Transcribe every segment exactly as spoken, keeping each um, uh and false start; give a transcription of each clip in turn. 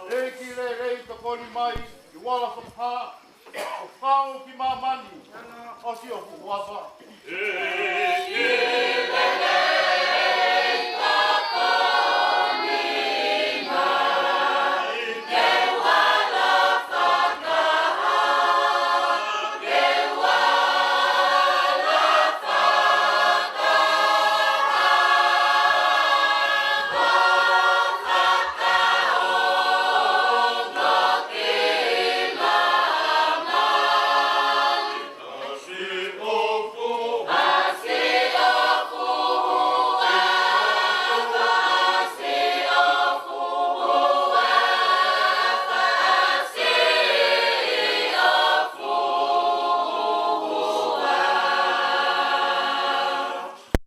ʻEiki lelei, tokoni mai ʻi ho ala fakahā, ʻo fao ki māmani ʻa siʻoku huafa.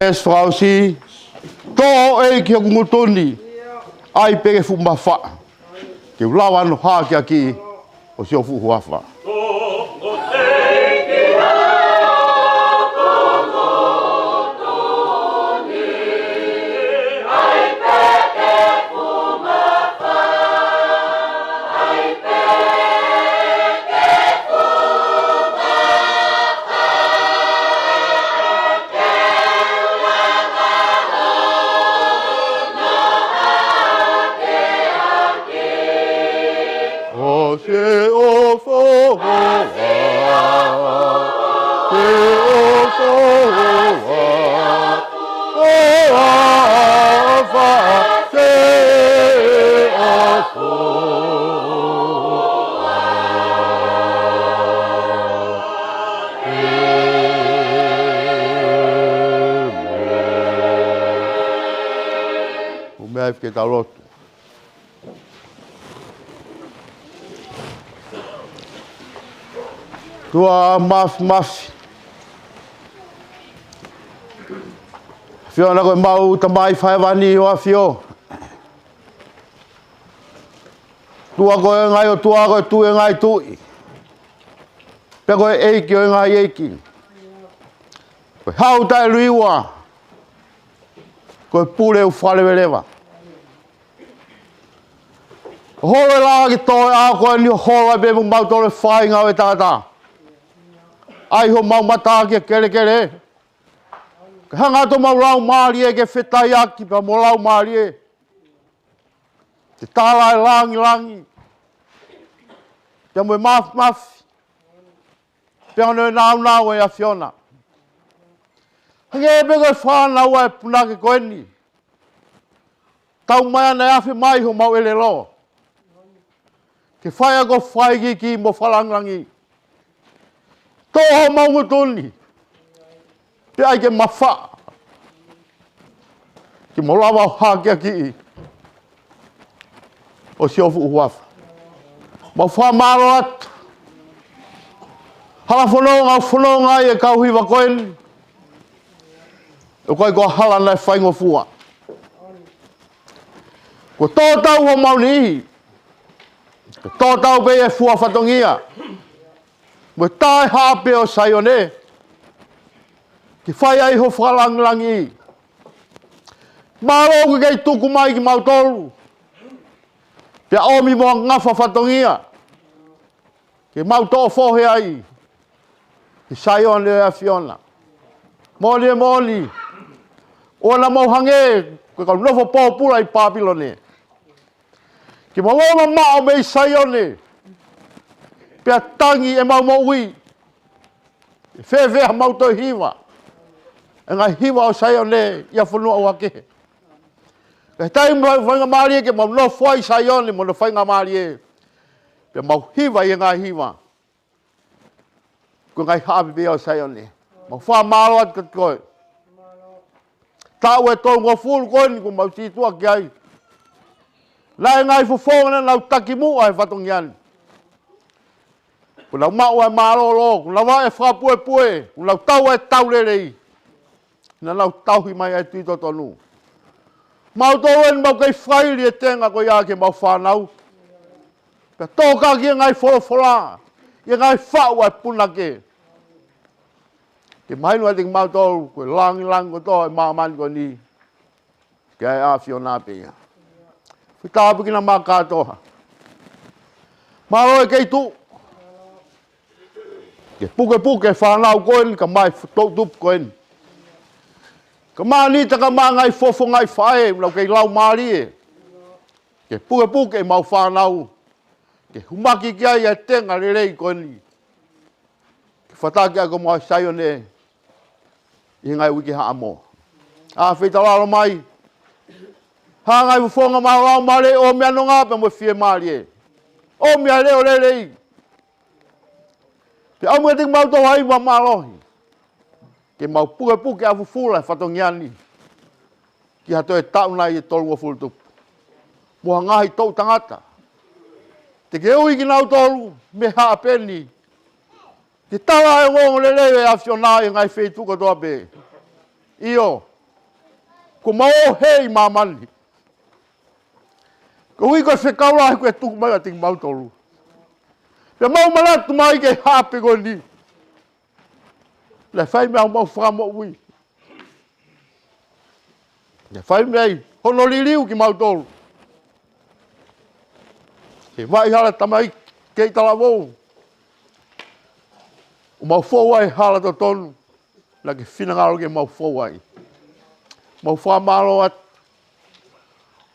Veesi fakaʻosi, tō ʻEiki hoku ngutu ni, ʻai pē ke fuʻu mafaʻa, ke u lava ʻo hākeakiʻi ʻa siʻoku huafa. Seʻofoa, seʻofoa, seʻofoa. ʻĒmeni. Mou meʻa ai ke tau lotu. ʻOtua Māfimafi, ʻAfiona ko ʻemau Tamai Fakahēvani ʻoku ʻafio. ʻOtua ko e ngaahi ʻOtua, ko e Tuʻi ʻo e ngaahi tuʻi, pea ko e ʻEiki ʻo e ngaahi ʻeiki. Ko e Hau taʻe luiua, ko e Pule ʻoku fakaleveleva. ʻO holo e laʻā ke tō e ʻaho ko eni, ʻo holo ai pē mo kimautolu e fai ngāue taʻataʻa. ʻAi homau mata ki he kelekele, kae hanga atu homau laumālie ke fetaiaki pea mo e laumālie, ke tala e langilangi pea mo e māfimafi, pea mo e nāunau ʻo e ʻAfiona. Hangē pē ko e fānau ʻa e punake ko eni, taumaiā naʻe afe mai homau ʻelelo ke fai ʻaki hoʻo fakaikiiki mo e fakalangilangi. Toʻo homau ngutu ni, pea ʻai ke mafaʻa, ke mau lava ʻo hakeakiʻi ʻo sio fuʻu huafa. Mau fakamālō atu. Hala fononga ʻoku fononga ai e kau hiva ko eni, ʻoku ʻikai ko ha hala naʻe faingofua. Kuo tō tau homau niʻihi, kuo tō tau pē e fua fatongia mo e taʻehāʻape ʻo Saione, ke fai ai ho fakalangilangi. Mālō ʻoku ke kei tuku mai kimautolu, pea ʻomi mo ha ngafa fatongia ke mau toʻo fohe ai ki Saione ʻo e ʻAfiona. Moʻoni e moʻoni, ʻoua naʻa mau hangē ko e kau nofo pōpula ʻi Pāpilone, ke mau ō mamaʻo mei Saione pea tangi ʻemau moʻui, ʻe fēfē haʻamau toe hiva e ngaahi hiva ʻo Saione ʻi ha fonua ʻoku kehe. Ka ʻi he taimi ʻoku faingamālie ke mau nofo ai ʻi Saione mo hono faingamālie, pea mau hiva ʻi he ngaahi hiva ko e ngaahi haʻape pē ia ʻo Saione. Mau fakamālō atu kiate koe. Taʻu ʻe tolungofulu ko eni kuo mau sītuʻa ki ai, naʻe ngaahi fofonga naʻa nau takimuʻa he fatongia ni. Kuo nau maʻu ʻa e mālōlō, kuo nau ʻai e fakapuepue, kuo nau tau ʻa e tau lelei. Naʻa nau tauhi mai ʻa e tui totonu. Mautolu eni mau kei fakaili e tenga ko ia ki heʻemau fānau, pea tokanga ki he ngaahi folofola, ʻi he ngaahi faʻu ʻa e punake, ke mahino ʻiate kimautolu ko e langilangi kotoa ʻo e māmani ko eni, ko e ʻAfiona pē ia. Fitā pē ki he ngaahi maka kotoa. Mālō e kei tuʻu ke pukepuke e fānau ko eni kae ʻumaʻā e toʻu tupu ko eni. Kae ʻumaʻā ʻa e ngaahi fofonga ʻi faʻē ʻoku nau kei laumālie, ke pukepuke ʻemau fānau ke humaki ki ai ʻa e tenga lelei ko eni, ke fataki ʻaki homau Saione ʻi he ngaahi uike haʻamo. ʻA, fetalalo mai ha ngaahi fofonga mālōlō, mālō e ʻomi ʻa e nonga pea mo e fiemālie, ʻomi ʻa e leʻo lelei, pea ʻomi kiate kimautolu ha hiva mālohi, ke mau pukepuke ʻa fufula e fatongia ni ki ha toe taʻu nai ʻe tolungofulu tupu, mo ha ngaahi toʻu tangata te ke ui kinautolu mei he haʻape ni ke tala e ongoongolelei ʻo e ʻAfiona ʻi he ngaahi feituʻu kotoa pē. ʻIo, kuo mau ʻohei ʻi māmani, koeʻuhi ko e fekau lahi kuo ke tuku mai kiate kimautolu. Pea mau manatu mai ki he haʻape ko eni, naʻe fai mei ai homau fakamoʻui, naʻe fai mei ai hono liliu kimautolu he vaʻa hala tamaiki kei talavou, ʻo mau fou ai he hala totonu naʻa ke finangalo ke mau fou ai. Mau fakamālō atu.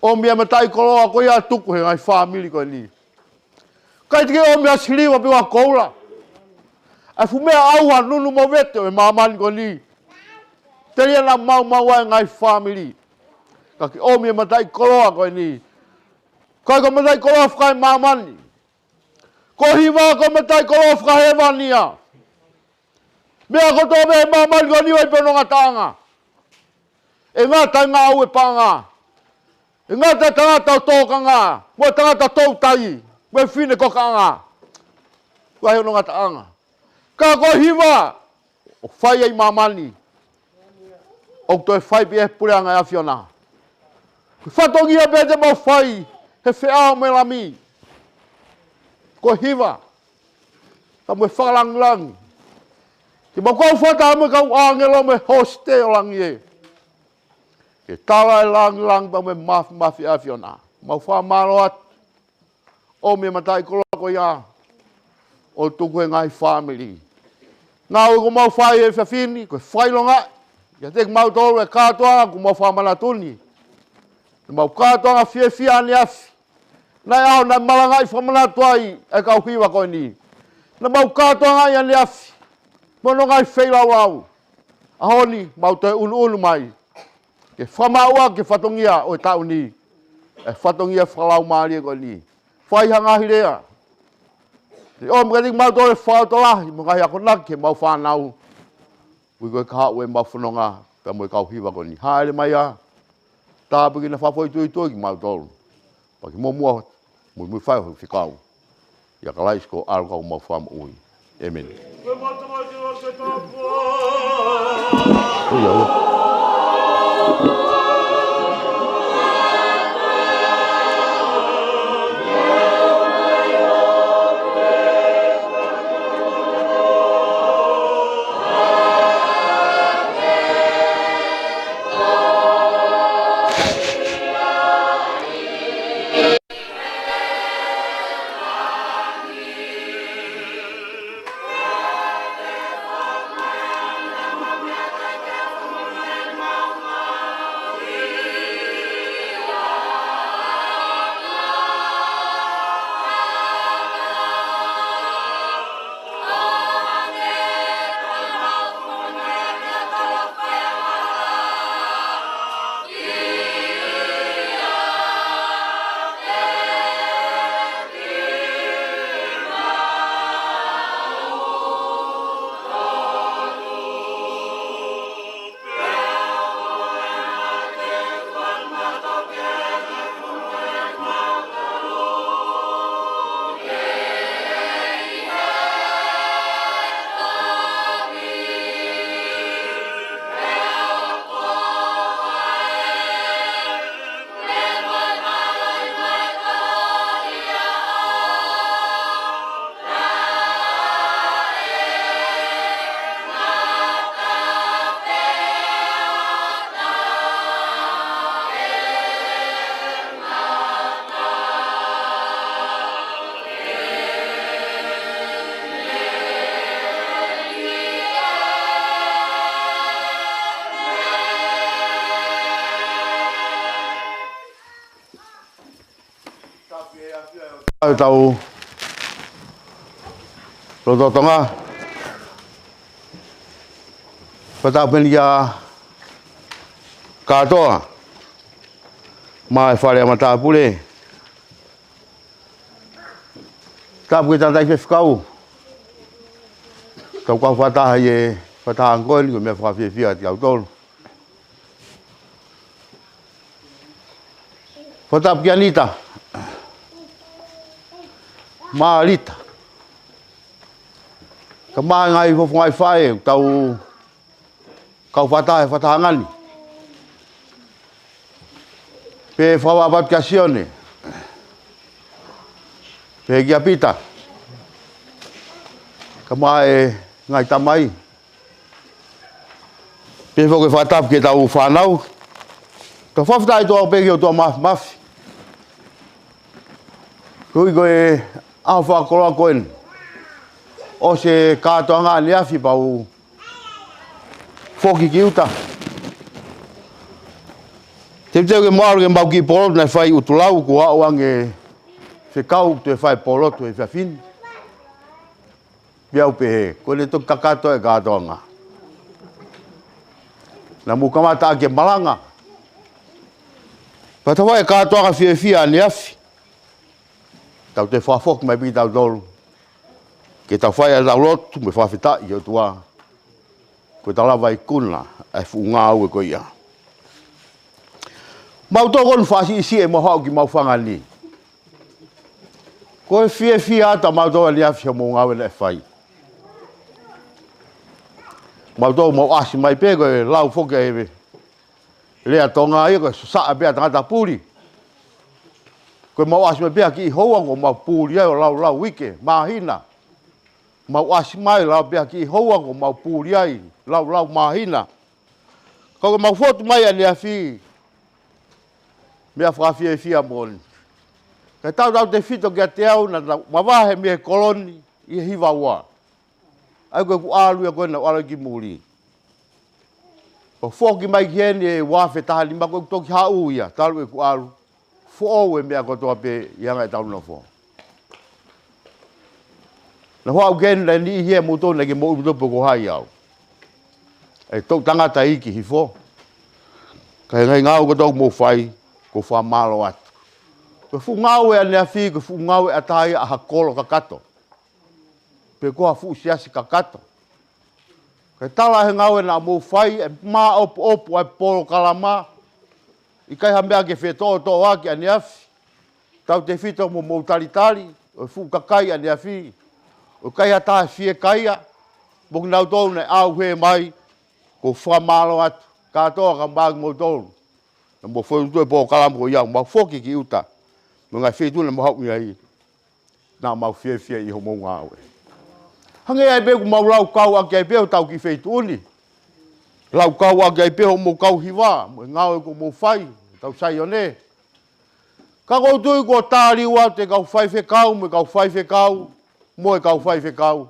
ʻOmi ʻa e mataʻikoloa ko ia ʻo tuku he ngaahi fāmili ko eni. ʻIkai te ke ʻomi ha siliva pe ha koula. ʻA e fuʻu meʻa ʻauha, nunu mo vete ʻo e māmani ko eni. Telia naʻa maumau ai e ngaahi fāmili. Ka ke ʻomi e mataʻikoloa ko eni. ʻIkai ko e mataʻikoloa fakaemāmani. Ko e hiva ko e mataʻikoloa fakahēvani ia. Meʻa kotoa mei he māmani ko eni ʻoku ʻi ai pē hono ngataʻanga. ʻE ngata e ngāue paʻanga. ʻE ngata e tangata ʻo tōkanga. Mo e tangata toutai. Mo e fefine kokaʻanga. ʻOku ʻi ai hono ngataʻanga. Ka ko e hiva ʻoku fai ai ʻi māmani, ʻoku toe fai pē ʻe he puleʻanga ʻo e ʻAfiona. Ko e fatongia pē te mau fai he feʻao mo e Lami. Ko e hiva. Ka mo e fakalāngilangi. Ke mau kau fakataha mo e kau ʻāngelo mo e hosite ʻo langi ē. Ke tala e lāngilangi pea mo e māfimafi ʻa e ʻAfiona. Mau fakamālō atu. ʻOmi e mataʻikoloa ko ia ʻo tuku he ngaahi fāmili. Ngāue ʻoku mau fai he efiafi ni, ko e fakaʻilongaʻi ʻiate kimautolu e kātoanga ʻoku mau fakamanatu ni. Naʻa mau kātoanga fiefia ʻaneafi. Naʻe ʻi ai e ʻaho naʻe malangaʻi fakamanatu ai e kau hiva ko eni. Naʻa mau kātoanga ʻi ʻaneafi. Mo hono ngaahi feilaulau. ʻAho ni, mau toe ʻunuʻunu mai. Ke fakamaʻu ʻaki e fatongia ʻo e taʻu ni. E fatongia fakalaumālie ko eni. Fai ha ngaahi lea. Te ʻomi kiate kimautolu e fakalotolahi mo e ngaahi akonaki ki heʻemau fānau. Ui ko e kahaʻu ʻemau fononga pea mo e kau hiva ko eni. Hāʻele mai ā. Tāpuekina fakafoʻituitui kimautolu. Pea ke muʻomuʻa muimui fai ho fekau. ʻIa Kalaisi ko ho ʻAlo ka ko homau Fakamoʻui. ʻĒmeni. ʻEtau lotolotonga. Fakatapu pē eni ki he kātoa maʻa e fale ʻa e matāpule. Tapu ki he tangataʻi faifekau. Tau kau fakataha ʻi he fakataha ko eni, ko e meʻa fakafiefia kiate kitautolu. Fakatapu kia Nita. Maʻa Lita. Kae ʻumaʻā e ngaahi fofonga ʻi faʻē, tau kau fakataha he fakataha ni. Pea fakatapu atu kia Sione. Pea kia Pita. Kae ʻumaʻā e ngaahi tamai. Pea foki fakatapu ki heʻetau fānau. Tau fakafetaʻi atu pē ki he ʻOtua Māfimafi. Koeʻuhi ko e ʻaho fakakoloa ko eni. ʻOsi e kātoanga ʻaneafi pea u foki ki ʻuta. Teuteu ke mau ʻalu ki heʻemau kiʻi polotu naʻe fai ʻi ʻUtulau, kuo aʻu ange fekau ʻoku toe fai polotu he efiafi ni. Pea u pehē, ko ʻene toki kakato e kātoanga. Naʻa mou kamata ʻaki e malanga. Pea tau fai e kātoanga fiefia ʻaneafi. Tau toe fakafoki mai pē kitautolu. Ke tau fai ʻetau lotu mo e fakafetaʻi ki he ʻOtua. Ko ʻetau lava ikuna e fuʻu ngāue ko ia. Mau tokoni fāsiʻisiʻi ʻemau haʻu ki mau fanga ni. Ko e fiefia atu ʻa mautolu ʻaneafi ʻi hoʻomou ngāue naʻe fai. Mautolu mau ʻasi mai pē ko e lau foki ʻa e lea Tonga ia ko e sosaʻa pē ʻa tangata puli. Ko e mau ʻasi mai pē ha kiʻi houa ko mau puli ai ʻo lau lau uike, māhina. Mau ʻasi mai lau pē ha kiʻi houa ko mau puli ai lau lau māhina. Ka ko e mau fotu mai ʻaneafi, meʻa fakafiefia moʻoni. Ka tautautefito kiate au naʻa tau mavahe mei he kolo ni ʻi he hiva ua. ʻA ia ko ʻeku ʻalu ia ko ē naʻa ku ʻalu ki muli. ʻO foki mai ki heni he ua afe taha nima ko ʻeku toki haʻu ia, talu ʻeku ʻalu. Foʻou e meʻa kotoa pē ʻi he anga ʻetau nofo. Naʻa ku haʻu ki heni naʻe niʻihi ia ʻe moutolu naʻe ʻikai ke moʻui moutolu pe ko hai au. ʻE toʻu tangata iiki hifo. Ka ʻi he ngaahi ngāue kotoa ʻoku mou fai, ʻoku ou fakamālō atu. Ko e fuʻu ngāue ʻaneafi, ko e fuʻu ngāue ʻataʻatā ia ʻa ha kolo kakato. Pe ko ha fuʻu siasi kakato. Kae tala he ngāue naʻa mou fai, ʻe māʻopoʻopo ʻa e polokalama. ʻIkai ha meʻa ke fetoʻotoʻo ʻaki ʻaneafi. Tautefito mo hoʻomou talitali, ʻo e fuʻu kakai ʻaneafi. ʻOku ʻikai ha taha fiekaia, mo kinautolu naʻe ʻauhē mai, ʻoku ou fakamālō atu, kātoa kae ʻumaʻā kimoutolu. Naʻa mou fokotuʻu e polokalama ko ia, mau foki ki ʻuta. Mo e ngaahi feituʻu naʻa mau haʻu mei ai. Naʻa mau fiefia ʻi hoʻomou ngāue. Hangē ai pē ʻoku mau laukau ʻaki ai pē hotau kiʻi feituʻu ni. Laukau ʻaki ai pē hoʻomou kau hiva, mo e ngāue ʻoku mou fai, tau Saione. Ka ʻoku ou tui kuo tāliu atu e kau faifekau, mo e kau faifekau, mo e kau faifekau,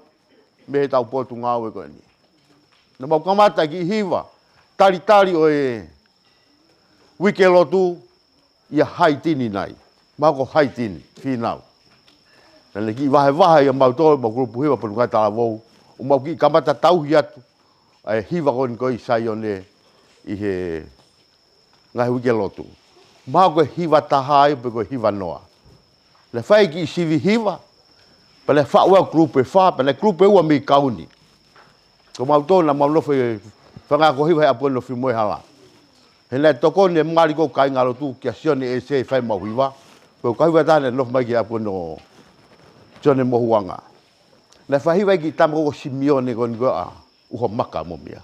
mei heʻetau potungāue ko eni. Naʻa mau kamata e kiʻi hiva, talitali ʻo e uike lotu, ʻia Haitini nai. Mahalo ko Haitini, Fīnau. Naʻa ne kiʻi vahevahe ʻia mautolu, mau kulupu hiva Potungāue Talavou, ʻo mau kiʻi kamata tauhi atu ʻa e hiva ko eni ko ē ʻi Saione ʻi he ngaahi uike lotu. Mahalo ko e hiva taha ia pe ko e hiva noa. Naʻe fai e kiʻi sivi hiva, pea naʻe faʻu ʻe he kulupu ʻe fā, pea naʻe kulupu ʻe ua mei Kauni. Ko mautolu naʻa mau nofo ʻi he fanga ako hiva he ʻapi ko eni ʻo Fiumoehala. He naʻe tokoni e mali ko ē ʻo e kāingalotu kia Sione ʻEse ʻi he fai ʻemau hiva. Ko e kau hiva ʻe taha naʻe nofo mai ki he ʻapi ko eni ʻo Sione Mohuanga. Naʻe fai hiva e kiʻi tama ko ē ko Simione ko eni ko ē ʻa ʻUhamaka mo meʻa.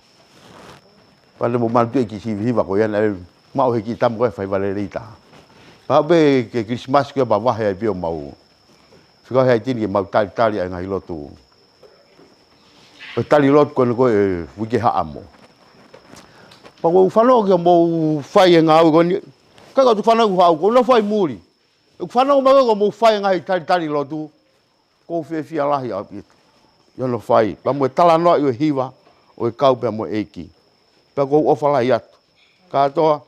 Pea naʻa mou manatuʻi e kiʻi sivi hiva ko ia naʻe maʻu he kiʻi tama ko ē fai hiva lelei taha. Pea pē ki he Kilisimasi ko ē pea vahe ai pē ʻo mau. Fika he Haitini ke mau talitali ʻa e ngaahi lotu. ʻO tali lotu ko eni ko ē uike Haʻamo. Pea ʻoku ou fanongo ki hoʻomou fai e ngāue ko eni. Ka ʻoku ou fanongo ʻoku haʻu, ʻoku ou nofo ʻi muli. ʻOku ou fanongo mai ʻoku mou fai e ngaahi talitali lotu. ʻOku ou fiefia lahi ʻaupito ʻi hono fai. Pea mo e talanoaʻi ʻo e hiva, ʻo e kau pea mo e ʻEiki. Pea ʻoku ou ʻofa lahi atu. Kātoa,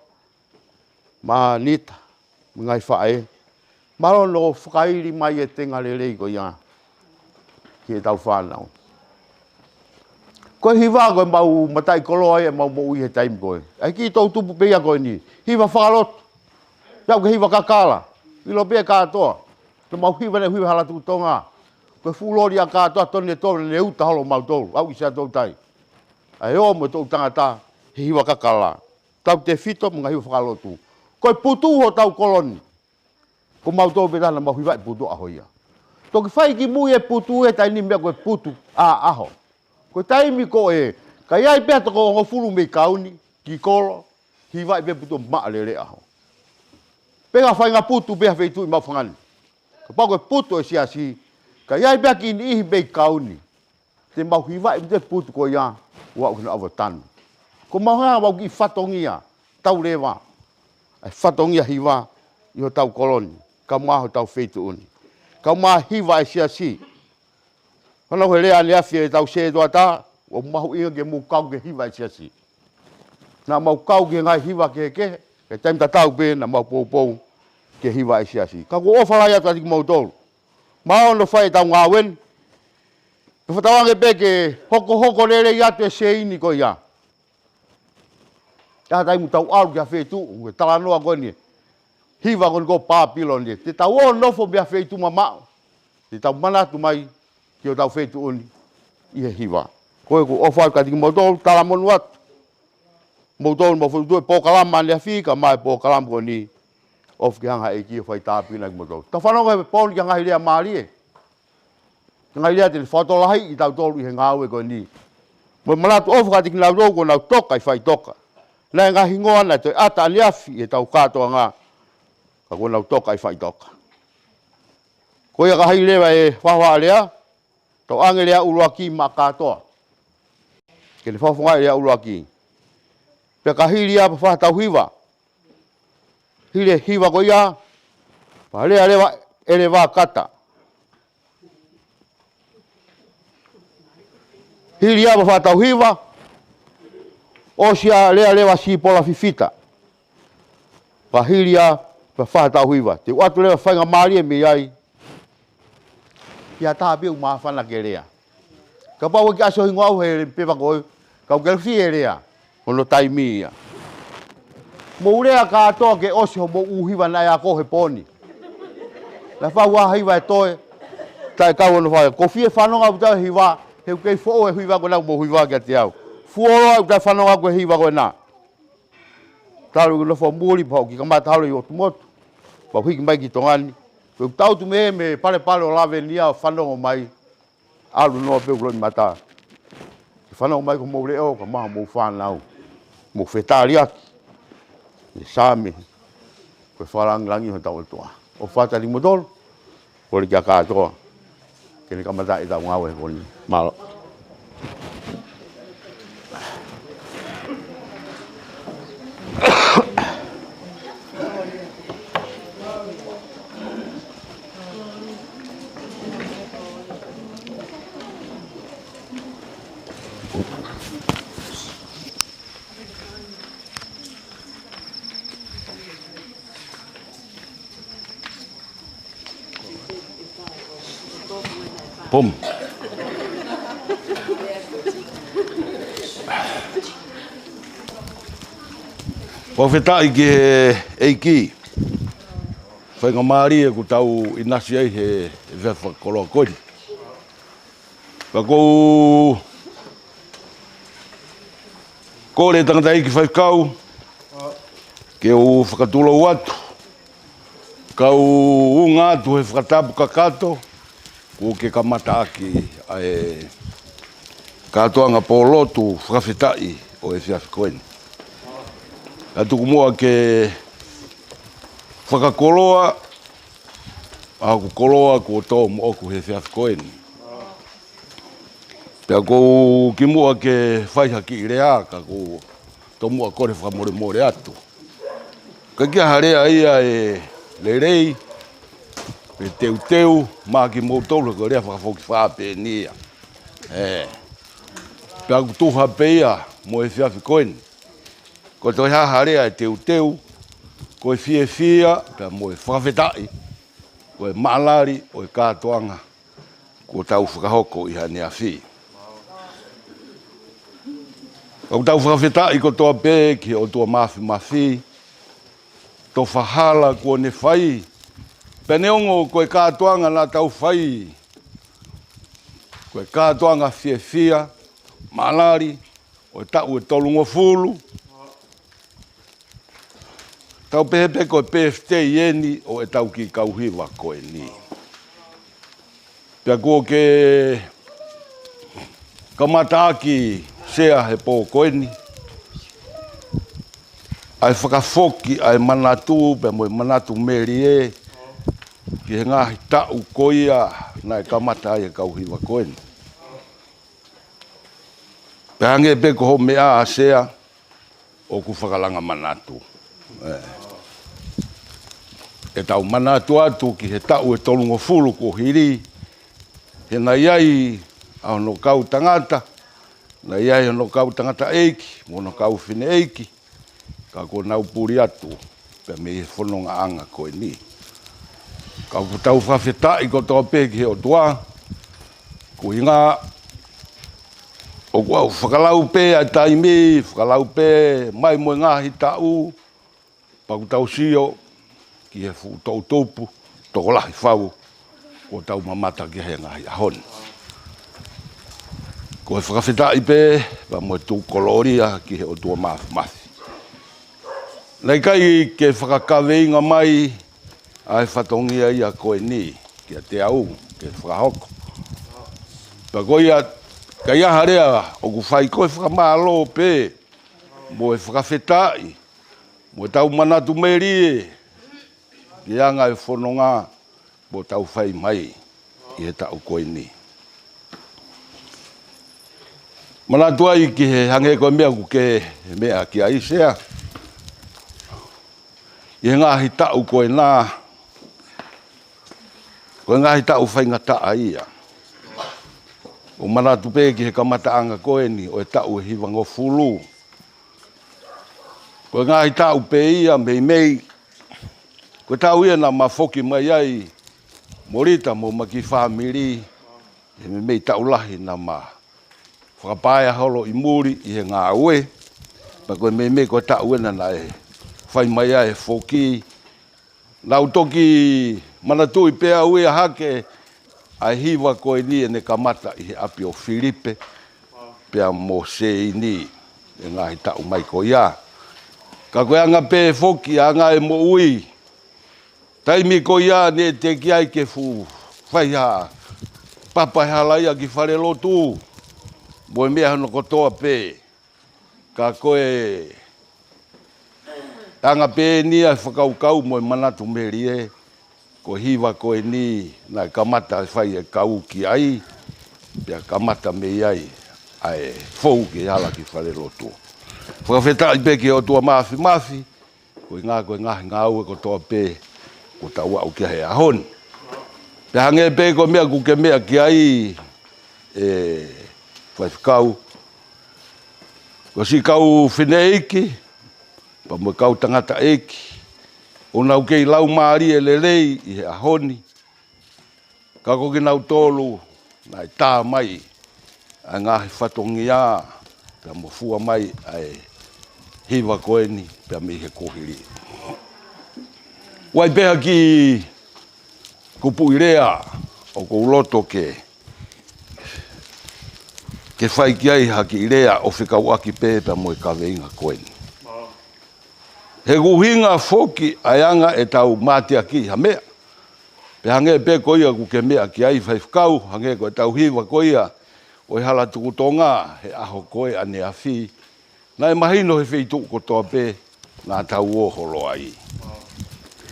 Manita, mo e ngaahi faʻē. Mālō hono fakaili mai e tenga lelei ko ia ki heʻetau fānau. Ko e hiva ko ē ʻemau mataʻikoloa ia ʻemau moʻui he taimi ko ē. ʻA e kiʻi toʻutupu pē ia ko eni. Hiva fakalotu. Pea ʻoku ke hiva kakala. ʻIlo pē kātoa. Naʻa mau hiva naʻe hiva hala tuʻu Tonga. Ko e fuʻu loli ʻa kātoa tone tone naʻe uta holo mautolu. Aʻu ki Siaʻatoutai. ʻA e ō mo e toʻu tangata he hiva kakala. Tautefito mo e ngaahi hiva fakalotu. Ko e putu hotau kolo ni. Ko mautolu pē taha naʻa mau hivaʻi putu ʻaho ia. Toki fai kimui e putu he taimi ni meʻa ko e putu ʻaʻaho. Ko e taimi ko ē, ka ʻi ai pē ha toko hongofulu mei Kauni, ki kolo, hivaʻi pē putu maʻalele ʻaho. Pea ka faʻahinga putu pē ha feituʻu ʻi maʻu fanga ni. Kapau ko e putu ʻo e siasi, ka ʻi ai pē ha kiʻi niʻihi mei Kauni. Te mau hivaʻi pē putu ko ia, ʻo aʻu ki hono ʻave ʻo tanu. Ko mau hanga mau kiʻi fatongia, tau leva. ʻA e fatongia hiva, ʻi hotau kolo ni, kae ʻumaʻā hotau feituʻu ni. Kae ʻumaʻā hiva e siasi. Hangē ko e lea ʻaneafi ʻetau sētuata, ʻoku mahuʻinga ke mou kau ki he hiva e siasi. Naʻa mau kau ki he ngaahi hiva kehekehe, he taimi tatau pē naʻa mau poupou ki he hiva ʻa e siasi. Ka ʻoku ou ʻofa lahi atu kiate kimoutolu. Maʻu hono fai ʻetau ngāue ni. Pea fakatauange pē ke hokohoko lelei atu e seini ko ia. Ka ʻi he taimi ʻoku tau ʻalu ki ha feituʻu, ʻoku talanoa ko eni. Hiva ko eni ko Papilone. Te tau ō ʻo nofo mei ha feituʻu mamaʻo. Te tau manatu mai ki hotau feituʻu ni ʻi he hiva. Ko ia ʻoku ou ʻofa atu kiate kimoutolu, talamonū atu. Moutolu mo fotu e polokalama ʻaneafi, kae ʻumaʻā e polokalama ko eni, ʻofa ke hanga ʻe he ʻEiki ʻo fai tāpuekina kimoutolu. Tau fanongo he pō ni ki he ngaahi lea mālie. Ngaahi lea te ne fakatokolahiʻi kitautolu ʻi he ngāue ko eni. Mo e manatu ʻofa kiate kinautolu kuo nau toka ʻi faʻitoka. Naʻe ngaahi hingoa naʻe toe ʻata ʻaneafi ʻi heʻetau kātoanga. Ka kuo nau toka ʻi faʻitoka. Ko ia ka hili leva e faʻahinga lea, tau ʻoange lea ʻuluaki maʻa kātoa. Ke ne fakafofongaʻi lea ʻuluaki. Pea ka hili ia pea fai haʻatau hiva. Hili e hiva ko ia, pea lea leva ʻEleva Kata. Hili ia pea fai haʻatau hiva, ʻosi ia lea leva Sipola Fifita. Pea hili ia pea fai haʻatau hiva. Te u ʻoatu leva faingamālie mei ai. Ia tā pē ʻoku māfana ke lea. Kapau ʻe ke ʻasi ho hingoa au he pepa ko ē, ka ʻoku ke fie lea, hono taimi ia. Mou lea kātoa ke ʻosi hoʻomou hiva naʻe ako he pō ni. Naʻe fai ha hiva ʻe toe, taʻe kau hono fai. ʻOku ou fie fanongo au ʻi he hiva, he ʻoku kei foʻou e hiva ko ena ʻoku mou hiva kiate au. Fuoloa ʻoku taʻe fanongo au ki he hiva ko ena. Talu ʻeku nofo muli pea u kiʻi kamata holo ʻi ʻOtumotu. Pea u hiki mai ki Tonga ni. Pea u tautu mei he palepale ʻo Lavenia ʻo fanongo mai. ʻAlu noa pē ʻeku loʻimata. Ke fanongo mai ki hoʻomou leʻo, kae ʻumaʻā hoʻomou fānau. Mou fetaliaki. ʻI he Saame. Ko e fakalangilangi hotau ʻOtua. ʻOfa atu kiate kimoutolu. Kole kia kātoa. Ke ne kamata ʻetau ngāue ko eni. Mālō. Pom. Fakafetaʻi ki he ʻEiki. Faingamālie ʻoku tau ʻinasi ai he, he efiafi fakakoloa ko eni. Ka ʻoku ou kole tangataʻeiki faifekau, ke u fakatulou atu, kau unga atu he fakatapu kakato, kuo ke kamata ʻaki ʻa e kātoanga pōlotu fakafetaʻi ʻo e efiafi ko eni. Ka tuku muʻa ke fakakoloa, ʻa hoku koloa kuo tō moʻoku he efiafi ko eni. Pea ʻoku ou kimuʻa ke fai ha kiʻi lea ka ʻoku ou tomuʻa kole fakamolemole atu. Ka ʻikai ha lea ia ʻe lelei, pe teuteu, maʻa kimoutolu he ko e lea fakafokifā pē eni ia. ʻE. Pea ʻoku tuha pē ia mo e efiafi ko eni. Ko e toe hā ha lea ʻe teuteu, ko e fiefia, pea mo e fakafetaʻi, ko e maʻalali ʻo e kātoanga kuo tau fakahoko ʻi he ʻaneafi. ʻOku tau fakafetaʻi kotoa pē ki he ʻOtua Māfimafi, tofa hala kuo ne fai, pea neongo ko e kātoanga naʻa tau fai, ko e kātoanga fiefia, maʻalali, ʻo e taʻu ʻe tolungofulu. Tau pehē pē ko e birthday eni ʻo ʻetau kiʻi kau hiva ko eni. Pea kuo ke kamata ʻaki Sea he pō ko eni ʻa e fakafoki ʻa e manatu, pea mo e manatu melie, ki he ngaahi taʻu ko ia naʻe kamata ai e kau hiva ko eni. Pea hangē pē ko hoʻo meʻa ʻa Sea, ʻoku fakalanga manatu. ʻE. ʻEtau manatu atu ki he taʻu ʻe tolungofulu kuo hili, he naʻe ʻi ai ʻa hono kau tangata, naʻe ʻi ai hono kau tangataʻeiki, mo hono kau fineʻeiki, ka kuo nau puli atu, pea mei he fonongaʻanga ko eni. Ka ʻoku tau fakafetaʻi kotoa pē ki he ʻOtua, ko e ʻuhinga ʻoku ʻalu fakalau pē ʻa e taimi, fakalau pē mai mo e ngaahi taʻu, pea ʻoku tau sio ki he fuʻu toʻutupu tokolahi fau kuo tau mamata ki he ngaahi ʻaho ni. Ko e fakafetaʻi pē, pea mo e tuku kolōlia ki he ʻOtua Māfimafi. Naʻe ʻikai ke fakakaveinga mai ʻa e fatongia ia ko eni kiate au ke fakahoko. Pea ko ia, ka ʻi ai ha lea ʻoku fai, ko e fakamālō pē mo e fakafetaʻi mo ʻetau manatu melie ki he anga e fononga kuo tau fai mai ʻi he taʻu ko eni. Manatu ai ki he, hangē ko e meʻa ʻoku ke meʻa ki ai, Sea, ʻi he ngaahi taʻu ko ena, ko e ngaahi taʻu faingataʻa ia. ʻOku manatu pē ki he kamataʻanga ko eni ʻo e taʻu ʻe hivangofulu. Ko e ngaahi taʻu pē ia meimei, ko e taʻu ia naʻa ma foki mai ai mo Lita mo ʻema kiʻi fāmili, he meimei taʻu lahi naʻa ma fakapaea holo ʻi muli ʻi he ngāue. Pea ko e meimei ko e taʻu ena naʻe fai mai ai e foki. Naʻa ku toki manatuʻi pē au ia hake ʻa e hiva ko eni ʻene kamata ʻi he ʻapi ʻo Filipe pea mo Seini, ʻi he ngaahi taʻu mai ko ia. Ka ko e anga pē foki, anga e moʻui, taimi ko ia naʻe teʻeki ai ke fuʻu fai ha papa ʻi he hala ia ki falelotu mo e meʻa hono kotoa pē. Ka ko e anga pē eni ʻa e fakakaukau mo e manatu melie, ko e hiva ko eni naʻe kamata ʻe fai e kau ki ai, pea kamata mei ai ʻa e fou ki he hala ki falelotu. Fakafetaʻi pē ki he ʻOtua Māfimafi, ko e ʻuhinga ko e ngaahi ngāue kotoa pē kuo tau aʻu ki ai he ʻaho ni. Pea hangē pē ko e meʻa ʻoku ke meʻa ki ai, ʻe Faifekau, ko e siʻi kau fineʻeiki pea mo e kau tangataʻeiki, ʻoku nau kei laumālie lelei ʻi he ʻaho ni. Ka ko kinautolu naʻe tā mai ʻa e ngaahi fatongia pea mo fua mai ʻa e hiva ko eni pea mei he kuohili. ʻOku ʻi ai pē ha kiʻi kupuʻi lea ʻoku ou loto ke, ke fai ki ai ha kiʻi lea ʻo fekauʻaki pē pea mo e kaveinga ko eni. He ʻoku ʻuhinga foki ʻa e anga ʻetau mateaki ha meʻa. Pea hangē pē ko ia ʻoku ke meʻa ki ai Faifekau, hangē ko ʻetau hiva ko ia ʻo e Hala Tuku Tonga he ʻaho ko ē ʻaneafi, naʻe mahino he feituʻu kotoa pē naʻa tau ō holo ai.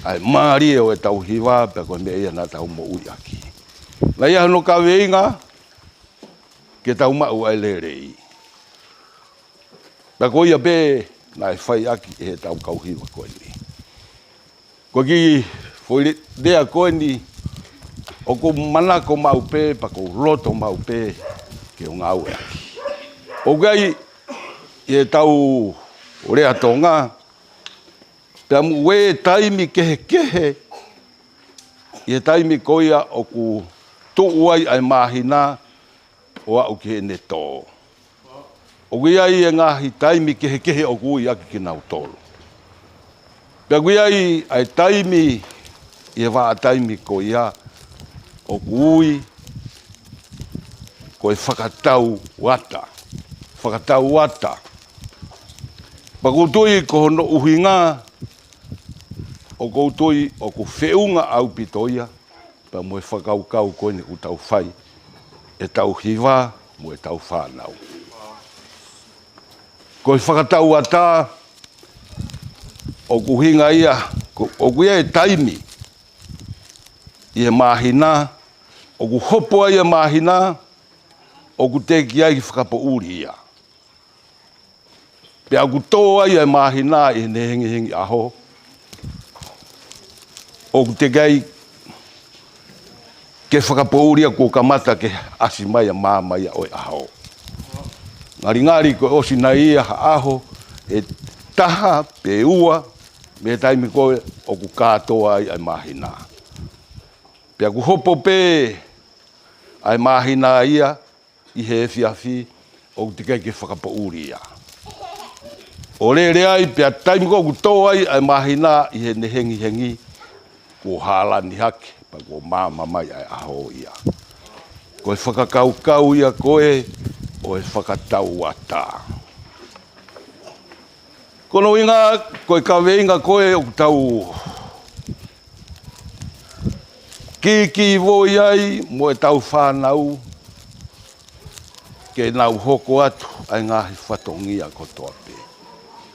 ʻA e mālie ʻo ʻetau hiva pea ko e meʻa ia naʻa tau moʻui ʻaki. Naʻe ʻi ai hono kaveinga ke tau maʻu ʻa e lelei. Pea ko ia pē naʻe fai ʻaki ʻe heʻetau kau hiva ko eni. Ko e kiʻi foʻi lea ko eni ʻoku ou manako maʻu pē, pea ʻoku ou loto maʻu pē ke u ngāue ʻaki. ʻOku ʻi ai ʻetau lea Tonga, pea mo e taimi kehekehe, ʻi he taimi ko ia ʻoku tuʻu ai ʻa e māhina ʻo aʻu ki heʻene tō. ʻOku ʻi ai e ngaahi taimi kehekehe ʻoku ui ʻaki kinautolu. Pea ʻoku ʻi ai ʻa e taimi, ʻi he vahaʻa taimi ko ia, ʻoku ui ko e fakatauʻata. Fakatauʻata. Pea ʻoku ou tui ko hono ʻuhinga, ʻoku ou tui ʻoku feʻunga ʻaupito ia pea mo e fakakaukau ko eni ʻoku tau fai, ʻetau hiva mo ʻetau fānau. Ko e fakatauʻata, ʻoku ʻuhinga ia, ko, ʻoku ʻi ai e taimi ʻi he māhina, ʻoku hopo ai e māhina, ʻoku teʻeki ai ke fakapoʻuli ia. Pea ʻoku tō ai e māhina ʻi heʻene hengihengi ʻaho, ʻoku teʻeki ai ke fakapoʻuli ia kuo kamata ke ʻasi mai ʻa e maama ia ʻo e ʻaho. Ngalingali ko e ʻosi nai ia ha ʻaho ʻe taha pe ua mei he taimi ko ē ʻoku kātoa ai ʻa e māhina. Pea ʻoku hopo pē ʻa e māhina ia ʻi he efiafi, ʻoku teʻeki ke fakapoʻuli ia. ʻO lele ai, pea taimi ko ē ʻoku tō ai ʻa e māhina ʻi heʻene hengihengi, kuo hālani hake, pea kuo maama mai ʻa e ʻaho ia. Ko e fakakaukau ia ko ē ʻo e fakatauʻatā. Ko hono ʻuhinga, ko e kaveinga ko ē ʻoku tau kīkīvoi ai mo ʻetau fānau, ke nau hoko atu ʻa e ngaahi fatongia kotoa pē.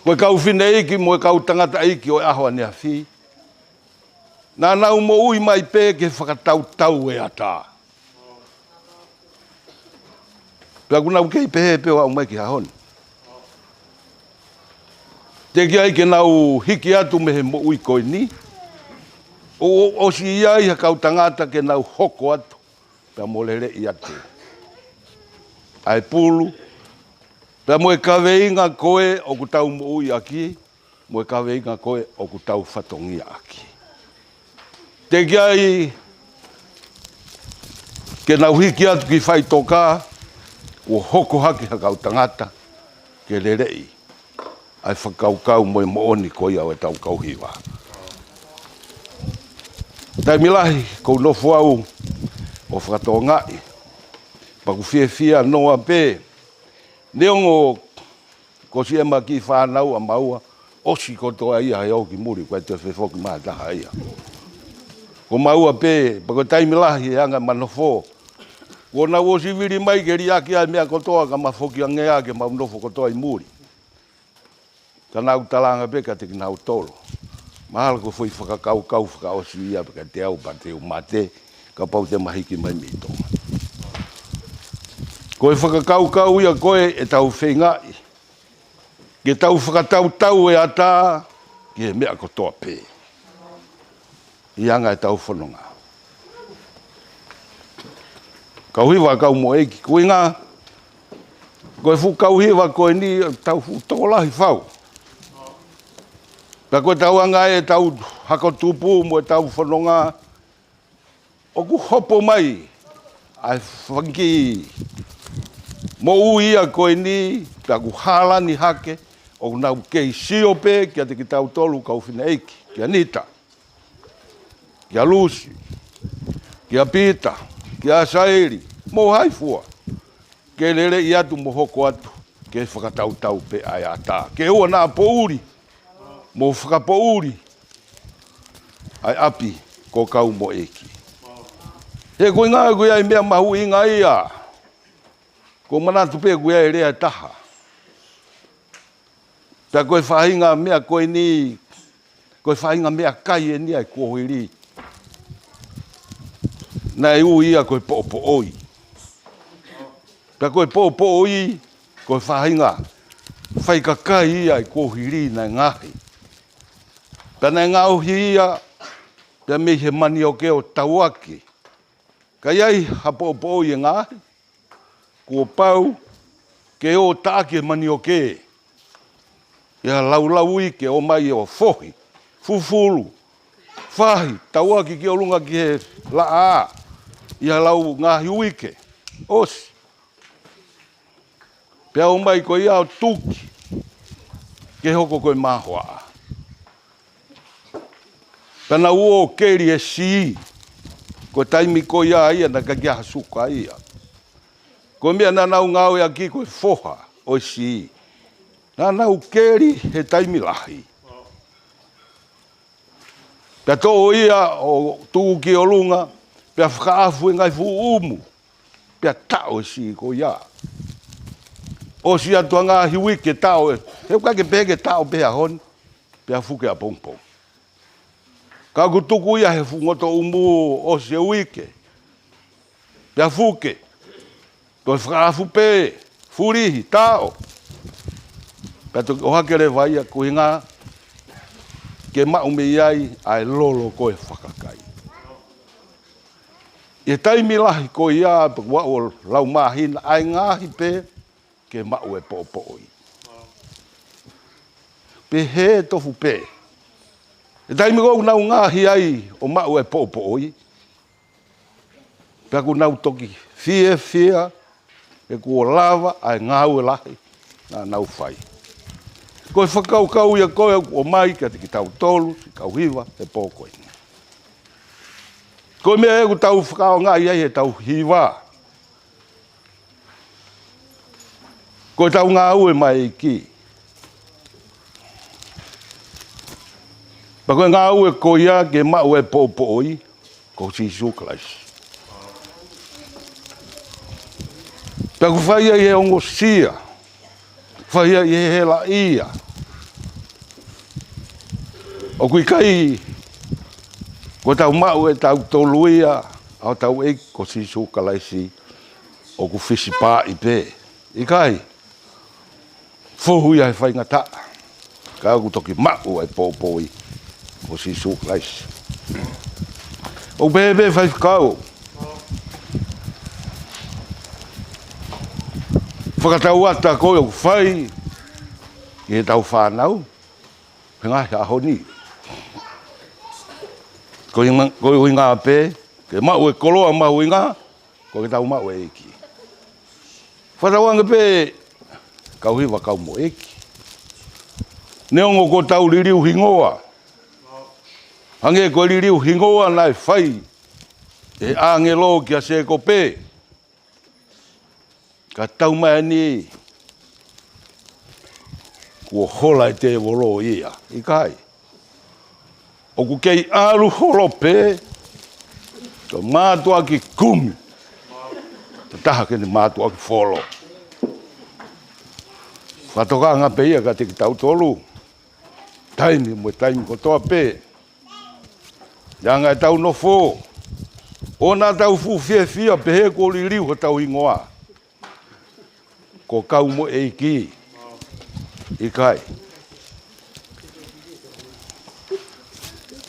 Ko e kau fineʻeiki mo e kau tangataʻeiki ʻo e ʻaho ʻaneafi, naʻa nau moʻui mai pē ke fakatautau e ʻatā. Pea ʻoku nau kei pehē pē ʻo aʻu mai ki he ʻaho ni. Teʻeki ai ke nau hiki atu mei he moʻui ko eni, ʻo, ʻo, ʻosi ʻi ai ha kau tangata ke nau hoko atu, pea mo leleʻi atu ʻa e pulu, pea mo e kaveinga ko ē ʻoku tau moʻui ʻaki, mo e kaveinga ko ē ʻoku tau fatongia ʻaki. Teʻeki ai ke nau hiki atu ki faʻitoka, ʻo hoko hake ha kau tangata ke leleʻi ʻa e fakakaukau mo e moʻoni ko ia ʻo ʻetau kau hiva. Taimi lahi ʻoku ou nofo au ʻo fakatokangaʻi, pea ʻoku fiefia noa pē, neongo ko siʻema kiʻi fānau ʻa maua, ʻosi kotoa ia he ō ki muli, ʻoku ʻikai toe fefoki mai ha taha ia. Ko maua pē, pea ko e taimi lahi he anga ʻema nofo, kuo nau ʻosi vili mai ke liʻaki ʻa e meʻa kotoa, ka ma foki ange ā ke mau nofo kotoa ʻi muli. Ka nau talaange pē kiate kinautolu, mahalo ko e foʻi fakakaukau fakaʻosi ia pē kiate au, pea te u mate, kapau te ma hiki mai mei Tonga. Ko e fakakaukau ia ko ē ʻetau feingaʻi ke tau fakatautau e ʻatā ki he meʻa kotoa pē ʻi he anga ʻetau fononga. Kau hiva, kau moʻeiki, ko e ʻuhinga, ko e fuʻu kau hiva ko eni, tau fuʻu tokolahi fau. Pea ko ʻetau anga ʻetau hako tupu mo ʻetau fononga, ʻoku hopo mai ʻa e fanga kiʻi moʻui ia ko eni, pea ʻoku hālani hake, ʻoku nau kei sio pē kiate kitautolu kau fineʻeiki, kia Nita, kia Lusi, kia Pita, kia Saeli, mo hai fua, ke leleʻi atu mo hoko atu, ke fakatautau pē ʻa e ʻatā, ke ʻoua naʻa poʻuli, mo fakapoʻuli ʻa e ʻapi ko e kau moʻeiki. He ko e ʻuhinga ʻoku ʻi ai e meʻa mahuʻinga ia, ʻoku ou manatu pē ʻoku ʻi ai e lea ʻe taha. Pea ko e faʻahinga meʻa ko eni, ko e faʻahinga meʻakai eni ʻa e kuohili. Naʻe ui ia ko e poʻopoʻoi. Pea ko e poʻopoʻoi, ko e faʻahinga faʻi kakai ia ʻa e kuohili naʻe ngaohi. Pea naʻe ngaohi ia, pea mei he manioke ʻo tauaki. Ka ʻi ai ha poʻopoʻoi ʻe ngaohi, kuo pau ke ō ʻo taʻaki e manioke ʻi ha laulau uike, ō mai ʻo fohi, fufulu, fahi, tauaki ki ʻolunga ki he laʻā ʻi ha lau ngaahi uike. ʻOsi. Pea ō mai ko ia ʻo tuki ke hoko ko e māhoaʻa. Pea nau ō ʻo keli e sī. Ko e taimi ko ia ia naʻe ʻikai ke ʻi ai ha suka ia. Ko e meʻa naʻa nau ngāueʻaki ko e foha ʻo e sī. Naʻa nau keli he taimi lahi. Pea toʻo ia ʻo tuku ki ʻolunga, pea fakaʻafu e ngaahi fuʻu ʻumu, pea taʻo e sī ko ia. ʻOsi atu ʻa e ngaahi uike taʻo ē, he ʻoku ʻikai ke pehē ke taʻo pē he ʻaho ni, pea fuke ʻapongipongi. Ka ʻoku tuku ia he fuʻu ngoto ʻumu ʻosi e uike, pea fuke. Toe fakaʻafu pē, fulihi, taʻo. Pea toki ʻohake leva ia ko e ʻuhinga ke maʻu mei ai ʻa e lolo ko ē ʻo e fakakai. ʻI he taimi lahi ko ia pea kuo aʻu ʻo lau māhina, ʻa e ngaohi pē ke maʻu e poʻopoʻoi. Pehē tofu pē. ʻI he taimi ko ē ʻoku nau ngaohi ai ʻo maʻu e poʻopoʻoi, Pea ʻoku nau toki fiefia, he kuo lava ʻa e ngāue lahi naʻa nau fai. Ko e fakakaukau ia ko ē ʻoku ʻomai kiate kitautolu, siʻi kau hiva, he pō ko eni. Ko e meʻa ʻoku tau fakaʻaongaʻi ai ʻetau hiva, ko ʻetau ngāue maʻa e ʻEiki. Pea ko e ngāue ko ia ke maʻu e poʻopoʻoi, ko Sīsū Kalaisi. Pea ʻoku fai ia ʻi he ongosia, fai ia ʻi he helaʻia. ʻOku ʻikai ko ʻetau maʻu ʻe tautolu ia ʻa hotau ʻEiki ko Sīsū Kalaisi ʻoku fisipaʻi pē. ʻIkai. Fohu ia he faingataʻa, ka ʻoku toki maʻu ʻa e poʻopoʻoi ko Sīsū Kalaisi. ʻOku pehē pē faifekau. Fakatauʻatāina ko ē ʻoku fai ki heʻetau fānau he ngaahi ʻaho ni. Ko e ʻuhinga, ko e ʻuhinga pē ke maʻu e koloa mahuʻinga, ko ʻetau maʻu e ʻEiki. Fakatauange pē, kau hiva, kau moʻueʻaki, neongo ko ʻetau liliu hingoa, hangē ko e liliu hingoa naʻe fai ʻe he ʻāngelo kia Sēkope, ka tau mai eni, kuo hola e tēvolo ia. ʻIkai. ʻOku kei ʻalu holo pē, ka mātuʻaki kumi, ka taha ke ne mātuʻaki folo. Fakatokanga pē ia kiate kitautolu, taimi mo e taimi kotoa pē. ʻI he anga ʻetau nofo, ʻoua naʻa tau fuʻu fiefia pehē kuo liliu hotau hingoa ko kau moʻueʻaki. ʻIkai.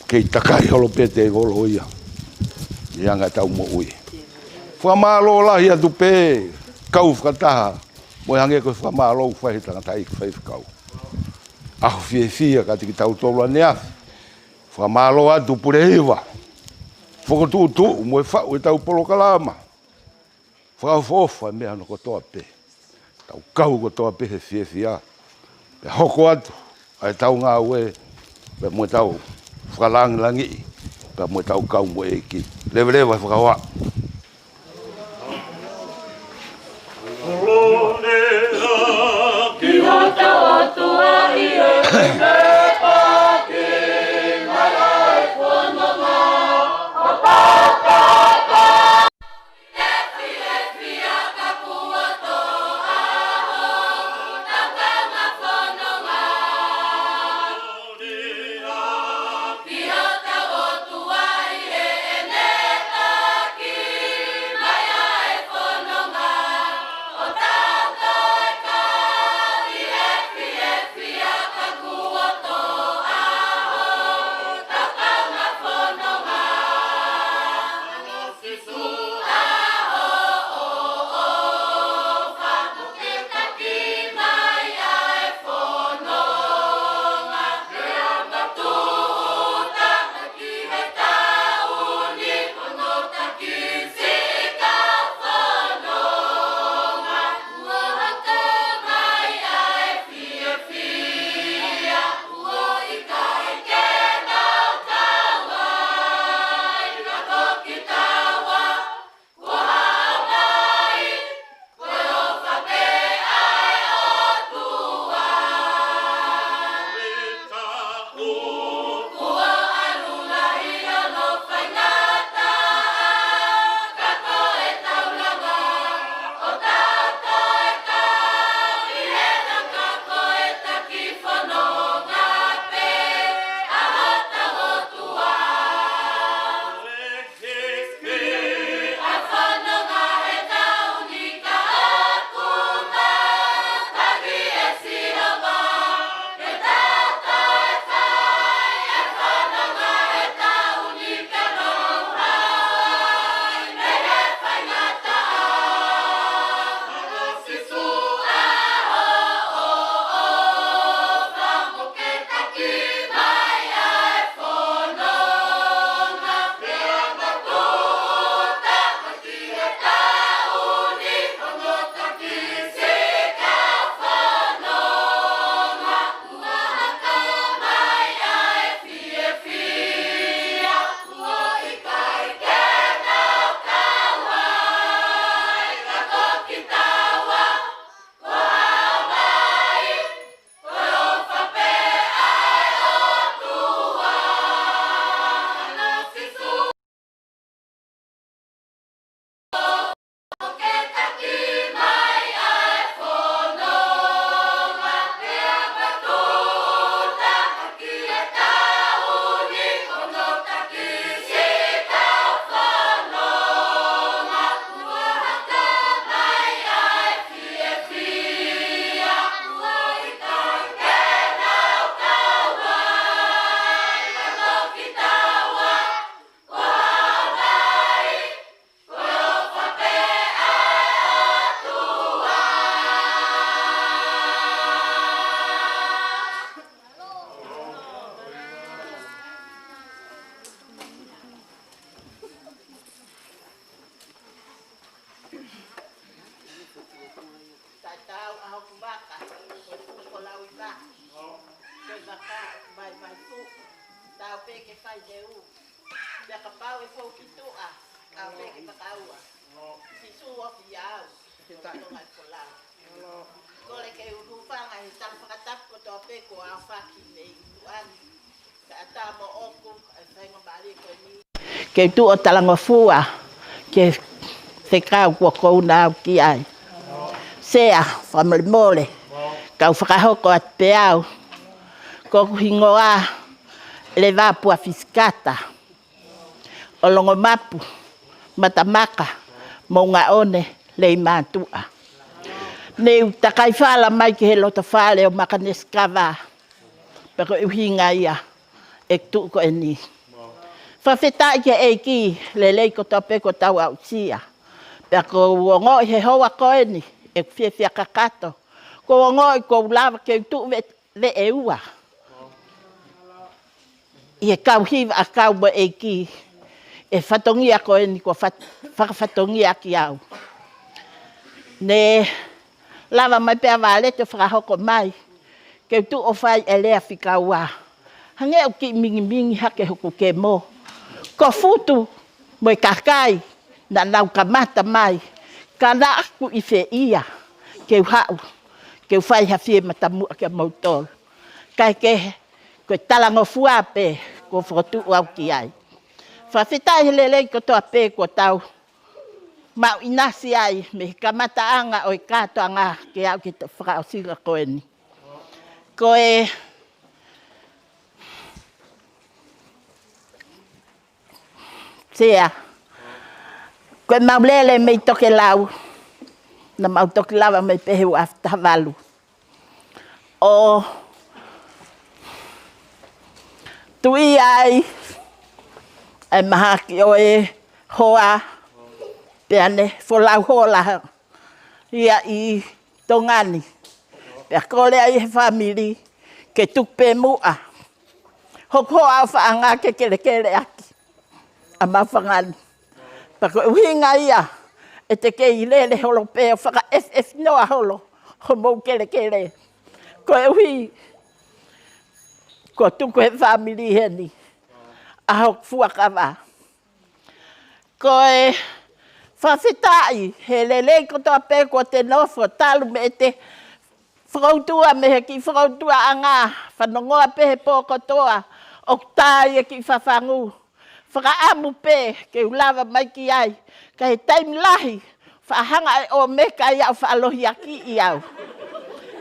Kei takai holo pē tēvolo ia ʻi he anga ʻetau moʻui. Fakamālō lahi atu pē, kau fakataha mo e hangē ko e fakamālō ʻoku fai he tangataʻeiki faifekau. ʻAho fiefia kiate kitautolu ʻaneafi. Fakamālō atu Pulehiva, fokotuʻutuʻu mo e faʻu ʻetau polokalama. Fakaʻofoʻofa e meʻa hono kotoa pē. Tau kau kotoa pē he fiefia. Pea hoko atu ʻa ʻetau ngāue, pea mo ʻetau fakalāngilangiʻi, pea mo ʻetau kau moʻueʻaki. Leveleva e fakahoa. Taʻetau ʻa hoku vaka, ko e fuʻu ko lau i vaka. Ko e vaka, mai, mai fuʻu. Tau pē ke fai he u. Pea kapau ʻe fou ki tuʻa, ʻa pē ke fakaua. Sīsū ofi au, ko Tonga i ko lau. Kole ke u hūfanga he tala fakatapu kotoa pē kuo aofaki mei tuʻa ni. Ke u tuʻu ʻo talangofua ki he fekau kuo kouna au ki ai. Sea, fakamolemole, kau fakahoko atu pē au. Ko hoku hingoa, Leva Pua Fisikata, ʻo Longomapu, Matamaka, Moʻungaʻone, Leimātuʻa. Ne u takai fala mai ki he loto fale ʻo Makanesikava. Pea ko e ʻuhinga ia ʻeku tuʻu ko eni. Fakafetaʻi ki he ʻEiki, lelei kotoa pē kuo tau aʻusia. Pea ʻoku ou ongoʻi he houa ko eni, ʻeku fiefia kakato. ʻOku ou ongoʻi ʻoku ou lava ke u tuʻu ve-, veʻe ua ʻi he kau hiva ʻakau mo e ʻEiki, ʻi he fatongia ko eni kuo fat-, fakafatongia ʻaki au. Ne lava mai pē ʻa Valeti ʻo fakahoko mai ke u tuʻu ʻo fai e lea fika ua. Hangē ʻoku kiʻi mingimingi hake hoku kemo. Ko Futu mo e kakai naʻa nau kamata mai, ka naʻa ku ʻi fē ia ke u haʻu, ke u fai ha fie matamuʻa kia moutolu. Kae kehe, ko e talangofua pē kuo fokotuʻu au ki ai. Fakafetaʻi he lelei kotoa pē kuo tau maʻu ʻinasi ai mei he kamataʻanga ʻo e kātoanga ke aʻu ki he fakaʻosinga ko eni. Ko e Sea. Ko ʻemau lele mei Tokelau, naʻa mau toki lava mai pē he ua afe taha valu. ʻO tuʻi ai ʻa e mahaki ʻo e hoa, pea ne folau hola ia ʻi Tonga ni. Pea kole ai he fāmili ke tuku pē muʻa hoku hoa ʻofaʻanga ke kelekele ʻaki ʻa mau fanga ni. Pea ko e ʻuhinga ia ʻete kei lele holo pē ʻo fakaʻefiʻefi noa holo homou kelekele. Koeʻuhi kuo tuku he fāmili heni ʻa hoku fuakava. Ko e fakafetaʻi he lelei kotoa pē kuo te nofo talu mei heʻete fakautua mei he kiʻi fakautuaʻanga, fanongoa pē he pō kotoa ʻoku tā e kiʻi fafangu. Fakaʻamu pē ke u lava mai ki ai, ka he taimi lahi faʻa hanga ʻe ʻOmeka ia ʻo faʻa lohiakiʻi au.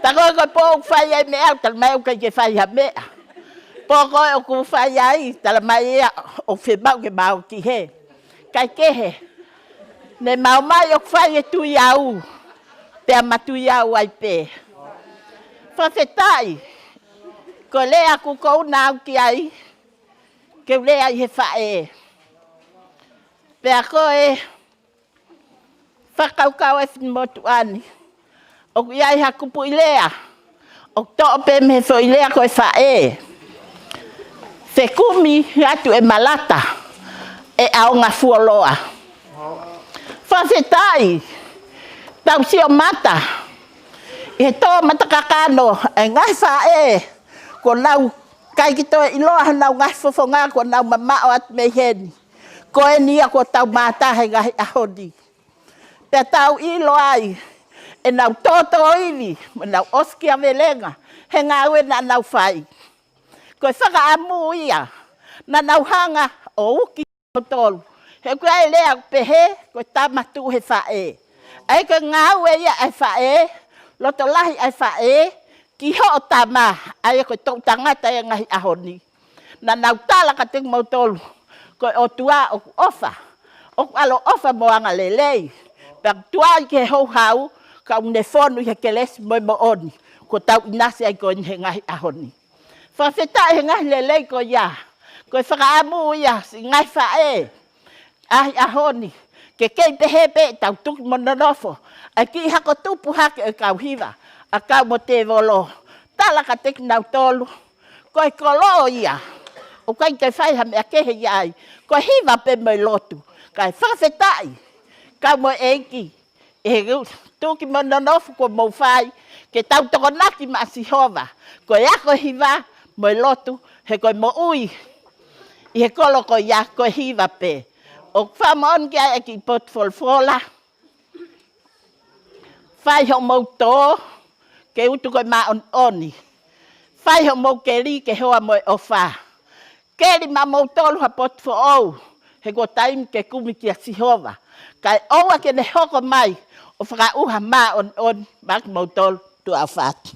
Tā ko ē ko e pō ʻoku fai ai meʻa au, tala mai ʻoku ʻikai ke fai ha meʻa. Pō ko ē ʻoku fai ai, tala mai ia ʻoku fiemaʻu ke mau ki he. Kae kehe, ne mau mai ʻoku fai e tui au, pea ma tui au ai pē. Fakafetaʻi, ko e lea ʻoku kouna au ki ai, ke u lea ʻi he faʻē. Pea ko e fakakaukau ʻa e finemotuʻa ni, ʻoku ʻi ai ha kupuʻi lea ʻoku toʻo pē mei he foʻi lea ko e faʻē. Fekumi atu e malata ʻe ʻaonga fuoloa. Fakafetaʻi, tau sio mata ʻi he tō mata kakano e ngaahi faʻē, kuo nau ʻikai ke toe ʻiloa honau ngaahi fofonga kuo nau mamaʻo atu mei heni. Ko eni ia kuo tau mātā he ngaahi ʻaho ni. Pea tau ʻilo ai ʻenau tōtōivi, ʻenau ʻosikiavelenga he ngāue naʻa nau fai. Ko e fakaʻamu ia naʻa nau hanga ʻo uki kimoutolu. He ʻoku ʻi ai e lea ʻoku pehē, ko e tama tuʻu he faʻē. ʻA ia ko e ngāue ia ʻa e faʻē, loto lahi ʻa e faʻē ki hoʻo tama, ʻa ia ko e toʻu tangata ia he ngaahi ʻaho ni. Naʻa nau tala kiate kimoutolu, ko e ʻOtua ʻoku ʻofa, ʻoku ʻaloʻofa mo angalelei. Pea tuai ki he houhau, ka ʻoku ne fonu ʻi he kelesi mo e moʻoni kuo tau ʻinasi ai ko eni he ngaahi ʻaho ni. Fakafetaʻi he ngaahi lelei ko ia. Ko e fakaʻamu ia siʻi ngaahi faʻē ʻaʻahi ʻaho ni, ke kei pehē pē ʻetau tuki mo nonofo ʻa e kiʻi hako tupu hake ʻo e kau hiva ʻakau mo tēvolo. Tala kiate kinautolu, ko e kolo ia ʻoku ʻikai ke fai ha meʻa kehe ia ai, ko e hiva pē mo e lotu. Kae fakafetaʻi, kau mo e ʻEiki, ʻi he tuki mo e nonofo kuo mou fai, ke tau tokonaki maʻa Sihova, ko e ako hiva mo e lotu, he ko e moʻui ʻi he kolo ko ia ko e hiva pē. ʻOku ou fakamoʻoni ki ai e kiʻi potu folofola, fai hoʻomou tō ke utu ko e māʻoniʻoni. Fai hoʻomou keli ke hoa mo e ʻofa. Keli maʻamoutolu ha potu foʻou, he kuo taimi ke kumi kia Sihova. Kae ʻoua ke ne hoko mai ʻo fakaʻuha māʻoniʻoni maʻa kimoutolu. Tuʻa ʻofa atu.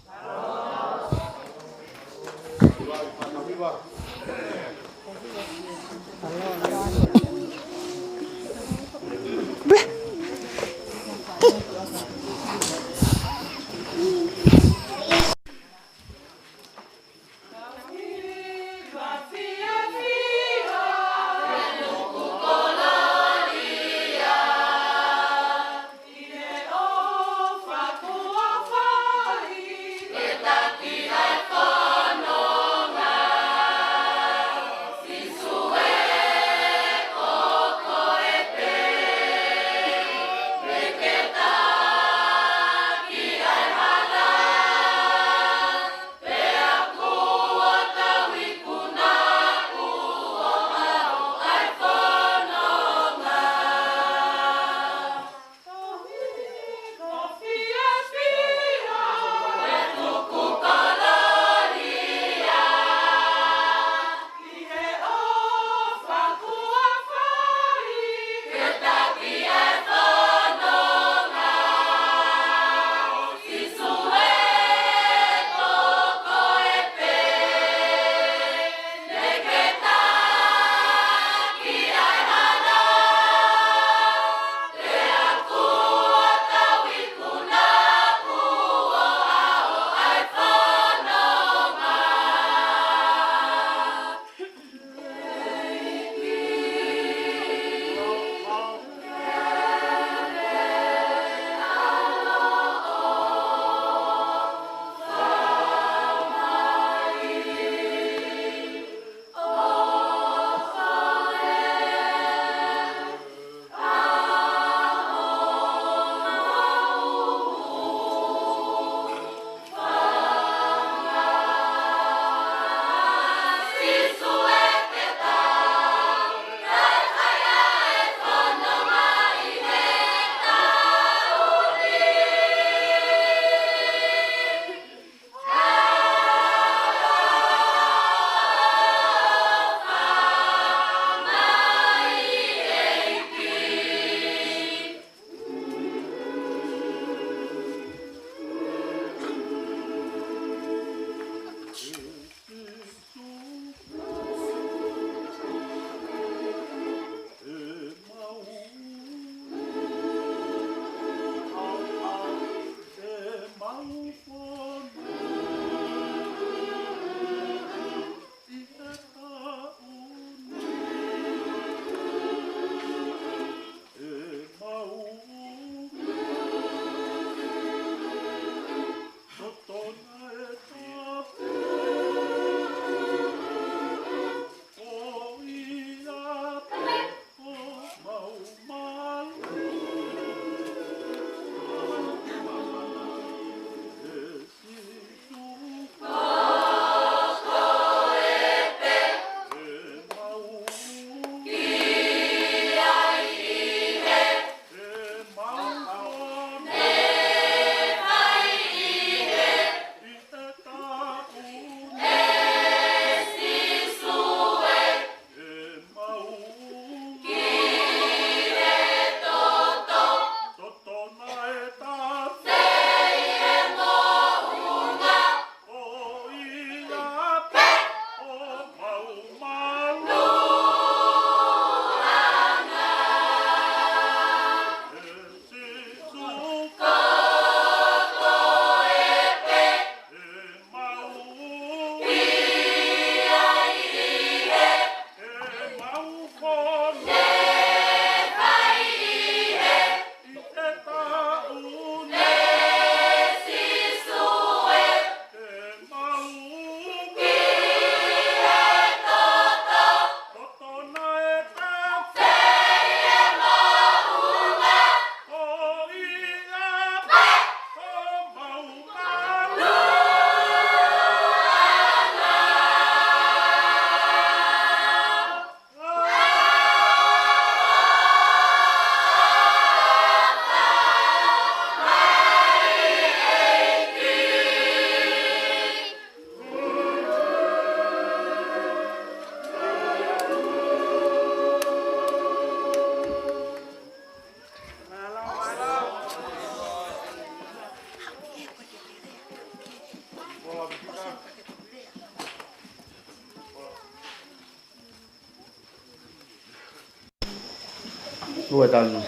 Tuʻa tanu.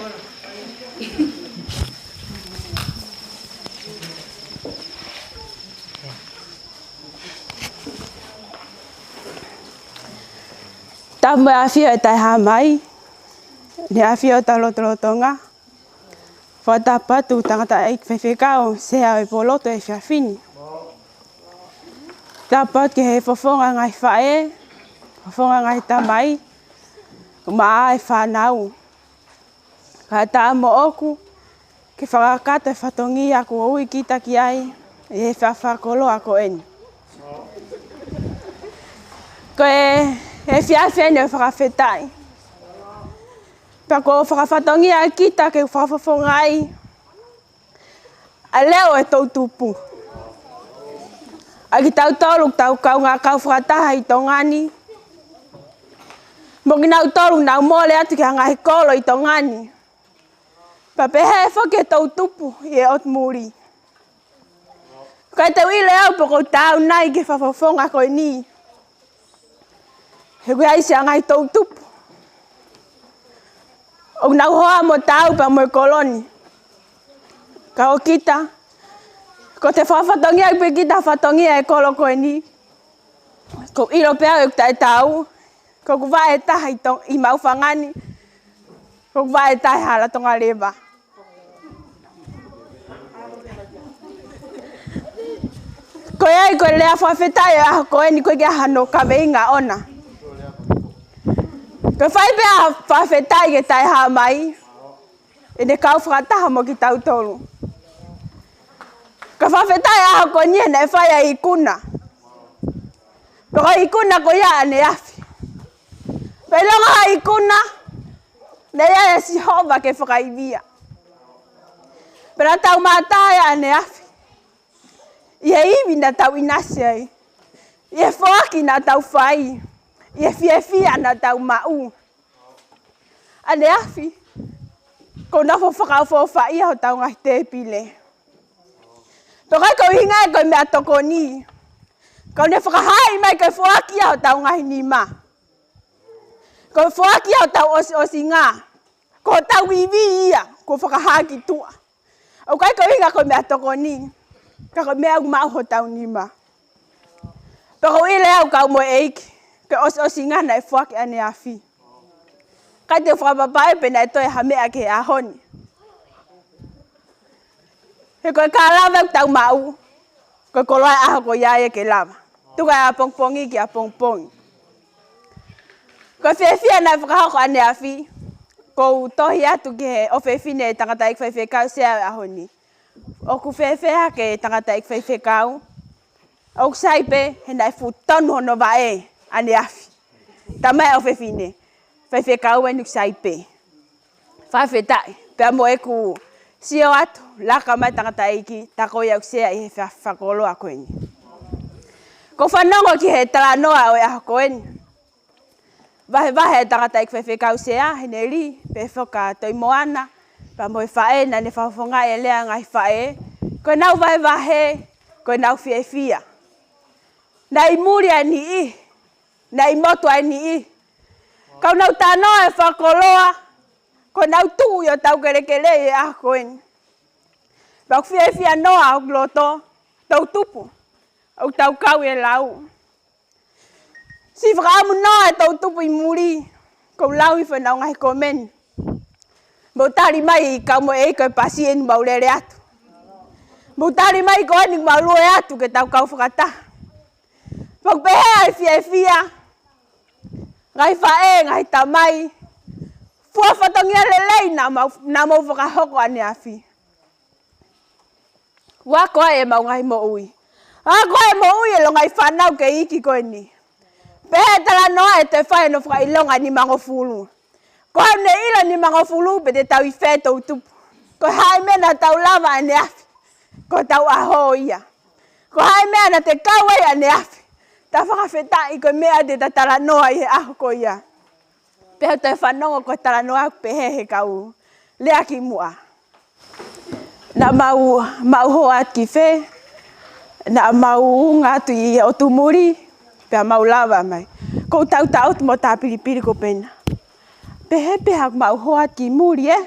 Tapu mo e ʻafio ʻa e Taʻehāmai, ʻEne ʻAfio ʻo e Lotolotonga. Fakatapu atu tangataʻeiki faifekau, sea ʻo e pōlotu he efiafi ni. Tapu atu ki he fofonga ngaahi faʻē, fofonga ngaahi tamai, mo e fānau. Kae ʻatā moʻoku ke fakakakato e fatongia kuo ui kita ki ai ʻi he efiafi fakakoloa ko eni. Ko e efiafi eni ʻo e fakafetaʻi. Pea kuo fakafatongia kita ke fakafofongaʻi ʻa e leʻo ʻo e toʻutupu. ʻA kitautolu ʻoku tau kaungā kau fakataha ʻi Tonga ni, mo kinautolu ʻoku nau mole atu ki he ngaahi kolo ʻi Tonga ni. Pea pehē foki ki he toʻutupu ʻi he ʻotu muli. Kae te u ʻilo au pe ʻoku ou taau nai ki he fakafofonga ko eni. He ʻoku ʻi ai siʻa ngaahi toʻutupu ʻoku nau hoa mo taau pea mo e kolo ni. Ka ko kita, ko e fakafatongia pē kita, fatongia e kolo ko eni. ʻOku ou ʻilo pē au ʻeku taʻetaau, ko ʻeku vaʻe ʻe taha ʻi Tong-, ʻi Maʻufanga ni, ko ʻeku vaʻe ʻe taha ʻi Hala Tonga leva. Ko ia ai ko e lea fakafetaʻi ʻo e ʻaho ko eni, ʻoku ʻikai ke ʻi ai hano kaveinga ʻona. Ko e fai pē ʻa e fakafetaʻi ki he Taʻehāmai, ʻene kau fakataha mo kitautolu. Ko e fakafetaʻi ʻo e ʻaho ko eni he naʻe fai ʻa e ikuna. Pea ko e ikuna ko ia ʻaneafi. Pea ʻilonga ha ikuna, naʻe ʻi ai ʻa Sihova ke fakaivia. Pea naʻa tau mātā ia ʻaneafi ʻi he ivi naʻa tau ʻinasi ai, ʻi he foaki naʻa tau fai, ʻi he fiefia naʻa tau maʻu. ʻAneafi, kuo nofo fakaʻofoʻofaʻia hotau ngaahi tēpile. Pea ʻoku ʻikai ko e ʻuhinga ia ko e meʻatokoni. Ka ʻoku ne fakahaaʻi mai ko e foaki ia hotau ngaahi nima. Ko e foaki ia hotau ʻosiʻosinga. Ko hotau ivi ia, kuo fakahā ki tuʻa. ʻOku ʻikai ko e ʻuhinga ko e meʻatokoni, ka ko e meʻa ʻoku maʻu hotau nima. Pea ʻoku ou ʻilo au kau mo e ʻEiki, ko e ʻosiʻosinga naʻe foaki ʻaneafi. ʻIkai te u fakapapauʻi pe naʻe toe ha meʻa ki he ʻaho ni. He ko e kālava ʻoku tau maʻu, ko e koloa e ʻaho ko ia ia ke lava. Tuku ʻapongipongi ki ʻapongipongi. Ko e fiefia naʻe fakahoko ʻaneafi, ʻoku ou tohi atu ki he ʻofefine tangataʻeiki faifekau sea ʻo e ʻaho ni. ʻOku fēfē hake tangataʻeiki faifekau? ʻOku sai pē, he naʻe fuʻu tonu hono vaʻe ʻaneafi. Talamai ʻe he ʻofefine faifekau eni ʻoku sai pē. Fakafetaʻi, pea mo ʻeku sio atu, laka mai tangataʻeiki, tā ko ia ʻoku sea ʻi he efiafi fakakoloa ko eni. ʻOku ou fanongo ki he talanoa ʻo e ʻaho ko eni. Vahevahe ʻe he tangataʻeiki faifekau sea, Heneli, pea foki ʻa Toimoana, pea mo e faʻē naʻa ne fakafofongaʻi e lea ngaahi faʻē, ko ʻenau vahevahe, ko ʻenau fiefia. Naʻe ʻi muli ʻa e niʻihi, naʻe ʻi motu ʻa e niʻihi. Ka ʻoku nau talanoa e fakakoloa, ko ʻenau tuʻu ʻi hotau kelekele ʻi he ʻaho ko eni. Pea ʻoku fiefia noa hoku loto, toʻutupu ʻoku tau kau ʻi he lau. Siʻi fakaʻamu noa e toʻutupu ʻi muli, ʻoku ou lau hifo ʻenau ngaahi komeni. Mou tali mai kau mo e ʻEiki ko e pasi eni mau lele atu. Mou tali mai ko eni mau lue atu ke tau kau fakataha. Pea ʻoku pehē ʻa e fiefia, ngaahi faʻē, ngaahi tamai, fua fatongia lelei naʻa mau, naʻa mau fakahoko ʻaneafi. Ua ko ē ʻemau ngaahi moʻui. Ua ko ē moʻui ʻa e ngaahi fānau kei iiki ko eni. Pea ʻi he talanoa ʻe toe fai hono fakaʻilonga nimangofulu. Ko ʻene ʻilo nimangofulu pe te tau ʻi fē toʻutupu. Ko e hā e meʻa naʻa tau lava ʻaneafi. Ko hotau ʻaho ia. Ko e hā e meʻa naʻa te kau ai ʻaneafi. Tau fakafetaʻi ko e meʻa te ta talanoa ʻi he ʻaho ko ia. Pea ʻoku ou toe fanongo ko e talanoa ʻoku pehē he kau lea kimuʻa. Naʻa mau, mau hoa atu ki fē, naʻa mau unga atu ʻi ʻotu muli, pea mau lava mai. ʻOku ou taʻotaʻotu mo tāpilipili ko pena. Pehē pē haʻaku maʻu hoa ki muli, ē?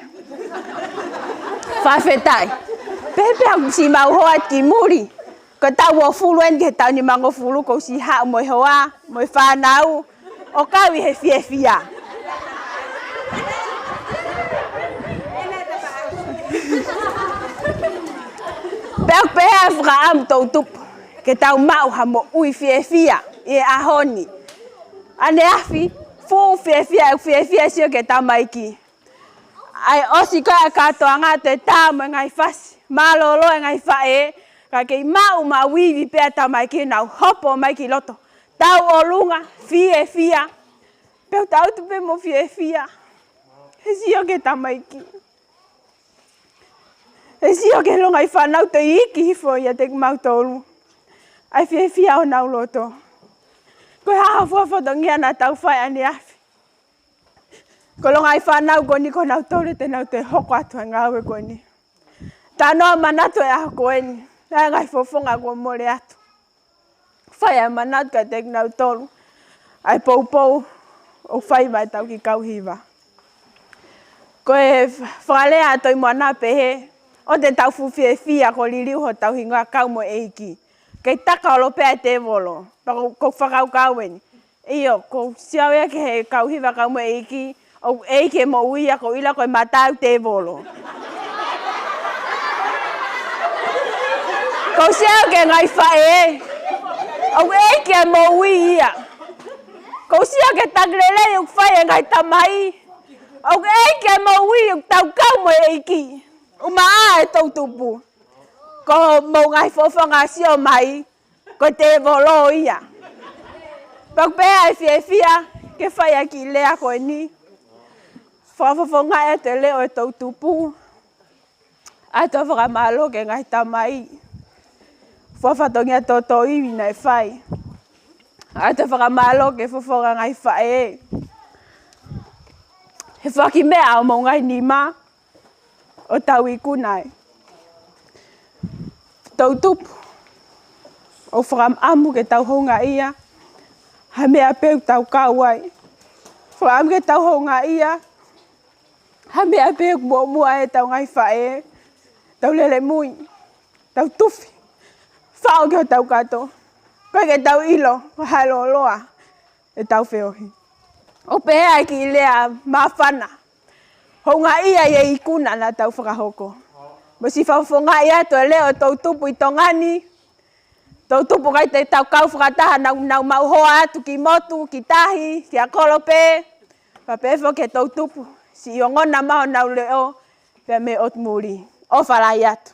Fakafetaʻi. Pehē pē haʻaku siʻi maʻu hoa ki muli. Ko e taʻu uofulu eni ki he taʻu nimangofulu kuo u siʻi haʻu mo e hoa, mo e fānau, ʻo kau ʻi he fiefia. Pea ʻoku pehē ʻa e fakaʻamu, toʻu tupu, ke tau maʻu ha moʻui fiefia ʻi he ʻaho ni. ʻAneafi, fuʻu fiefia, ʻeku fiefia sio ki he tamaiki. ʻA e ʻosi ko ē ʻa e kātoanga, toe tā mo e ngaahi fasi, mālōlō e ngaahi faʻē, ka kei maʻu maʻu ivi pē ʻa e tamaiki, nau hopo mai ki loto, tauʻolunga, fiefia. Pea u tangutu pē mo fiefia. He sio ki he tamaiki. He sio ki he longaʻi fānau, toe iiki hifo ʻiate kimautolu ʻa e fiefia ʻo honau loto. Ko e hā ha fua fatongia naʻa tau fai ʻaneafi? Ko e longaʻi fānau ko eni, ko nautolu te nau toe hoko atu ʻa e ngāue ko eni. Talanoa manatu e ʻaho ko eni, ʻa e ngaahi fofonga kuo mole atu. Fai ʻa e manatu kiate kinautolu ʻa e poupou ʻoku fai mai ʻetau kiʻi kau hiva. Ko e fakalea ʻa Toi Moana pehē, ʻoua te tau fuʻu fiefia kuo liliu hotau hingoa kau mo e ʻEiki. Kei taka holo pē ʻa e tēvolo. Pea ko, ko e fakakaukau eni. ʻIo, ʻoku ou sio au ia ki he kau hiva kau mo e ʻEiki, ʻoku ʻeiki e moʻui ia, ʻoku ou ʻilo ko e mata ʻo e tēvolo. ʻOku ou sio au ki he ngaahi faʻē, ʻoku ʻeiki e moʻui ia. ʻOku ou sio ki he taki lelei ʻoku fai ʻe he ngaahi tamai, ʻoku ʻeiki e moʻui ʻoku tau kau mo e ʻEiki. ʻUmaʻā e toʻu tupu. Ko hoʻomou ngaahi fofonga sio mai, ko e tēvolo ia. Pea ʻoku pehē ʻa e fiefia ke fai ʻa e kiʻi lea ko eni. Fakafofongaʻi atu e leʻo ʻo e toʻu tupu ʻa e toe fakamālō ki he ngaahi tamai. Fua fatongia tōtōivi naʻe fai. ʻA e toe fakamālō ki he fofonga ngaahi faʻē. He foaki meʻa ʻa homou ngaahi nima ʻo tau ikuna ai. Toʻu tupu, ʻoku fakaʻamu ke tau houngaʻia ha meʻa pē ʻoku tau kau ai. Fakaʻamu ke tau houngaʻia ha meʻa pē ʻoku muʻomuʻa ai ʻetau ngaahi faʻē, tau lele mui, tau tufi, faʻo ki hotau kato. Koeʻuhi ke tau ʻilo ko e hā e lōloa ʻetau feohi. ʻOku pehē ʻa e kiʻi lea māfana, houngaʻia ʻi he ikuna naʻa tau fakahoko. Mo siʻi fakafofongaʻi atu e leʻo ʻo e toʻu tupu ʻi Tonga ni. Toʻu tupu ʻikai te tau kau fakataha, nau, nau maʻu hoa atu ki motu, ki tahi, ki ʻakolope. Pea pehē foki ki he toʻu tupu, siʻi ongona mai honau leʻo pea mei ʻotu muli. ʻOfa lahi atu.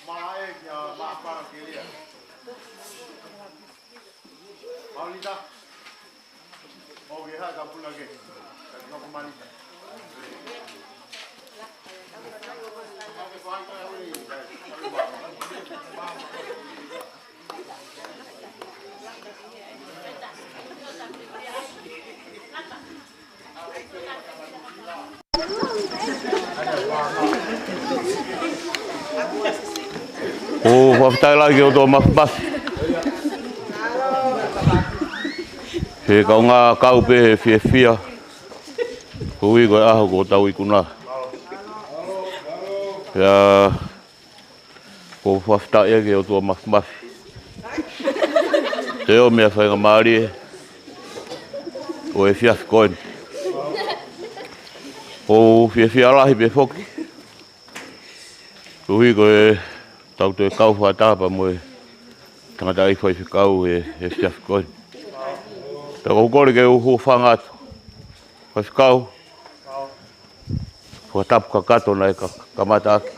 Malaʻe kia Maʻapara Kelia. Maulita. ʻOku ke haʻi ka puna ke. Ka ki hoku malita. ʻOku fakafetaʻi lahi ki he ʻOtua Mafimafi. He kaungā kau pē he fiefia. Koeʻuhi ko e ʻaho kuo tau ikuna. Pea ʻoku fakafetaʻi ki he ʻOtua Mafimafi. Te o mea faingamālie ʻo e efiafi ko eni. ʻOku fiefia lahi pē foki. Koeʻuhi ko e tau toe kau fakataha pea mo e tangataʻeiki faifekau he, he efiafi ko eni. Pea ʻoku ou kole ke u hūfanga atu. Faifekau. Fakatapu kakato naʻe ka-, kamata ʻaki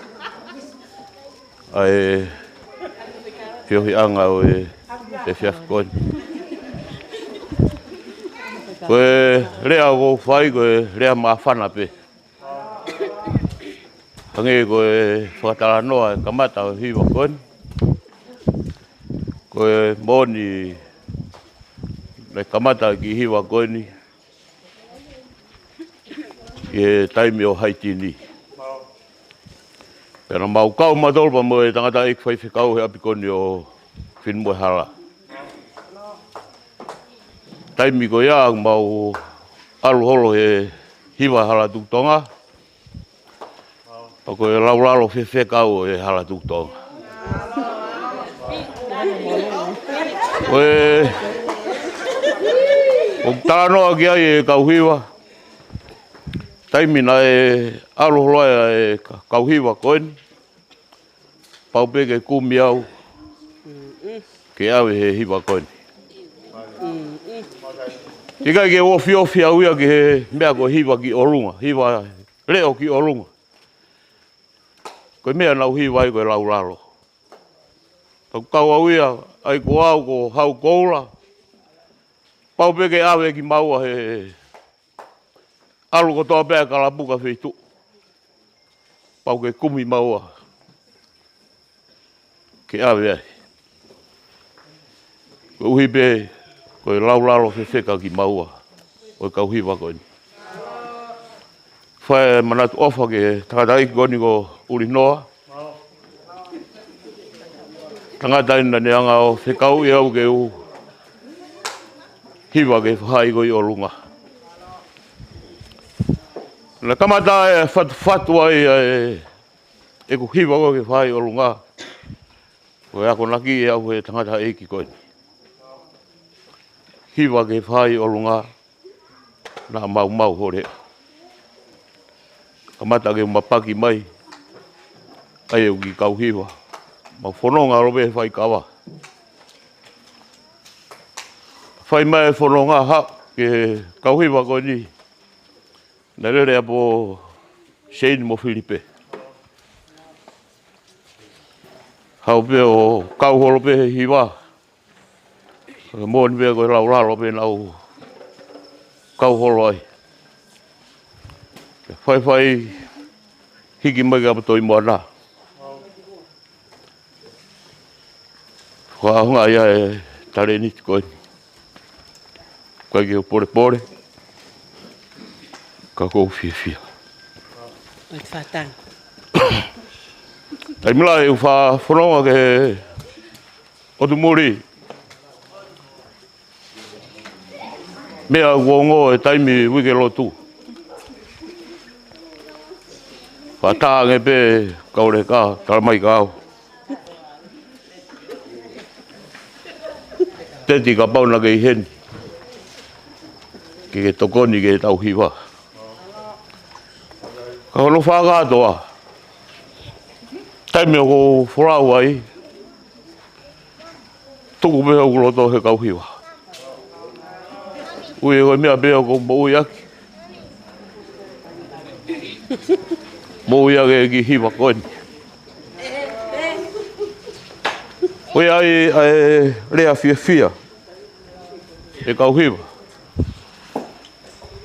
ʻa e feohiʻanga ʻo e, e efiafi ko eni. Ko e lea ʻoku ou fai, ko e lea māfana pē. Hangē ko e fakatalanoa e kamata ʻo e hiva ko eni. Ko e moʻoni naʻe kamata e kiʻi hiva ko eni ʻi he taimi ʻo Haitini. Pea naʻa mau kau mautolu pea mo e tangataʻeiki faifekau he ʻapi ko eni ʻo Finemoehala. Taimi ko ia ʻoku mau ʻalu holo he hiva Hala Tuʻi Tonga. Pea ko e laulalo fefeka ʻo e Hala Tuʻi Tonga. Ko e, ʻoku talanoa ki ai e kau hiva. Taimi naʻe ʻalu holo ai e ka-, kau hiva ko eni. Pau pē ke kumi au ke ʻave he hiva ko eni. ʻIkai ke ofiofi au ia ki he meʻa ko e hiva ki ʻolunga, hiva leʻo ki ʻolunga. Ko e meʻa naʻa ku hiva ai ko e laulalo. Ka ʻoku kau au ia, ʻa ia ko au ko Hau Koula. Pau pē ke ʻave kimaua he ʻalu kotoa pē ʻa e kalapu ki he feituʻu. Pau ke kumi maua ke ʻave ai. Koeʻuhi pē ko e laulalo fefeka kimaua ʻo e kau hiva ko eni. Fai e manatu ʻofa ki he tangataʻeiki ko eni ko Ulinoa. Tangata eni naʻa ne hanga ʻo fekauʻi au ke u hiva ki he faʻahi ko ē ʻi ʻolunga. Naʻe kamata e fatufatu ai ʻa e, ʻeku hiva ko ē ki he faʻahi ʻolunga. Ko e akonaki ʻe au he tangataʻeiki ko eni. Hiva ki he faʻahi ʻolunga. Naʻa mau maumau holo. Kamata ke mapaki mai ʻa e kiʻi kau hiva. Mau fononga holo pē he faikava. Fai mai e fononga ha, ki he kau hiva ko eni. Naʻe lele ʻa Pō Seini mo Filipe. Haʻu pē ʻo kau holo pē he hiva. Ka moʻoni pē ko e laulalo pē naʻa ku kau holo ai. Faifai hiki mai kia Pō Toimoana. Fakaʻaonga ia e talēniti ko eni. ʻIkai ke u polepole. Ka ʻoku ou fiefia. ʻOi, fakatanga. Taimi lahi ʻoku ou fononga ki he ʻotu muli. Meʻa ʻoku ongo e taimi uike lotu. Fakatanga pē kau leka, tala mai kia au. Teti kapau naʻa ke ʻi heni. Ke ke tokoni ke tau hiva. Ka hono fakakātoa. Taimi ʻoku ou folau ai. Tuku pē hoku loto he kau hiva. Ui ko e meʻa pē ʻoku ou moʻui ʻaki. Moʻui ʻaki e kiʻi hiva ko eni. ʻOku ʻi ai ʻa e lea fiefia ʻe kau hiva.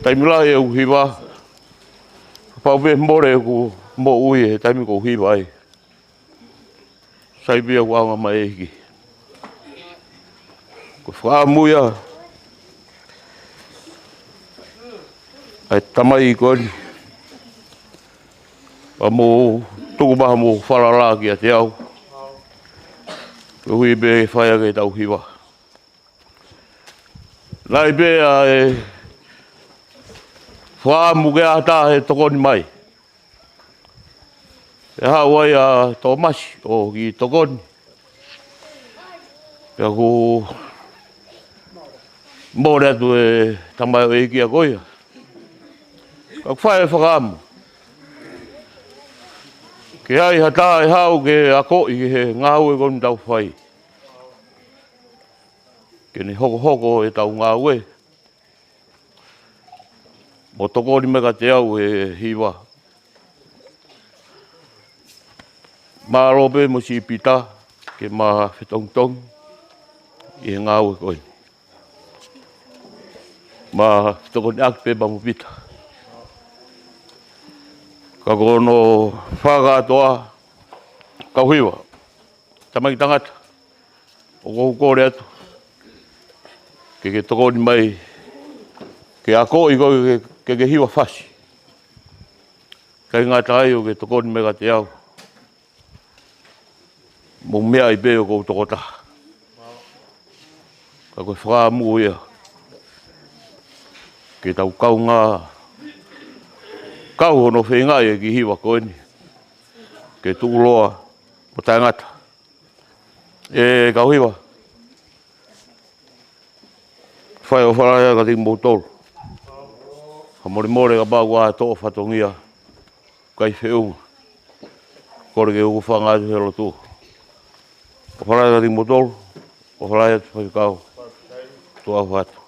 Taimi lahi ʻeku hiva, pau pē mole ʻeku moʻui he taimi ʻoku ou hiva ai. Sai pē ʻeku ʻaonga mai ʻEiki. Ko e fakaʻamu ia ʻa e tamai ko eni. Pea mou tuku mai haʻamou falala kiate au. Koeʻuhi pē ke fai ʻaki ʻetau hiva. Naʻe ʻi ai pē ʻa e fakaʻamu ke ʻatā he tokoni mai. ʻE haʻu ai ʻa Tōmasi ʻo kiʻi tokoni. Pea kuo mole atu e tamaioʻeiki ko ia. Ka ʻoku fai e fakaʻamu ke ʻi ai ha taha ʻe haʻu ke akoʻi ki he ngāue ko eni ʻoku tau fai. Ke ne hokohoko ʻetau ngāue. Mo tokoni mai kiate au he hiva. Mālō pē mo Sipita ke ma fetongitongi ʻi he ngāue ko eni. Ma fetokoniʻaki pē pea mo Pita. Ka ko hono fakakātoa, kau hiva, tamaiki tangata, ʻoku ou kole atu ke ke tokoni mai ke akoʻi koe ke, ke, ke hiva fasi. ʻIkai ngata ai ʻo ke tokoni mai kiate au, mou meaʻi pē ʻoku ou tokotaha. Ka ko e fakaʻamu ia ke tau kaungā kau hono feingaʻi e kiʻi hiva ko eni ke tuʻuloa mo taʻengata. ʻE kau hiva, fai ʻo falala atu kiate kimoutolu. Fakamolemole kapau ʻoku toʻo fatongia, ʻikai feʻunga. Kole ke u hūfanga atu he lotu. ʻO falala atu kiate kimoutolu, ʻo falala atu Faifekau. Tuʻa ʻofa atu.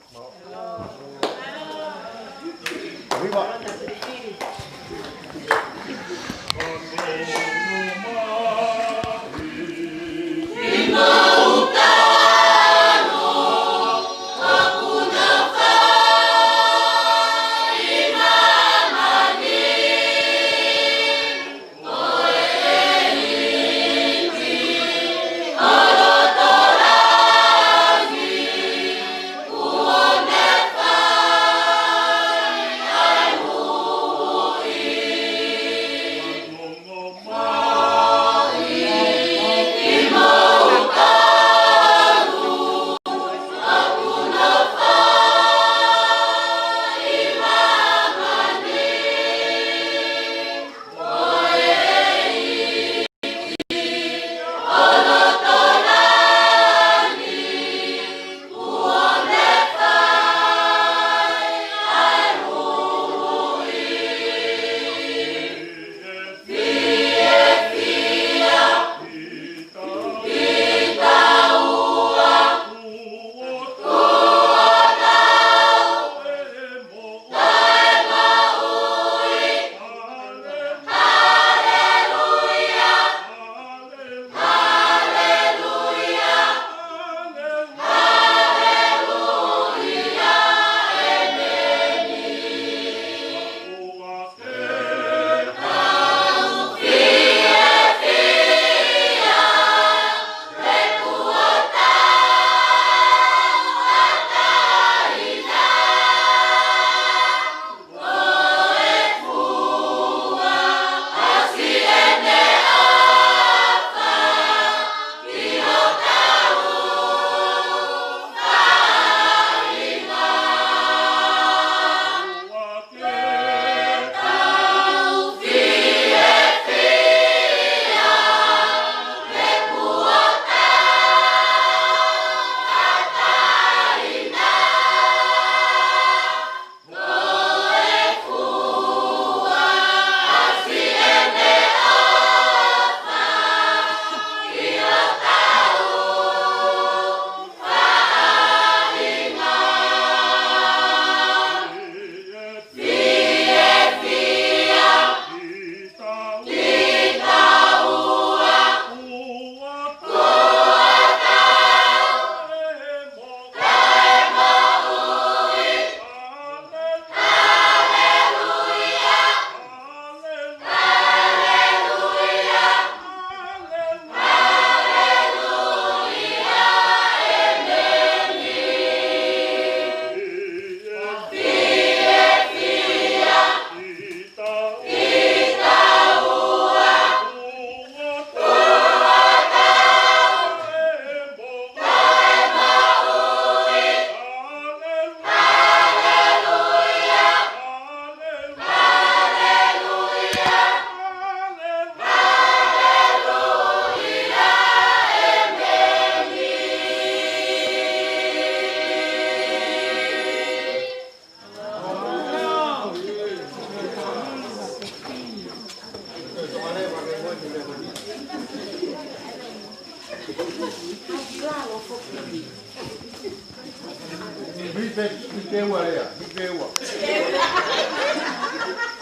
Pe, pe ua lea, pe ua.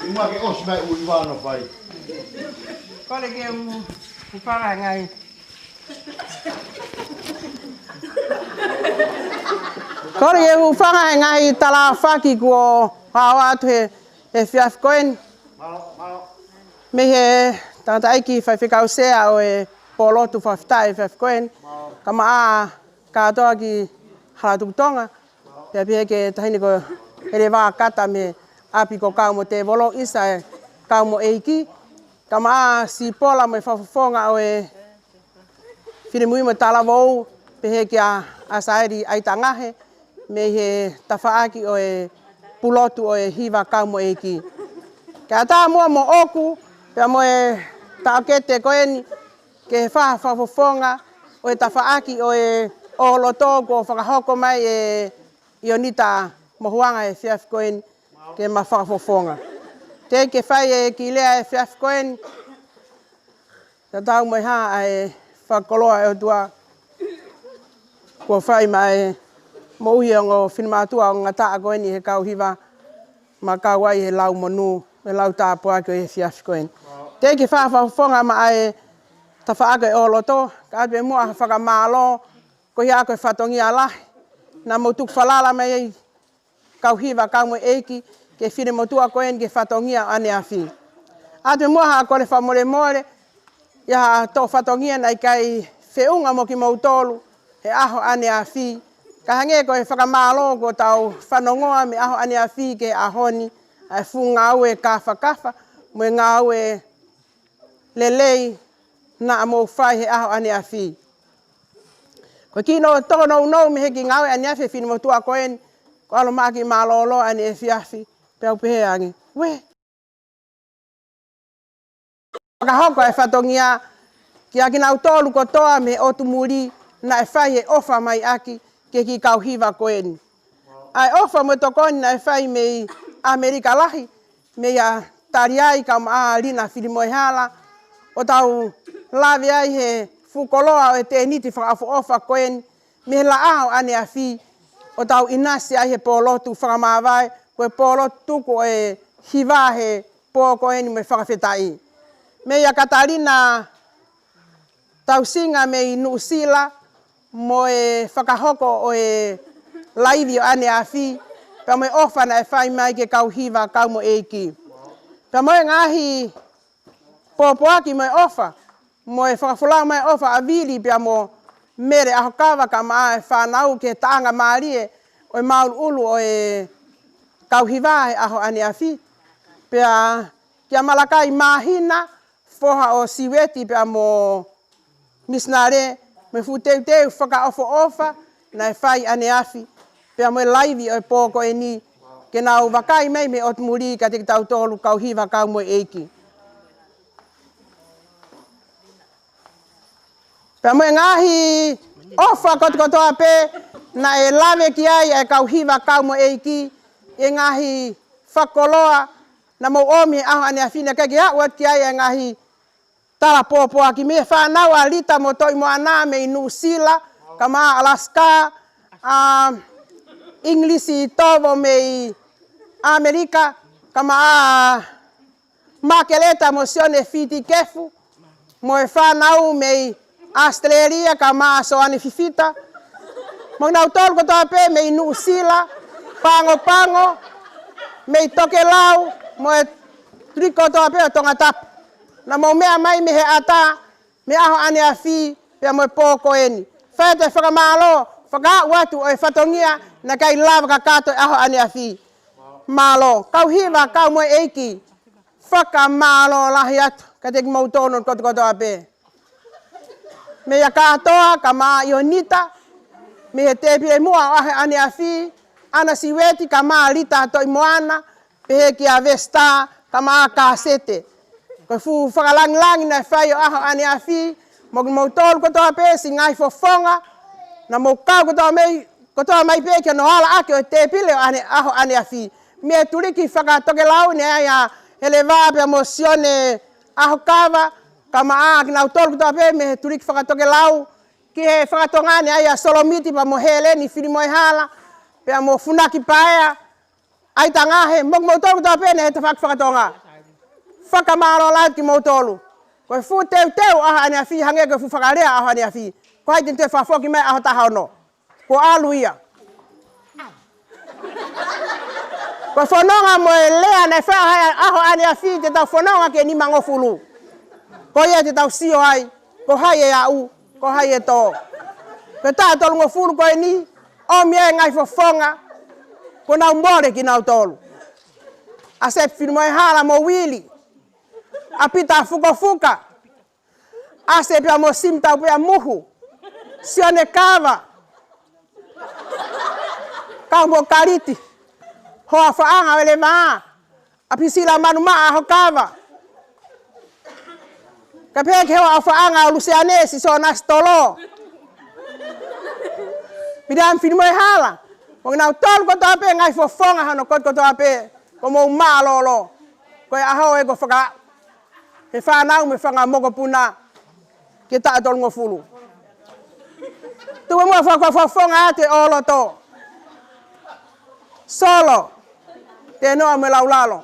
ʻI mua ke ʻosi mai ʻu ivano fai. Kole ke u, u fanga ngai. Kole ke u fanga he ngaahi talafaki kuo hao atu he, he efiafi ko eni. Mei he tangataʻeiki faifekau sea ʻo e pōlotu fakafetaʻi he efiafi ko eni. Kae ʻumaʻā kātoa ki Hala Tuku Tonga. Pea pehē ki he taʻahine ko Helevā Kata mei he ʻapi ko Kaumoutevolo, ʻisa e kau mo ʻeiki. Kae ʻumaʻā Sipola mo e fakafofonga ʻo e finemui mo e talavou, pehē kia ʻAsaeli ʻAitangahe, mei he tafaʻaki ʻo e pulotu ʻo e hiva kau mo ʻeiki. Kae ʻatā muʻa moʻoku, pea mo e taʻokete ko eni, ke fai ha fakafofonga ʻo e tafaʻaki ʻo e ʻOloto kuo fakahoko mai ʻe ʻIonita Mohuanga he efiafi ko eni ke ma fakafofonga. Teʻeki ke fai e kiʻi lea he efiafi ko eni, tatau mo e hā ʻa e fakakoloa ʻa e ʻOtua kuo fai maʻa e moʻui ʻa e ongo finemātuʻa ongongataʻa ko eni he kau hiva, ma kau ai he lau monū, he lau tāpuaki ʻo e efiafi ko eni. Teʻeki ke fai ha fakafofonga maʻa e tafaʻaki ʻo e ʻOloto, kae ʻoatu pē muʻa ha fakamālō, ko ia ko e fatongia lahi naʻa mou tuku falala mai ai kau hiva kau mo ʻeiki ki he finemotuʻa ko eni ki he fatongia ʻaneafi. ʻOatu pē muʻa ha kole fakamolemole, ʻi ai ha toʻo fatongia naʻe ʻikai feʻunga mo kimoutolu he ʻaho ʻaneafi. Kae hangē ko e fakamālō kuo tau fanongoa mei he ʻaho ʻaneafi ki he ʻaho ni, ʻa e fuʻu ngāue kāfakafa, mo e ngāue lelei naʻa mou fai he ʻaho ʻaneafi. Ko e kiʻi tōnounou mei he kiʻi ngāue ʻaneafi ʻa e finemotuʻa ko eni, ko e ʻalu mai kiʻi mālōlō ʻaneefiafi, pea u pehē ange, uē. Fakahoko e fatongia kia kinautolu kotoa mei he ʻotu muli naʻe fai e ʻofa mai ʻaki ki he kiʻi kau hiva ko eni. ʻA e ʻofa mo e tokoni naʻe fai mei ʻAmelika lahi, mei a tali ai kae ʻumaʻā Lina Filimoehala, ʻo tau lave ai he fuʻu koloa ʻo e tēniti fakaʻofoʻofa ko eni, mei he laʻā ʻo ʻaneafi, ʻo tau ʻinasi ai he pōlotu fakamāvae, ko e pōlotu tuku ʻo e hiva he pō ko eni mo e fakafetaʻi. Mei a Katalina Tausinga mei Nuʻusila, mo e fakahoko ʻo e laivi ʻo ʻaneafi, pea mo e ʻofa naʻe fai mai ki he kau hiva kau mo ʻeiki. Pea mo e ngaahi pōpoaki mo e ʻofa, mo e fakafolau mai ʻofa ʻa Vili pea mo Mele ʻAhokava kae ʻumaʻā e fānau ki he taʻanga mālie ʻo e māʻuluʻulu ʻo e kau hiva he ʻaho ʻaneafi. Pea kia Malakai Māhina, foha ʻo Siueti pea mo Misinale, mo e fuʻu teuteu fakaʻofoʻofa naʻe fai ʻaneafi, pea mo e laivi ʻo e pō ko eni, ke nau vakai mai mei he ʻotu muli kiate kitautolu kau hiva kau mo ʻeiki. Pea mo e ngaahi ʻofa kotokotoa pē naʻe lave ki ai ʻa e kau hiva kau mo ʻeiki, ʻi he ngaahi fakakoloa naʻa mou ʻomi he ʻaho ʻaneafi, naʻe ʻikai ke aʻu atu ki ai ʻa e ngaahi tala pōpoaki mei he fānau ʻa Lita mo Toʻimoana mei Nuʻusila, kae ʻumaʻā Alaska, ʻa ʻIngilisi Tovo mei ʻAmelika, kae ʻumaʻā Makeleta mo Sione Fitikefu, mo e fānau mei ʻAositelēlia kae ʻumaʻā Soane Fifita, mo kinautolu kotoa pē mei Nuʻusila, Pago Pago, mei Tokelau, mo e tuliki kotoa pē ʻo Tongatapu. Naʻa mou meʻa mai mei he ʻatā, mei he ʻaho ʻaneafi, pea mo e pō ko eni. Fai atu e fakamālō, fakaaʻu atu ʻo e fatongia naʻe ʻikai lava kakato he ʻaho ʻaneafi. Mālō, kau hiva, kau mo e ʻeiki, fakamālō lahi atu kiate kimoutolu kotokotoa pē. Mei a Kātoa, kae ʻumaʻā ʻIonita, mei he tēpile muʻa ʻo e ʻaho ʻaneafi, ʻAna Siueti, kae ʻumaʻā Lita Toʻimoana, pehē kia Vesita, kae ʻumaʻā Kasete. Ko e fuʻu fakalangilangi naʻe fai ʻo e ʻaho ʻaneafi, mo kimoutolu kotoa pē siʻi ngaahi fofonga, naʻa mou kau kotoa mai, kotoa mai pē ki hono ala ʻaki ʻo e tēpile ʻo e ʻaho ʻaneafi. Mei he tuliki fakatokelau naʻe ʻi ai ʻa Helevā pea mo Sione ʻAhokava, kae ʻumaʻā kinautolu kotoa pē mei he tuliki fakatokelau, ki he fakatonga naʻe ʻi ai ʻa Solomiti pea mo Heleni Filimoehala, pea mo Funaki Paea, ʻAita Ngahe, mo kimoutolu kotoa pē ʻi he tafaʻaki fakatonga. Fakamālō lahi kimoutolu. Ko e fuʻu teuteu ʻaho ʻaneafi hangē ko e fuʻu fakalea ʻaho ʻaneafi. Ko hai te ne toe fakafoki mai ʻaho taha ono? Kuo ʻalu ia. Ko e fononga mo e lea naʻe fai he ʻaho ʻaneafi, te tau fononga ki he nimangofulu. Ko ia te tau sio ai, ko hai ʻe aʻu, ko hai ʻe tō. Ko e taʻu ʻe tolungofulu ko eni, ʻomi e ngaahi fofonga, kuo nau mole kinautolu. ʻAsepi Finemoehala mo Uili. ʻApita Fukofuka. ʻAse pea mo Simi Taupea Muhu. Sione Kava. Kau mo Kaliti. Hoa Faʻanga ʻo e Leva. ʻApisila Manumaʻa Hokava. Kae pehē ki he hoa ʻo Faʻanga ʻo Luseane Sisona Sitolo. Miriam Finemoehala. Mo kinautolu kotoa pē ngaahi fofonga hono kotoa pē. Ko mou mālōlō. Ko e ʻaho ē ko faka he fānau mo e fanga mokopuna ki he taʻu ʻe tolungofulu. Tuku muʻa fakafofonga atu e ʻōloto. Solo, Tenoa mo e Laulalo.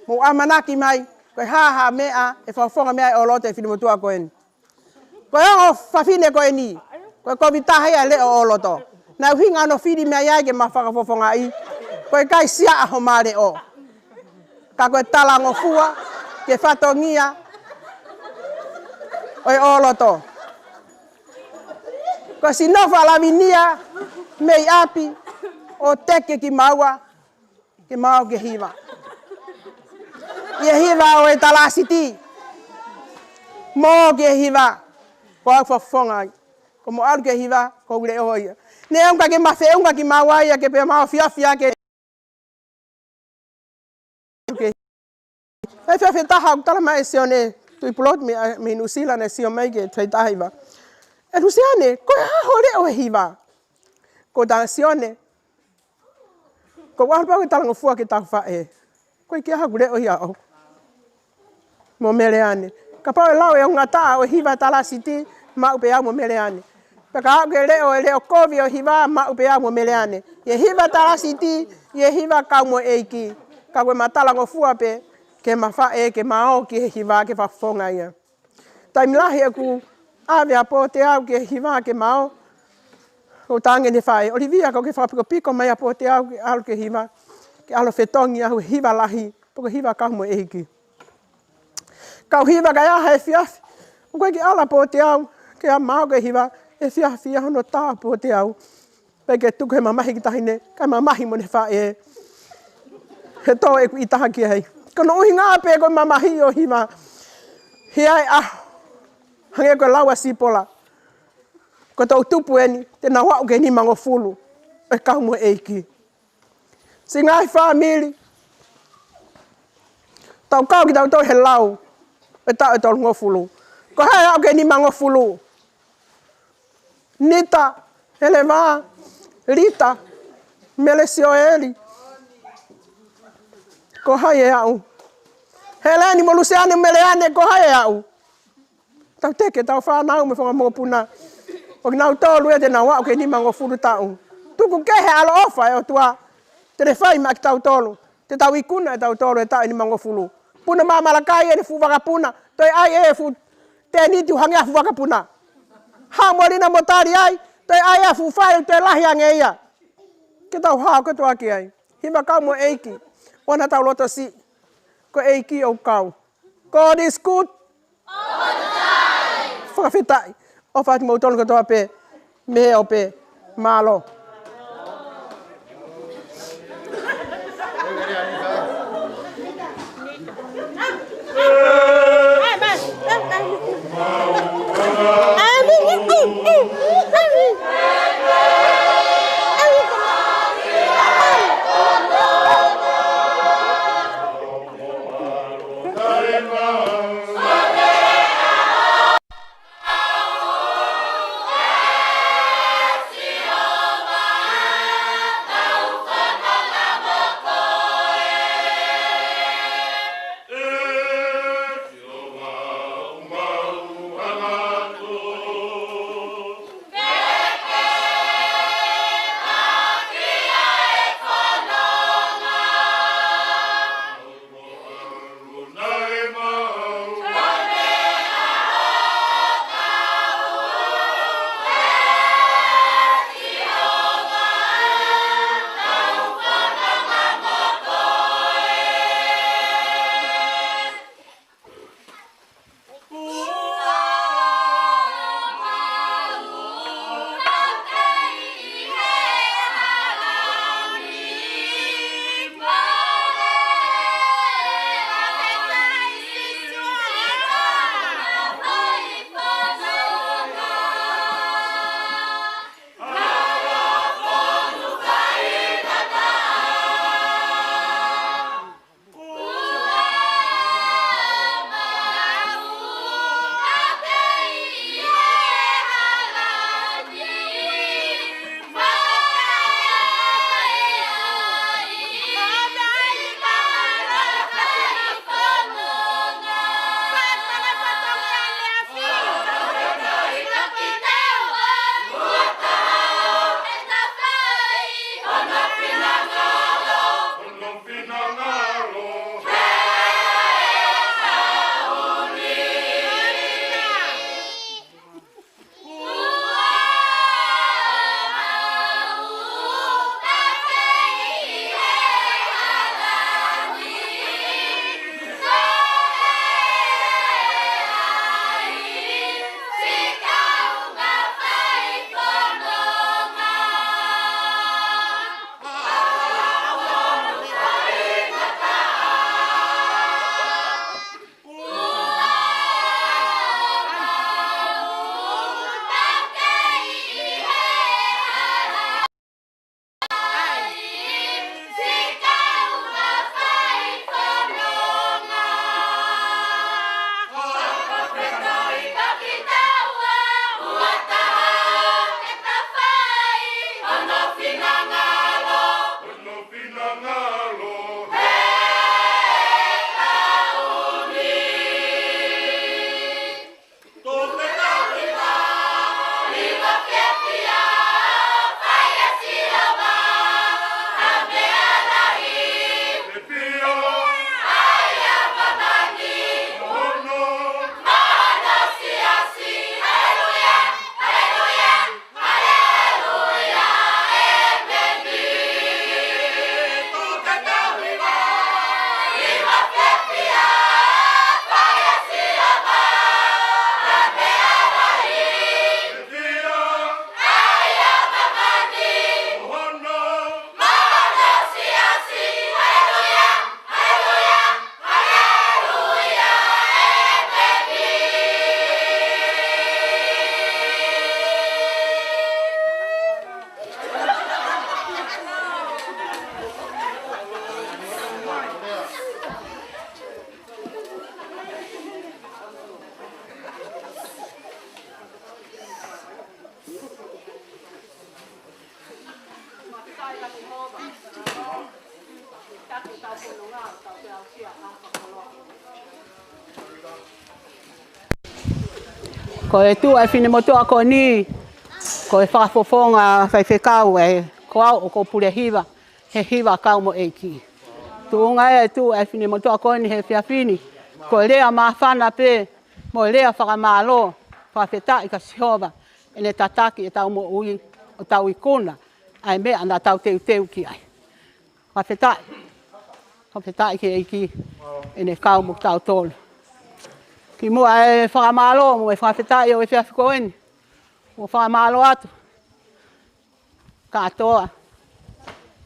Mou ʻamanaki mai, ko e hā ha meʻa ʻe fakafofonga mei ai e ʻōloto ʻa e finemotuʻa ko eni. Ko e ongo fafine ko eni, ko e kovi taha ia e leʻo ʻōloto. Naʻe ʻuhinga hono fili mei ai ke ma fakafofongaʻi, ko e ʻikai siaʻa homa leʻo. Ka ko e talangofua ki he fatongia ʻo e ʻōloto. Ko e sino falavinia mei ʻapi ʻo teke kimaua ke ma ō ki he hiva. ʻI he hiva ʻo e talasiti. Mo ō ki he hiva. Ko au fakafofonga ai. Ko mo ʻalu ki he hiva, ko e leʻo ia. Neongo ka ke ma feʻunga kimaua ia ke pea ma ō fiafia ke. ʻE fiafia taha ʻoku tala mai ʻe Sione Tuʻipulotu mei, mei Nuʻusila naʻe sio mai ki he taʻu ʻe taha hiva. ʻE Luseane, ko e hā ho leʻo he hiva? Ko e tala Sione, ko au pau ke talangofua ki he tau faʻē. Ko e ʻikai ha ku leʻo ia ʻo mo Meleane. Kapau ʻe lau e ongataʻa ʻo e hiva talasiti, maʻu pē au mo Meleane. Pea ka aʻu ki he leʻo, e leʻo kovi ʻo e hiva, maʻu pē au mo Meleane. ʻI he hiva talasiti, ʻi he hiva kau mo e ʻeiki. Ka ko e ma talangofua pē, ke ma faʻē, ke ma ō ki he hiva, ke fakafofonga ia. Taimi lahi ʻeku ʻave ʻa Pōteau ki he hiva ke ma ō. ʻO talaange ʻe he faʻē, ʻOlivia, ka ke fakapikopiko mai ʻa Pōteau ke ʻalu ki he hiva. Ke ʻalu fetongi au he hiva lahi, pe ko e hiva kau mo e ʻeiki. Kau hiva kae ʻā he efiafi. ʻOku ʻikai ke ʻalu ʻa Pōteau, ke ʻā ma ō ki he hiva, efiafi ia hono tā ʻa Pōteau. Pea ke tuku he mamahi ki he taʻahine, kae mamahi mo ʻene faʻē. He tō ʻeku ʻita hake ai. Ko hono ʻuhinga pē ko e mamahi ʻo e hiva. He ʻai ʻaho. Hangē ko e lau ʻa Sipola. Ko e toʻutupu eni, te nau aʻu ki he nimangofulu. ʻE kau mo e ʻeiki. Siʻi ngaahi fāmili. Tau kau kitautolu he lau. ʻE taʻu ʻe tolungofulu. Ko hai ʻe aʻu ki he nimangofulu? Nita, Helevā, Lita, Melesioeli. Ko hai ʻe aʻu? Heleni mo Luseane Meleane, ko hai ʻe aʻu? Tau teke, tau fānau mo e fanga mokopuna. ʻO kinautolu ia te nau aʻu ki he nimangofulu taʻu. Tuku kehe ʻaloʻofa ʻa e ʻOtua. Te ne fai maʻa kitautolu. Te tau ikuna ʻe tautolu e taʻu ʻe nimangofulu. Puna mai ʻa Malakai ʻene fuʻu vakapuna. Toe ʻai e fuʻu tēniti ʻo hangē ha fuʻu vakapuna. Haʻu mo Lina mo Tali ai. Toe ʻai e fuʻu fai toe lahi ange ia. Ke tau hao kotoa ki ai. Hiva kau mo e ʻeiki. ʻOua naʻa tau loto siʻi. Ko e ʻEiki ʻoku kau. God is good. Fakafetaʻi. ʻOfa atu kimoutolu kotoa pē. Mei he ope. Mālō. Ko e tuʻu ʻa e finemotuʻa ko eni, ko e fakafofonga faifekau ē, ko au ʻoku ou pule hiva, he hiva kau mo e ʻEiki. Tuʻunga ia e tuʻu ʻa e finemotuʻa ko eni he efiafi ni, ko e lea māfana pē, mo e lea fakamālō, fakafetaʻi kia Sihova, ʻene tataki ʻetau moʻui, ʻo tau ikuna ʻa e meʻa naʻa tau teuteu ki ai. Fakafetaʻi. Fakafetaʻi ki he ʻEiki, ʻene kau mo kitautolu. Kimuʻa e fakamālō mo e fakafetaʻi ʻo e efiafi ko eni, ʻoku ou fakamālō atu kātoa,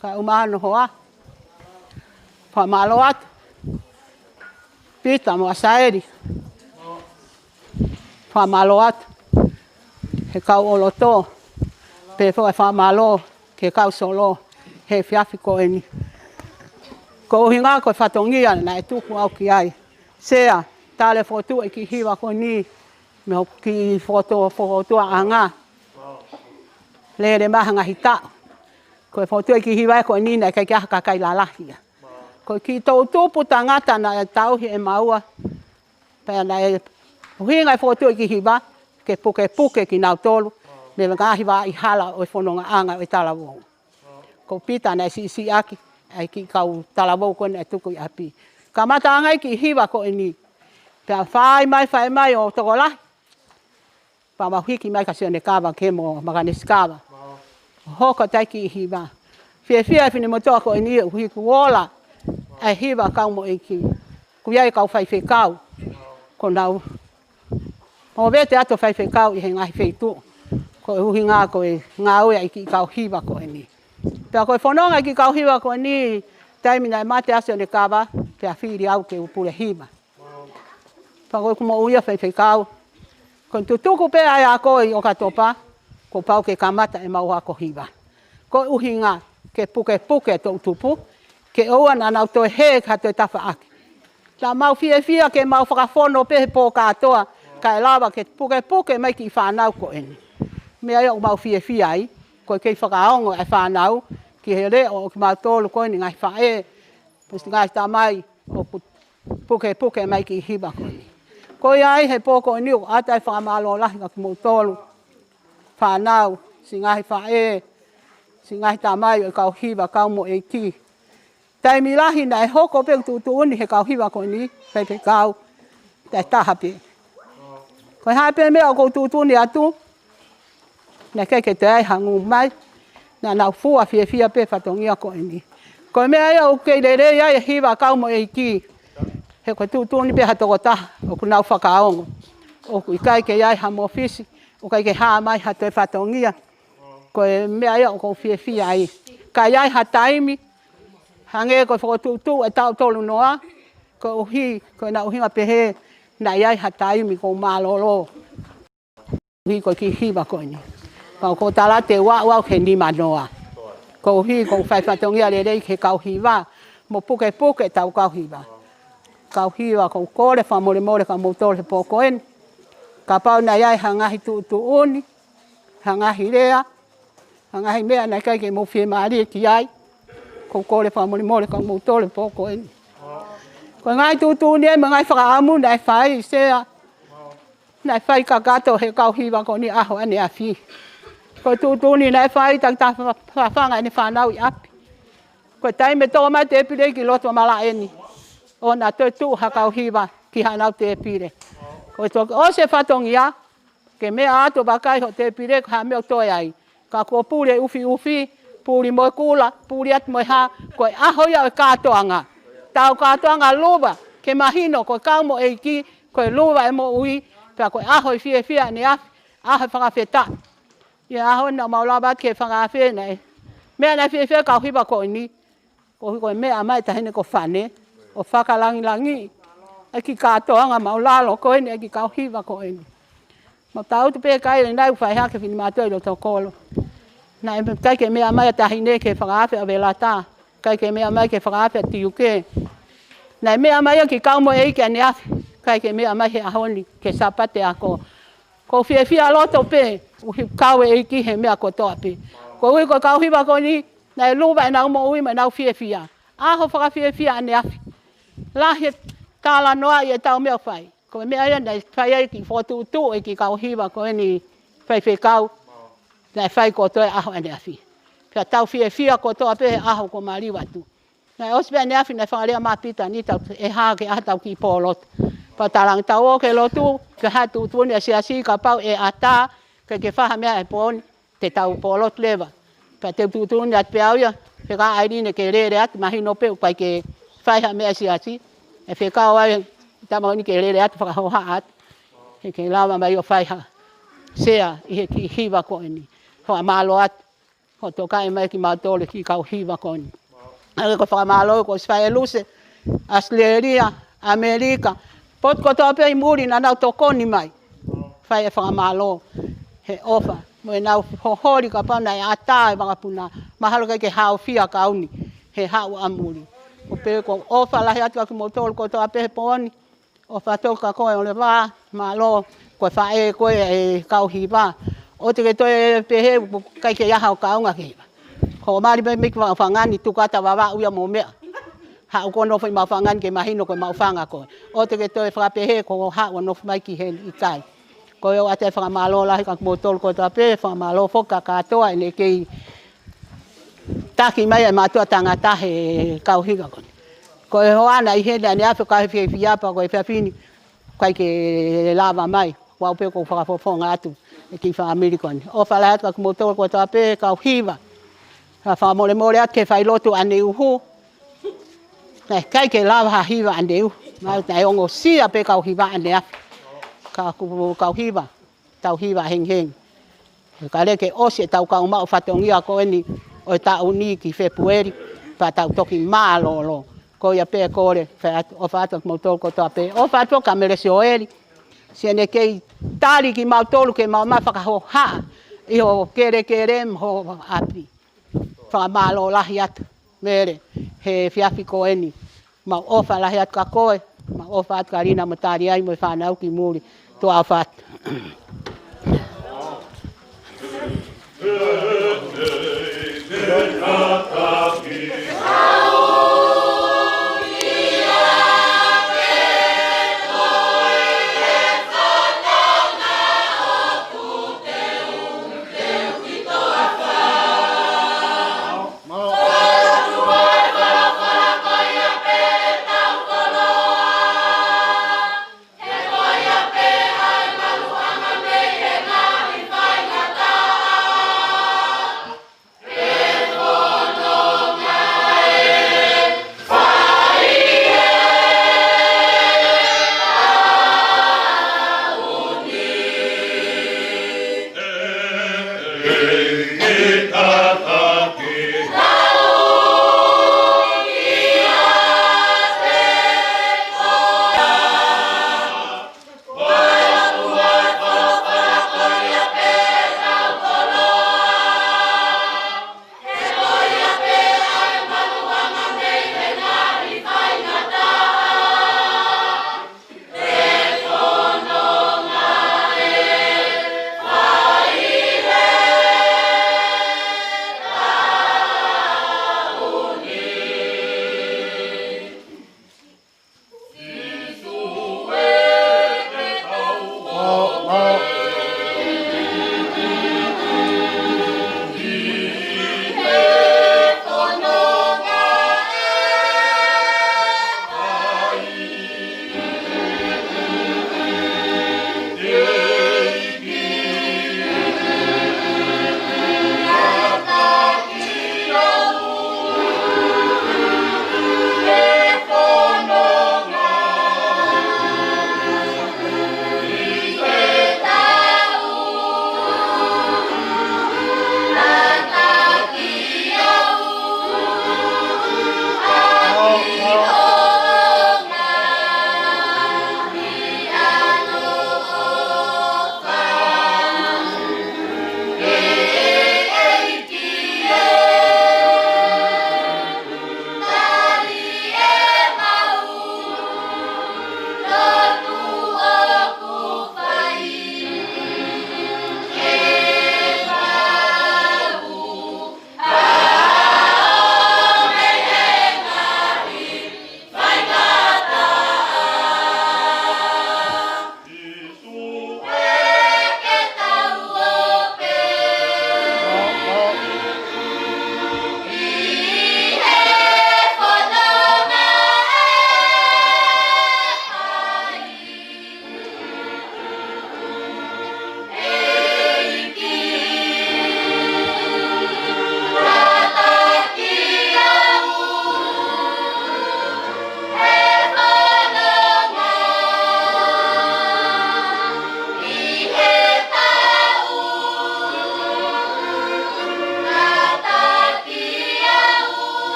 kae ʻumaʻā hono hoa. Fakamālō atu Pita mo ʻAsaeli. Fakamālō atu he kau ʻoloto, pea foki e fakamālō ki he kau solo he efiafi ko eni. Ko e ʻuhinga ko e fatongia naʻe tuku au ki ai. Sea, tale fokotuʻu e kiʻi hiva ko eni mei hoku kiʻi fokotuʻu, fokotuʻuʻanga. Lele mai ha ngaahi taʻu. Ko e fokotuʻu e kiʻi hiva ko eni naʻe ʻikai ke ʻi ai ha kakai lalahi ia. Ko e kiʻi toʻutupu tangata naʻe tauhi ʻe maua. Pea naʻe ʻuhinga e fokotuʻu e kiʻi hiva ke pukepuke kinautolu mei he ngaahi vaʻa hala ʻo e fonongaʻanga ʻo e talavou. Ko Pita naʻe siʻisiʻi ʻaki ʻa e kiʻi kau talavou ko eni naʻe tuku ʻi ʻapi. Kamataʻanga e kiʻi hiva ko eni. Pea fai mai, fai mai ʻo tokolahi. Pea mau hiki mai kia Sione Kava ke mo Makanesi Kava. Hoko atu ai e kiʻi hiva. Fiefia e finemotuʻa ko eni ʻoku ʻi ai, kuo ola ʻa e hiva kau mo e ʻEiki. Kuo ʻi ai e kau faifekau, kuo nau movete atu faifekau ʻi he ngaahi feituʻu. Ko e ʻuhinga ko e ngāue ʻa e kiʻi kau hiva ko eni. Pea ko e fononga e kiʻi kau hiva ko eni, taimi naʻe mate ai Sione Kava, pea fili au ke u pule hiva. Pea ko ʻeku moʻui ia faifekau, ko e tutuku pē ʻa e ako ʻi ʻOkatopa, kuo pau ke kamata ʻemau ako hiva. Ko e ʻuhinga ke pukepuke e toʻutupu, ke ʻoua naʻa nau toe hē ki ha toe tafaʻaki. Naʻa mau fiefia ke mau fakafono pē he pō kātoa, kae lava ke pukepuke mai e kiʻi fānau ko eni. Meʻa ia ʻoku mau fiefia ai, ko e kei fakaongo e fānau ki he leʻo ʻo kimautolu ko eni ngaahi faʻē, mo e ngaahi tamai, ʻoku pukepuke mai e kiʻi hiva ko eni. Ko ia ai he pō ko eni ʻoku ʻatā e fakamālō lahi kia kimoutolu fānau, siʻi ngaahi faʻē, siʻi ngaahi tamai ʻo e kau hiva kau mo e ʻEiki. Taimi lahi naʻe hoko pē ʻeku tuʻutuʻuni he kau hiva ko eni, faifekau, taʻetaha pē. Ko e hā pē meʻa ʻoku ou tuʻutuʻuni atu, naʻe ʻikai ke toe ʻi ai ha ngū mai, naʻa nau fua fiefia pē fatongia ko eni. Ko e meʻa ia ʻoku kei lelei ai e hiva kau mo e ʻEiki, he ko e tuʻutuʻuni pē ha tokotaha ʻoku nau fakaongo. ʻOku ʻikai ke ʻi ai ha mōfisi, ʻoku ʻikai ke hā mai ha toe fatongia. Ko e meʻa ia ʻoku ou fiefia ai. Ka ʻi ai ha taimi, hangē ko e fokotuʻutuʻu e taʻu tolu noa, koeʻuhi ko ʻena ʻuhinga pehē, naʻe ʻi ai ha taimi ʻoku ou mālōlō. Koeʻuhi ko e kiʻi hiva ko eni. Pea ʻoku ou tala atu ʻe aʻu au ki he nima noa. Koeʻuhi ʻoku ou fai fatongia lelei ki he kau hiva, mo pukepuke ʻetau kau hiva. Kau hiva, ʻoku ou kole fakamolemole kia moutolu he pō ko eni. Kapau naʻe ʻi ai ha ngaahi tuʻutuʻuni, ha ngaahi lea, ha ngaahi meʻa naʻe ʻikai ke mou fiemālie ki ai, ʻoku ou kole fakamolemole kia moutolu he pō ko eni. Ko e ngaahi tuʻutuʻuni ia mo e ngaahi fakaʻamu naʻe fai, Sea, naʻe fai kakato he kau hiva ko eni ʻaho ʻaneafi. Ko e tuʻutuʻuni naʻe fai, takitaha fa-, fafanga ʻene fānau ʻi ʻapi. Ko e taimi ʻe tō mai e tēpile ki loto malaʻe ni, ʻo na toe tuʻu ha kau hiva ki haʻanau tēpile. Ko e toki ʻosi e fatongia, ke meʻa atu ʻo vakai hoʻo tēpile ko e hā e meʻa ʻoku toe ai. Ka kuo puli e ʻufiʻufi, puli mo e kula, puli atu mo e hā, ko e ʻaho ia ʻo e kātoanga. Tau kātoanga luva, ke mahino ko e kau mo e ʻEiki, ko e luva e moʻui, pea ko e ʻaho ʻo e fiefia ʻaneafi, ʻaho ʻo e fakafetaʻi. ʻI he ʻaho ni naʻa mau lava atu ke fakaafe naʻe. Meʻa naʻe fiefia e kau hiva ko eni. Koeʻuhi ko e meʻa mai e taʻahine ko Fane, ʻo fakalangilangiʻi e kiʻi kātoanga māʻulalo ko eni, e kiʻi kau hiva ko eni. Mau tangutu pē kae ʻikai ke nau fai hake e finemātuʻa ʻi loto kolo. Naʻe ʻikai ke meʻa mai e taʻahine ke fakaafe ʻa Velata, ʻikai ke meʻa mai ke fakaafe ʻa Tiuke. Naʻe meʻa mai e kiʻi kau mo e ʻEiki ʻaneafi, ʻikai ke meʻa mai he ʻaho ni ke Sāpate ako. ʻOku ou fiefia loto pē, ʻuhi kau e ʻEiki he meʻa kotoa pē. Koeʻuhi ko e kau hiva ko eni, Naʻe luva ʻenau moʻui mo ʻenau fiefia. ʻAho fakafiefia ʻaneafi. Lahi e talanoaʻi ʻetau meʻa ʻoku fai. Ko e meʻa ia naʻe fai ai e kiʻi fokotuʻutuʻu ʻe he kiʻi kau hiva ko eni faifekau. Naʻe fai kotoa e ʻaho ʻaneafi. Pea tau fiefia kotoa pē he ʻaho kuo maliu atu. Naʻe ʻosi pē ʻaneafi naʻe fakalea mai ʻa Pita ni tau ʻe hā ke ʻai haʻatau kiʻi pōlotu. Pea talaange tau ō ki he lotu, ke hā e tuʻutuʻuni ʻa e siasi kapau ʻe ʻatā, ke ke fai ha meʻa he pō ni, te tau pōlotu leva. Pea te u tuʻutuʻuni atu pē au ia, fekau ʻa ʻAiline ke lele atu, mahino pē ʻoku ʻikai ke fai ha meʻa ʻa e siasi. ʻE fekau ai, tama ni ke lele atu, fakahohaʻa atu. He ke lava mai ʻo fai ha sea ʻi he kiʻi hiva ko eni. Fakamālō atu. Ko e tokaiʻi mai kimautolu e kiʻi kau hiva ko eni. ʻA ia ko e fakamālō kuo ʻosi fai ʻe Luse, ʻAositelēlia, ʻAmelika. Potu kotoa pē ʻi muli naʻa nau tokoni mai. Fai e fakamālō he ʻofa. Mo ʻenau hoholi kapau naʻe ʻatā e vakapuna. Mahalo ʻikai ke haofia kau ni he haʻu ʻa muli. Ko e pehē ko e ʻofa lahi atu kiate kimoutolu kotoa pē he pō ni. ʻOfa atu kia koe ʻOliva, mālō, ko e faʻē koe ʻe kau hiva. ʻOua te ke toe pehē ʻoku ʻikai ke ʻi ai haʻo kaunga ke hiva. Ko e mali mai mei ki Maʻufanga ni tuku atu ʻa Vavaʻu ia mo meʻa. Haʻu koe ʻo nofo ʻi Maʻufanga ni ke mahino ko e Maʻufanga koe. ʻOua te ke toe fakapehē ko e haʻu ʻo nofo mai ki heni, ʻikai. Ko ia ʻoatu e fakamālō lahi kia kimoutolu kotoa pē, fakamālō foki kia Katoa ʻene kei taki mai e mātuʻa tangata he kau hiva ko eni. Ko e hoa naʻe ʻi heni ʻaneafi ʻoku ʻikai fiefia pea ko e efiafi ni ʻikai ke lava mai. Ko au pē ʻoku ou fakafofonga atu e kiʻi fāmili ko eni. ʻOfa lahi atu kia kimoutolu kotoa pē kau hiva. Ka fakamolemole atu ki he failotu ʻaneuhu. Naʻe ʻikai ke lava ha hiva ʻaneuhu. Naʻe ongosia pē kau hiva ʻaneafi. Ka ko e kau hiva. Tau hiva hengihengi. Ka lele ke ʻosi ʻetau kau maʻu fatongia ko eni ʻo e taʻu ni ki Fepueli, pea tau toki mālōlō. Ko ia pē kole, fai atu, ʻofa atu kia kimoutolu kotoa pē. ʻOfa atu kia Mele Sioeli. Siʻene kei tali kimautolu ke mau ō mai fakahohaʻa ʻi ho kelekele mo ho ʻapi. Fakamālō lahi atu, Mele, he efiafi ko eni. Mau ʻofa lahi atu kia koe, mau ʻofa atu kia Lina mo Taliai mo e fānau ki muli. Tuʻa ʻofa atu.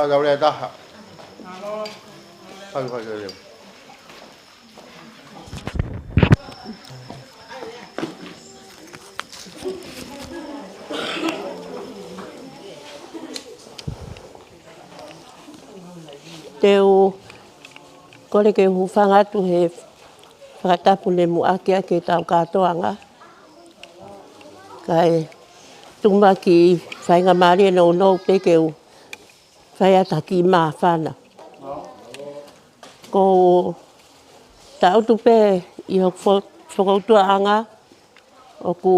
Ka ule taha. Hai, hai, hai, hai. Te u kole ke u hūfanga atu he fakatapu ne muʻaki ʻaki ʻetau kātoanga. Kae tuku mai ha kiʻi faingamālie nounou pē ke u fai atu ha kiʻi māfana. Ko u tangutu pē ʻi hoku fo-, fokoutuaʻanga ʻoku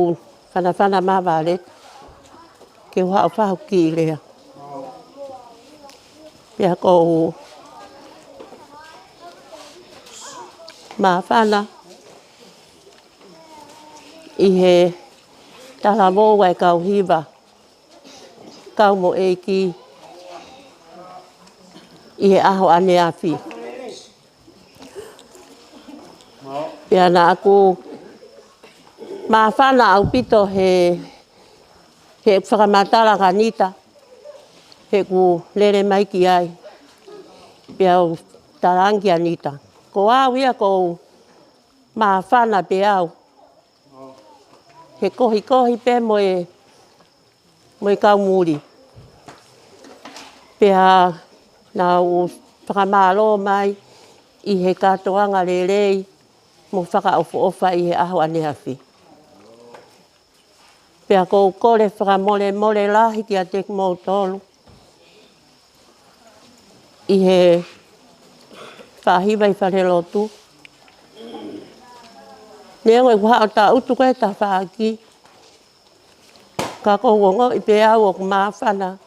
fanafana mai Vale ke u haʻu ʻo fai ha kiʻi lea. Pea ko u māfana ʻi he talavou ʻa e kau hiva, kau mo e ʻeiki ʻi he ʻaho ʻaneafi. Pea naʻa ku māfana ʻaupito he, he fakamatala kia Nita, he ʻoku lele mai ki ai. Pea u talaange kia Nita, ko au ia ʻoku ou māfana pē au he kohikohi pē mo e, mo e kau muli. Pea naʻa ku fakamālō mai ʻi he kātoanga lelei mo fakaʻofoʻofa ʻi he ʻaho ʻaneafi. Pea ko u kole fakamolemole lahi kiate kimoutolu ʻi he faʻahiva ʻi falelotu. Neongo ʻeku haʻu ʻo tangutu ko e tafaʻaki, ka ʻoku ou ongoʻi pē au ʻoku māfana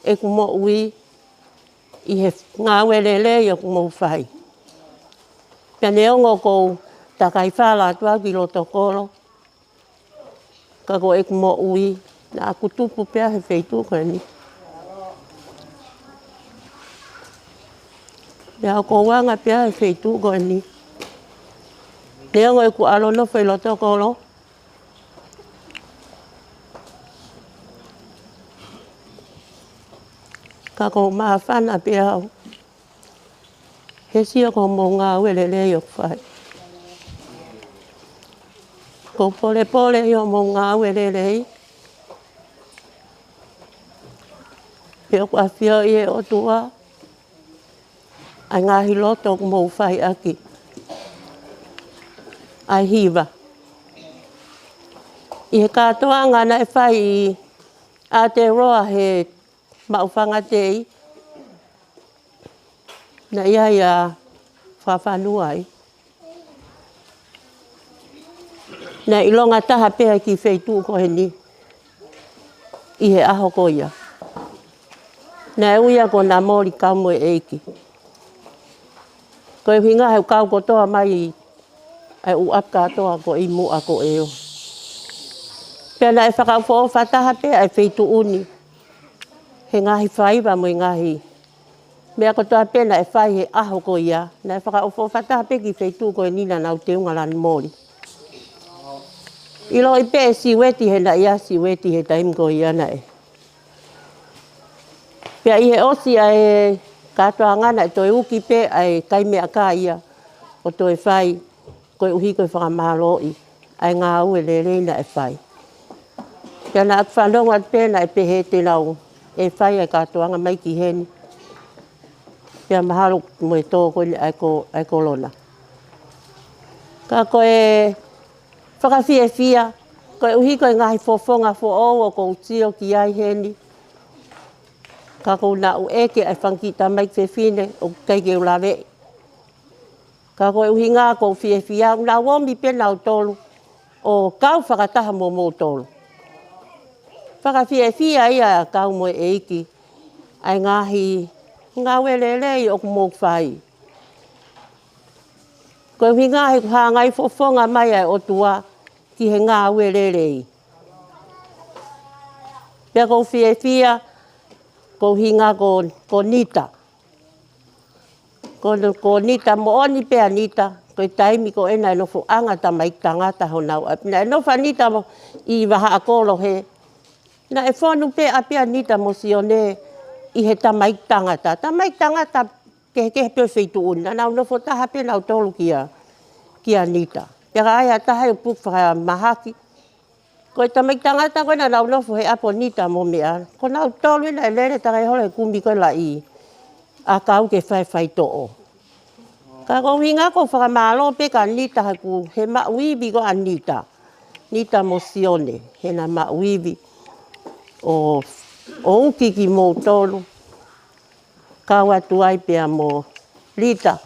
ʻeku moʻui ʻi he ngāue lelei ʻoku mou fai. Pea neongo ʻoku ou takai fala atu au ki loto kolo, ka ko ʻeku moʻui, naʻa ku tupu pē au he feituʻu ko eni. Pea ʻoku ou anga pē au he feituʻu ko eni. Neongo ʻeku ʻalu ʻo nofo ʻi loto kolo, ka ʻoku ou māfana pē au he sio ki hoʻomou ngāue lelei ʻoku fai. ʻOku ou polepole ʻi hoʻomou ngāue lelei, he ʻoku ʻafioʻi ʻe he ʻOtua ʻa e ngaahi loto ʻoku mou fai ʻaki ʻa e hiva. ʻI he kātoanga naʻe fai ʻi Aotearoa he maʻu fangatei, naʻe ʻi ai ʻa Fafanua ai. Naʻe ʻilonga taha pē ʻa e kiʻi feituʻu ko eni ʻi he ʻaho ko ia. Naʻe ui ia ko Namoli Kau mo e ʻEiki. Ko e ʻuhinga he ʻoku kau kotoa mai ʻa e ʻū ʻapi kātoa ko ē ʻi muʻa ko ē ʻo. Pea naʻe fakaʻofoʻofa taha pē ʻa e feituʻu ni he ngaahi faiva mo e ngaahi meʻa kotoa pē naʻe fai he ʻaho ko ia. Naʻe fakaʻofoʻofa taha pē kiʻi feituʻu ko eni naʻa nau teunga lanu moli. ʻIloʻi pē ʻe Siueti he naʻe ʻi ai ʻa Siueti he taimi ko ia naʻe. Pea ʻi he ʻosi ʻa e kātoanga naʻe toe uki pē ʻa e kai meʻakai ia ʻo toe fai koeʻuhi ko e fakamālōʻi ʻa e ngāue lelei naʻe fai. Pea naʻa ku fanongo atu pē naʻe pehē te nau ʻe fai ʻa e kātoanga mai ki heni. Pea mahalo mo e tō ko eni ʻa e ko-, ʻa e kolona. Ka ko e fakafiefia, koeʻuhi ko e ngaahi fofonga foʻou ʻoku ou sio ki ai heni. Ka ʻoku ou naʻu ʻeke ʻa e fanga kiʻi tamaiki fefine ʻoku ʻikai ke u laveʻi. Ka ko e ʻuhinga ʻoku ou fiefia, ʻoku nau ō mai pē nautolu ʻo kau fakataha mo moutolu. Fakafiefia ia ʻa e kau mo e ʻeiki ʻa e ngaahi ngāue lelei ʻoku mou fai. Ko e ʻuhinga he ʻoku hanga ʻo fofonga mai ʻa e ʻOtua ki he ngāue lelei. Pea ʻoku ou fiefia, ko e ʻuhinga ko, ko Nita. Ko, ko Nita moʻoni pē ʻa Nita, ko e taimi ko ē naʻe nofoʻanga tamaiki tangata honau ʻapi. Naʻe nofo ʻa Nita mo, ʻi Vahaʻa Kolo he. Naʻe fonu pē ʻapi ʻa Nita mo Sione ʻi he tamaiki tangata. Tamaiki tangata kehekehe pē ʻo e feituʻu ni, naʻa nau nofo taha pē nautolu kia, kia Nita. Pea ka ai ha taha ʻoku puke fakamahaki, ko e tamaiki tangata ko ē naʻa nau nofo he ʻapi ʻo Nita mo meʻa, ko nautolu ē naʻe lele takai holo he kumi ko ē laʻi ʻakau ke fai faitoʻo. Ka ko e ʻuhinga ko e fakamālō pē kia Nita he ko e maʻu ivi ko ē ʻa Nita. Nita mo Sione, he naʻa maʻu ivi ʻo, ʻo uki kimoutolu. Kau atu ai pea mo Lita,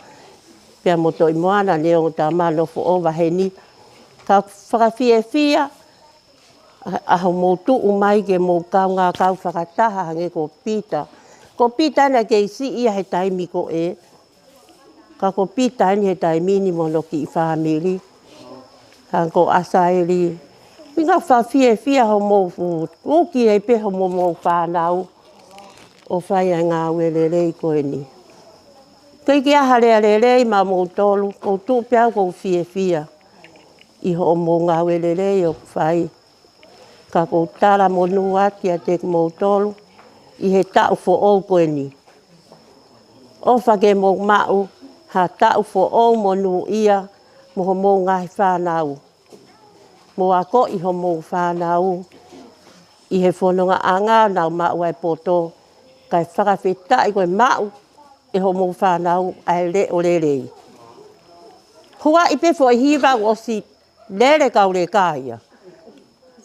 pea mo Toʻimoana, neongo ʻeta ma nofo ʻova heni. Ka fakafiefia ʻa, ʻa hoʻomou tuʻu mai ke mou kaungā kau fakataha hangē ko Pita. Ko Pita naʻe kei siʻi ia he taimi ko ē. Ka ko Pita eni he taimi ni mo hono kiʻi fāmili. Hangē ko ʻAsaeli. Pea fakafiefia hoʻomou fu-, uki ai pē hoʻomou fānau ʻo fai ʻa e ngāue lelei ko eni. Ko e ʻikai ke ʻi ai ha lea lelei maʻamoutolu, ʻoku ou tuʻu pē au ʻoku ou fiefia ʻi hoʻomou ngāue lelei ʻoku fai. Ka ʻoku ou talamonū atu kiate kimoutolu ʻi he taʻu foʻou ko eni. ʻOfa ke mou maʻu ha taʻu foʻou monūʻia mo hoʻomou ngaahi fānau. Mou akoʻi hoʻomou fānau ʻi he fonongaʻanga ʻoku nau maʻu ai e poto, kae fakafetaʻi ko e maʻu ʻe hoʻomou fānau ʻa e leʻo lelei. Huaʻi pē foʻi hiva ʻoku ʻosi lele kauleka ia.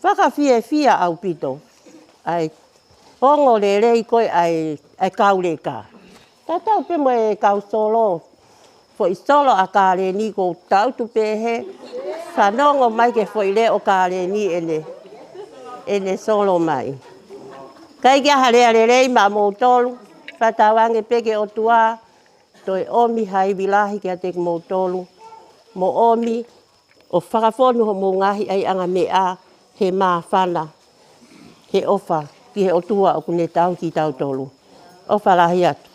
Fakafiefia ʻaupito ʻa e ongo lelei ko ē ʻa e, ʻa e kauleka. Tatau pē mo e kau solo, foʻi solo ʻa Kaleni, ʻoku ou tangutu pē he fanongo mai ki he foʻi leʻo ʻo Kaleni ʻene, ʻene solo mai. ʻIkai ke ʻi ai ha lea lelei maʻamoutolu, fakatauange pē ki he ʻOtua, toe ʻomi ha ivi lahi kiate kimoutolu, mo ʻomi ʻo fakafonu hoʻomou ngaahi ʻaiʻanga meʻa he māfana, he ʻofa ki he ʻOtua ʻoku ne tauhi kitautolu. ʻOfa lahi atu.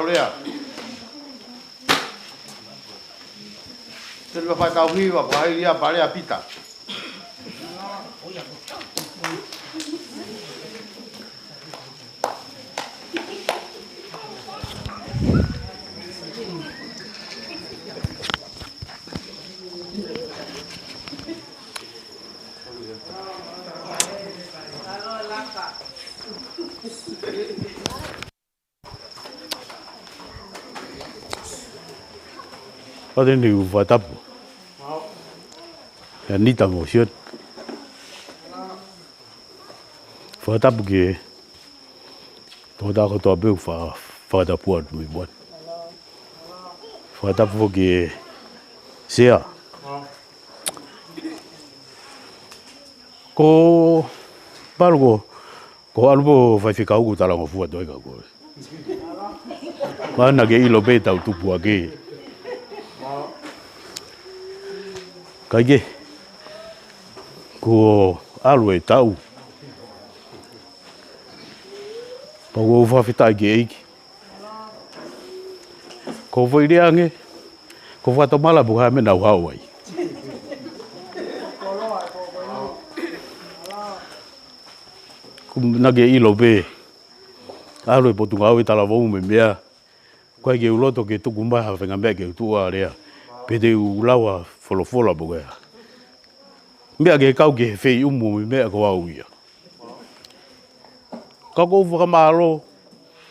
Lea. Te lua fai tau hiva, ko hai ia pale a Pita. Pate ni u fakatapu. ʻIa Nita mo Sione. Fakatapu ki he tokotaha kotoa pē ʻoku fa-, fakatapu atu mo i muan. Fakatapu foki ki he sea. Ko Palu ko, ko ʻalu pē ʻo faifekau ko talangofua toe ka ko. Mana ke ʻilo pē tau tupu ake. Kae kehe, ko ʻalu e tau. Pau ʻoku ou fakafetaʻi ki he ʻEiki. Ko foʻi lea ange, ko fakatomala pē ko e hā e meʻa naʻa ku hao ai. Ko mana ke ʻilo pē, ʻalu e potungāue talavou mo e meʻa, ʻoku ʻikai ke u loto ke tuku mai ha faʻahinga meʻa ke u tuʻu ʻo lea, pe te u lava folofola pē ko e hā. Meʻa ke kau ki he feʻiumu mo e meʻa ko au ia. Ka ʻoku ou fakamālō,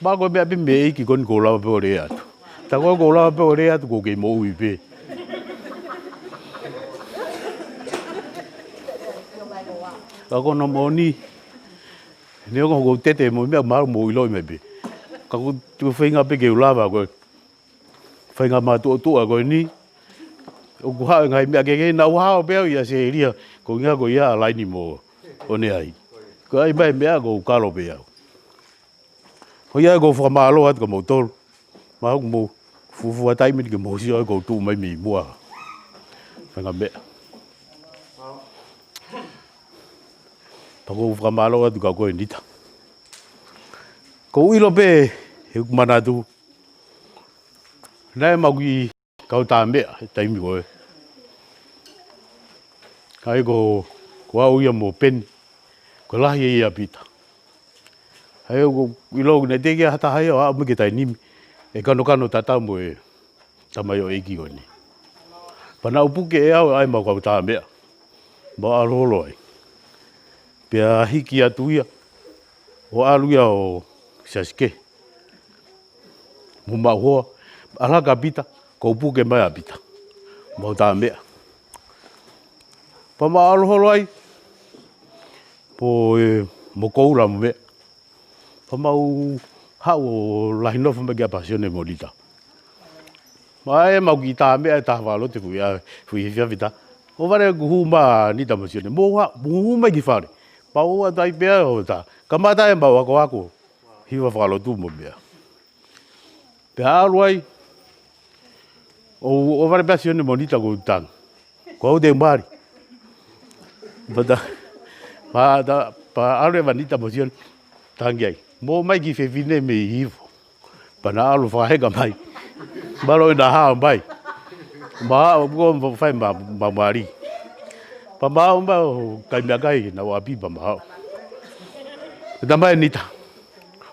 pea ko e meʻa pē mei he ʻEiki ko eni ʻoku ou lava pē ʻo lea atu. Tā ko ē ʻoku ou lava pē ʻo lea atu ʻoku ou kei moʻui pē. Ka ko hono moʻoni, neongo ʻoku ou tete mo e meʻa mahalo mou ʻiloʻi mai pē. Ka ʻoku ou feinga pē ke u lava ko e faʻahinga mātuʻotuʻa ko eni. ʻOku haʻu e ngaahi meʻa kehekehe naʻa ku hao pē au ia Selia, ko e ʻuhinga ko ia ʻa Laini mo ʻOneai. Ko e ʻai mai meʻa ʻoku ou kalo pē au. Ko ia ʻoku ou fakamālō atu kia moutolu. Mahalo ʻoku mou fuofua taimi ni ke mou sio ʻoku ou tuʻu mai mei muʻa. Faʻahinga meʻa. Pea ʻoku ou fakamālō atu kia koe Nita. ʻOku ou ʻilo pē, he ʻoku ou manatu. Naʻe mau kiʻi kau tā meʻa, he taimi ko ē. Kae ko, ko au ia mo Peni, ko e lahi ia ʻa Pita. He ʻoku ou ʻilo naʻe teʻeki ai ha taha ia ʻo aʻu mai ki he taimi ni, ʻe kanokano tatau mo e tamaioʻeiki ko eni. Pea naʻa ku puke ʻe au ʻa e mau kau tā meʻa. Mau ʻalu holo ai. Pea hiki atu ia, ʻo ʻalu ia ʻo Siaike. Mo maʻu hoa, ʻalu hake ʻa Pita, ʻoku ou puke mai ʻa Pita. Mau tā meʻa. Pea mau ʻalu holo ai, pea ʻe mo koula mo meʻa. Pea mau haʻu ʻo lahi nofo mai ki ʻapi ʻa Sione mo Nita. Pea ʻe mau kiʻi tā meʻa ʻe taha fakalotu ʻi he efiafi, ʻi he efiafi ʻe taha. ʻO vale ʻoku hū mai ʻa Nita mo Sione. Mou haʻu, mou hū mai ki fale. Pea ʻoatu ai pē ʻo tā. Kamata ʻemau akoako. Hiva fakalotu mo meʻa. Pea ʻalu ai, ʻo, ʻo vale pē ʻa Sione mo Nita ʻoku tangi. Ko au te mali. Pea tā, pea tā, pea ʻalu ʻe Nita mo Sione tangi ai. Mou ō mai kiʻi fefine mei Hivo. Pea na ʻalu fakaheka mai. Mālō ʻena hao mai. Mau ō, ʻoku ou fai ma, ma mali. Pea mau ō mai ʻo kai meʻakai, na ʻo ʻapi pea mau ō. Pea tā mai Nita.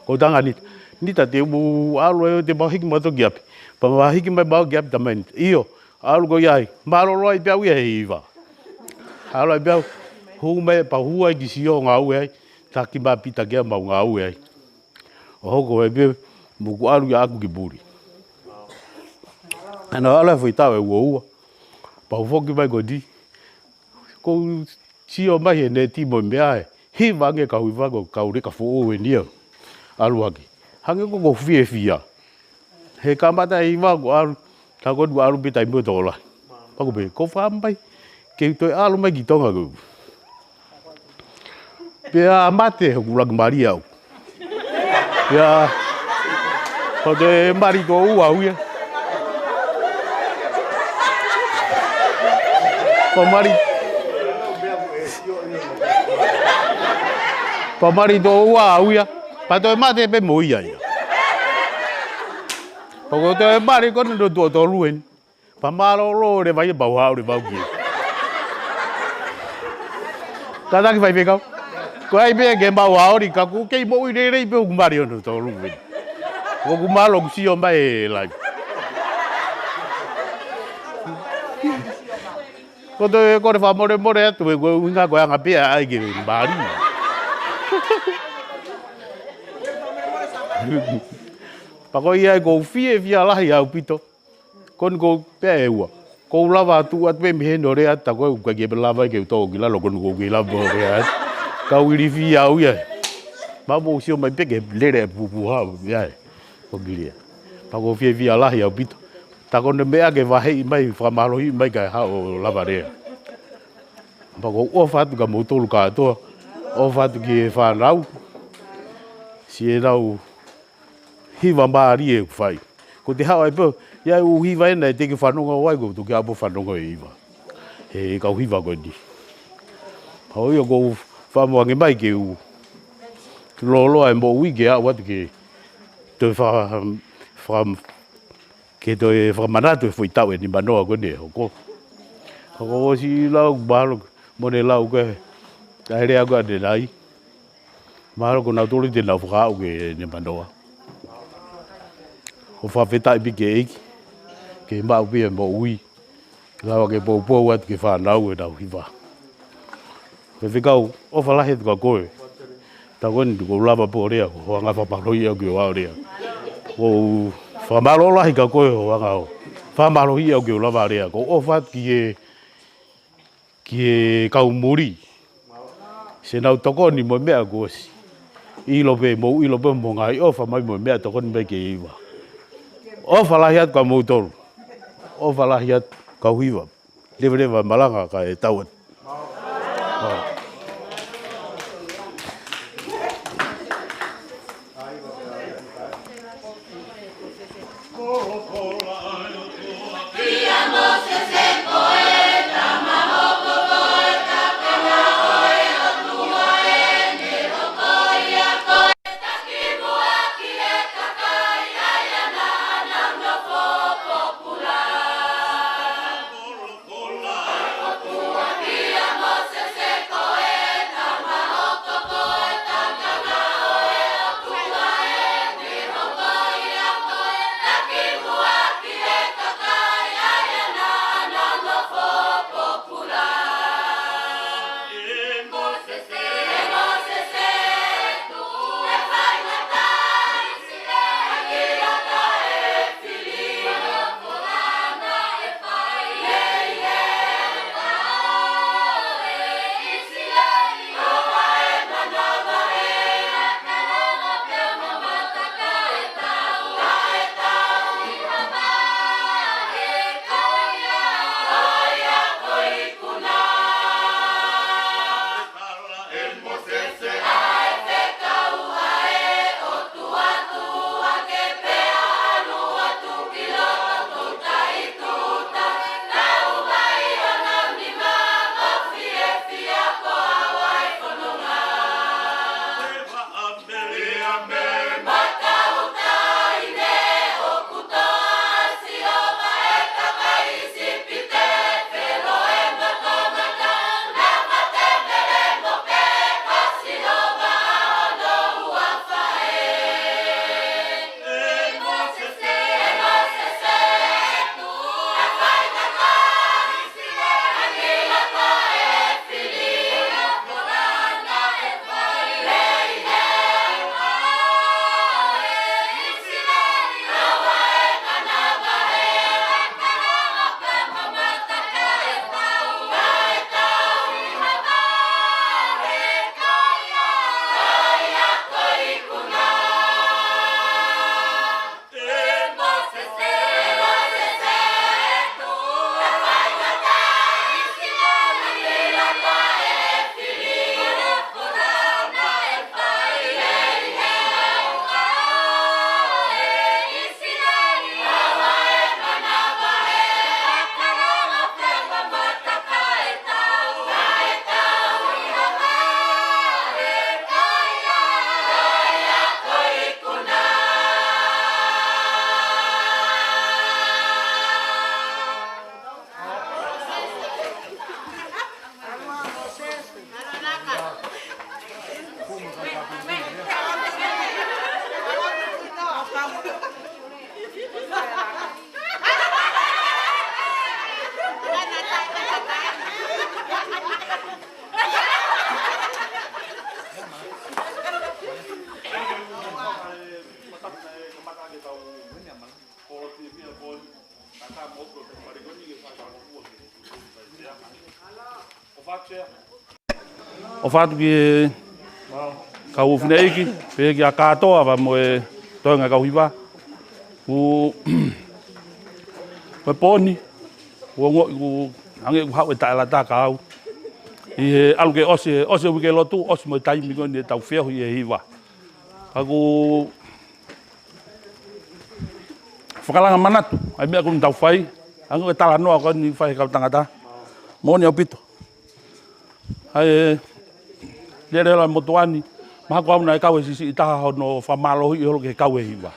Ko e tangi ʻa Nita. Nita te u ʻalu ē te mau hiki mautolu ki ʻapi. Pea mau hiki mai mautolu ki ʻapi tā mai Nita. ʻIo, ʻalu koe ai. Mālōlō ai pē au ia he hiva. ʻAlu ai pē au. Hū mai pea hū ai ki sio ngāue ai. Taki mai ʻa Pita ke mau ngāue ai. ʻO hoko ai pē mo ʻeku ʻalu ia ʻaku ki Puli. ʻAna ʻalu ai foʻi taʻu ʻe ua ua. Pea u foki mai ko eni. ʻOku ou sio mai he neti mo e meʻa ē. Hiva ange kau hiva ko e kau leka foʻou eni ia. ʻAlu hake. Hangē ʻoku ou fiefia. He kamata e hiva ʻoku ʻalu. Tā ko eni ʻalu pē taimi ʻo e tokolahi. Pea ʻoku pehē, ʻoku ou fakaʻamu mai. Ke u toe ʻalu mai ki Tonga ko. Pea mate, ʻoku laki mali au. Pea, ko e toe mali toʻo ua au ia. Pea mali. Pea mali toʻo ua au ia. Pea toe mate pē mo ia ia. ʻOku toe mali ko eni ʻo tuʻo tolu eni. Pea mālōlō leva ia pea u haʻu leva au ki ai. Kātaki faifekau. Ko e ʻai pē ke mau haʻu eni ka ʻoku kei moʻui lelei pē ʻoku mali ʻo tuʻo tolu eni. ʻOku mālō ʻoku sio mai e live. Ko e toe kole fakamolemole atu ē, ko e ʻuhinga ko e anga pē ʻa e ʻai ke mali. Pea ko ia ē ʻoku ou fiefia lahi ʻaupito. Ko eni ʻoku ou pehē ʻe ua. ʻOku ou lava atu atu pē mei heni ʻo lea atu, tā ko ē ʻoku ʻikai ke lava ke u tō ki lalo, ko eni ʻoku ou kei lava ʻo lea atu. Ka u ilifia au ia. Mau mou sio mai pē ke lele e pupuha ia ē. ʻOku ou kei lea. Pea ʻoku ou fiefia lahi ʻaupito. Tā ko eni meʻa ke vaheʻi mai, fakamālohiʻi mai kae haʻu ʻo lava lea. Pea ʻoku ou ʻofa atu kia moutolu kātoa, ʻofa atu ki he fānau, siʻenau hiva mālie ʻoku fai. Ko ʻete haʻu ai pē, ʻi ai e ʻū hiva ena ʻe teʻeki fanongo ai, ʻoku ou toki ʻalu ʻo fanongo he hiva. He kau hiva ko eni. Pea ʻoku ou fakamoʻoni mai ke u loloa e moʻui ke aʻu atu ke toe fa-, fa-, ke toe fakamanatu e foʻi taʻu ʻe nimanoa ko eni ʻe hoko. Ka ʻoku ou ʻosi lau, mahalo, mo ne lau ko ē ʻa e lea ko ē ʻanenai. Mahalo ko nautolu te nau fakaaʻu ke nimanoa. ʻOku ou fakafetaʻi pē ki he ʻEiki, ke maʻu pē e moʻui. Lava ke poupou atu ki he fānau ʻenau hiva. Faifekau, ʻofa lahi atu kia koe. Tā ko eni ʻoku ou lava pē ʻo lea, ko hoʻo anga fakamālohiʻi au ke u lava lea. ʻOku ou fakamālō lahi kia koe hoʻo anga ʻo fakamālohiʻi au ke u lava lea. ʻOku ou ʻofa atu ki he, ki he kau muli. Siʻenau tokoni mo e meʻa kuo ʻosi. ʻIlo pē, mou ʻilo pē mo e ngaahi ʻofa mai mo e meʻa tokoni mai ki he hiva. ʻOfa lahi atu kia moutolu. ʻOfa lahi atu kau hiva. Leveleva e malanga kae tau atu. ʻOfa atu ki he kau fineʻeiki, pehē kia Kātoa pea mo e toenga kau hiva. Kuo, ko e pō ni, kuo ongoʻi kuo hangē kuo haʻu e taʻelata kia au. ʻI he ʻalu ke ʻosi, ʻosi e uike lotu, ʻosi mo e taimi ko eni ʻetau feohi ʻi he hiva. Ka ʻoku ou fakalanga manatu ʻa e meʻa ko eni ʻoku tau fai, hangē ko e talanoa ko eni ʻoku fai ʻe he kau tangata. Moʻoni ʻaupito. ʻA e lele ʻa e motuʻa ni, mahalo ko au naʻe kau he siʻisiʻi taha hono fakamālohiʻi holo ki he kau he hiva.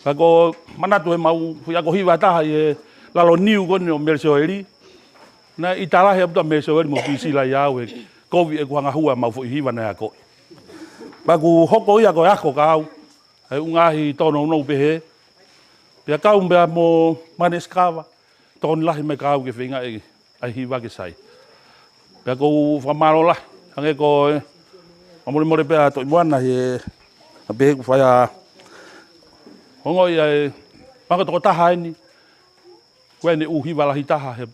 Ka ʻoku ou manatu ʻemau foʻi ako hiva ʻe taha ʻi he lalo niu ko eni ʻo Mele Sioeli. Naʻe ʻita lahi ʻaupito ʻa Mele Sioeli mo Pisila ʻia au he kovi ʻeku hanga ʻo hū ʻemau foʻi hiva naʻe akoʻi. Pea kuo hoko ia ko e ako kia au, ʻa e ʻū ngaahi tōnounou pehē. Pea kau pea mo Mane Sikava, tokoni lahi mai kia au ke feinga ʻa e hiva ke sai. Pea ʻoku ou fakamālō lahi, hangē ko e, ʻa molemole pea Toʻi Moana he, ʻa pehē ʻoku fai ʻa, ongoʻi ʻa e, mahalo ko e tokotaha eni, ko ʻene ʻū hiva lahi taha he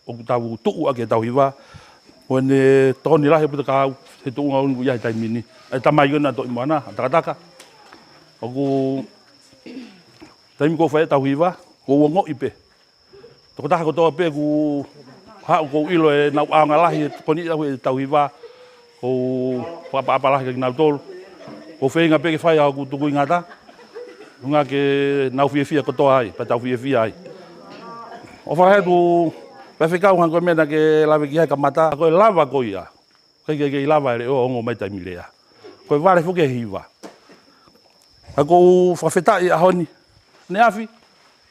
ʻoku tau tuʻu ʻaki ʻetau hiva, ko ʻene tokoni lahi ʻaupito kia au, he tuʻunga ʻoku ou ʻi ai he taimi ni. ʻA e tamai ko ena Toʻi Moana, ʻa Takataka. ʻOku, taimi ʻoku ou fai ai ʻetau hiva, ʻoku ou ongoʻi pē. Tokotaha kotoa pē ʻoku haʻu ʻoku ou ʻilo ʻenau ʻaonga lahi, he tokoni ʻaupito ʻetau hiva, ʻoku ou fakaʻapaʻapa lahi kia kinautolu. ʻOku ou feinga pē ke fai ʻa hoku tukuingata. Ngā ke nau fiefia kotoa ai, pea tau fiefia ai. ʻOfa lahi atu, Faifekau, hangē ko e meʻa naʻa ke lave ki ai kamata, ko e lava ko ia. ʻIkai ke, ke lava e leʻo ʻo ongo mai taimi lea. Ko e vale foki e hiva. Ka ʻoku ou fakafetaʻi he ʻaho ni. ʻAneafi,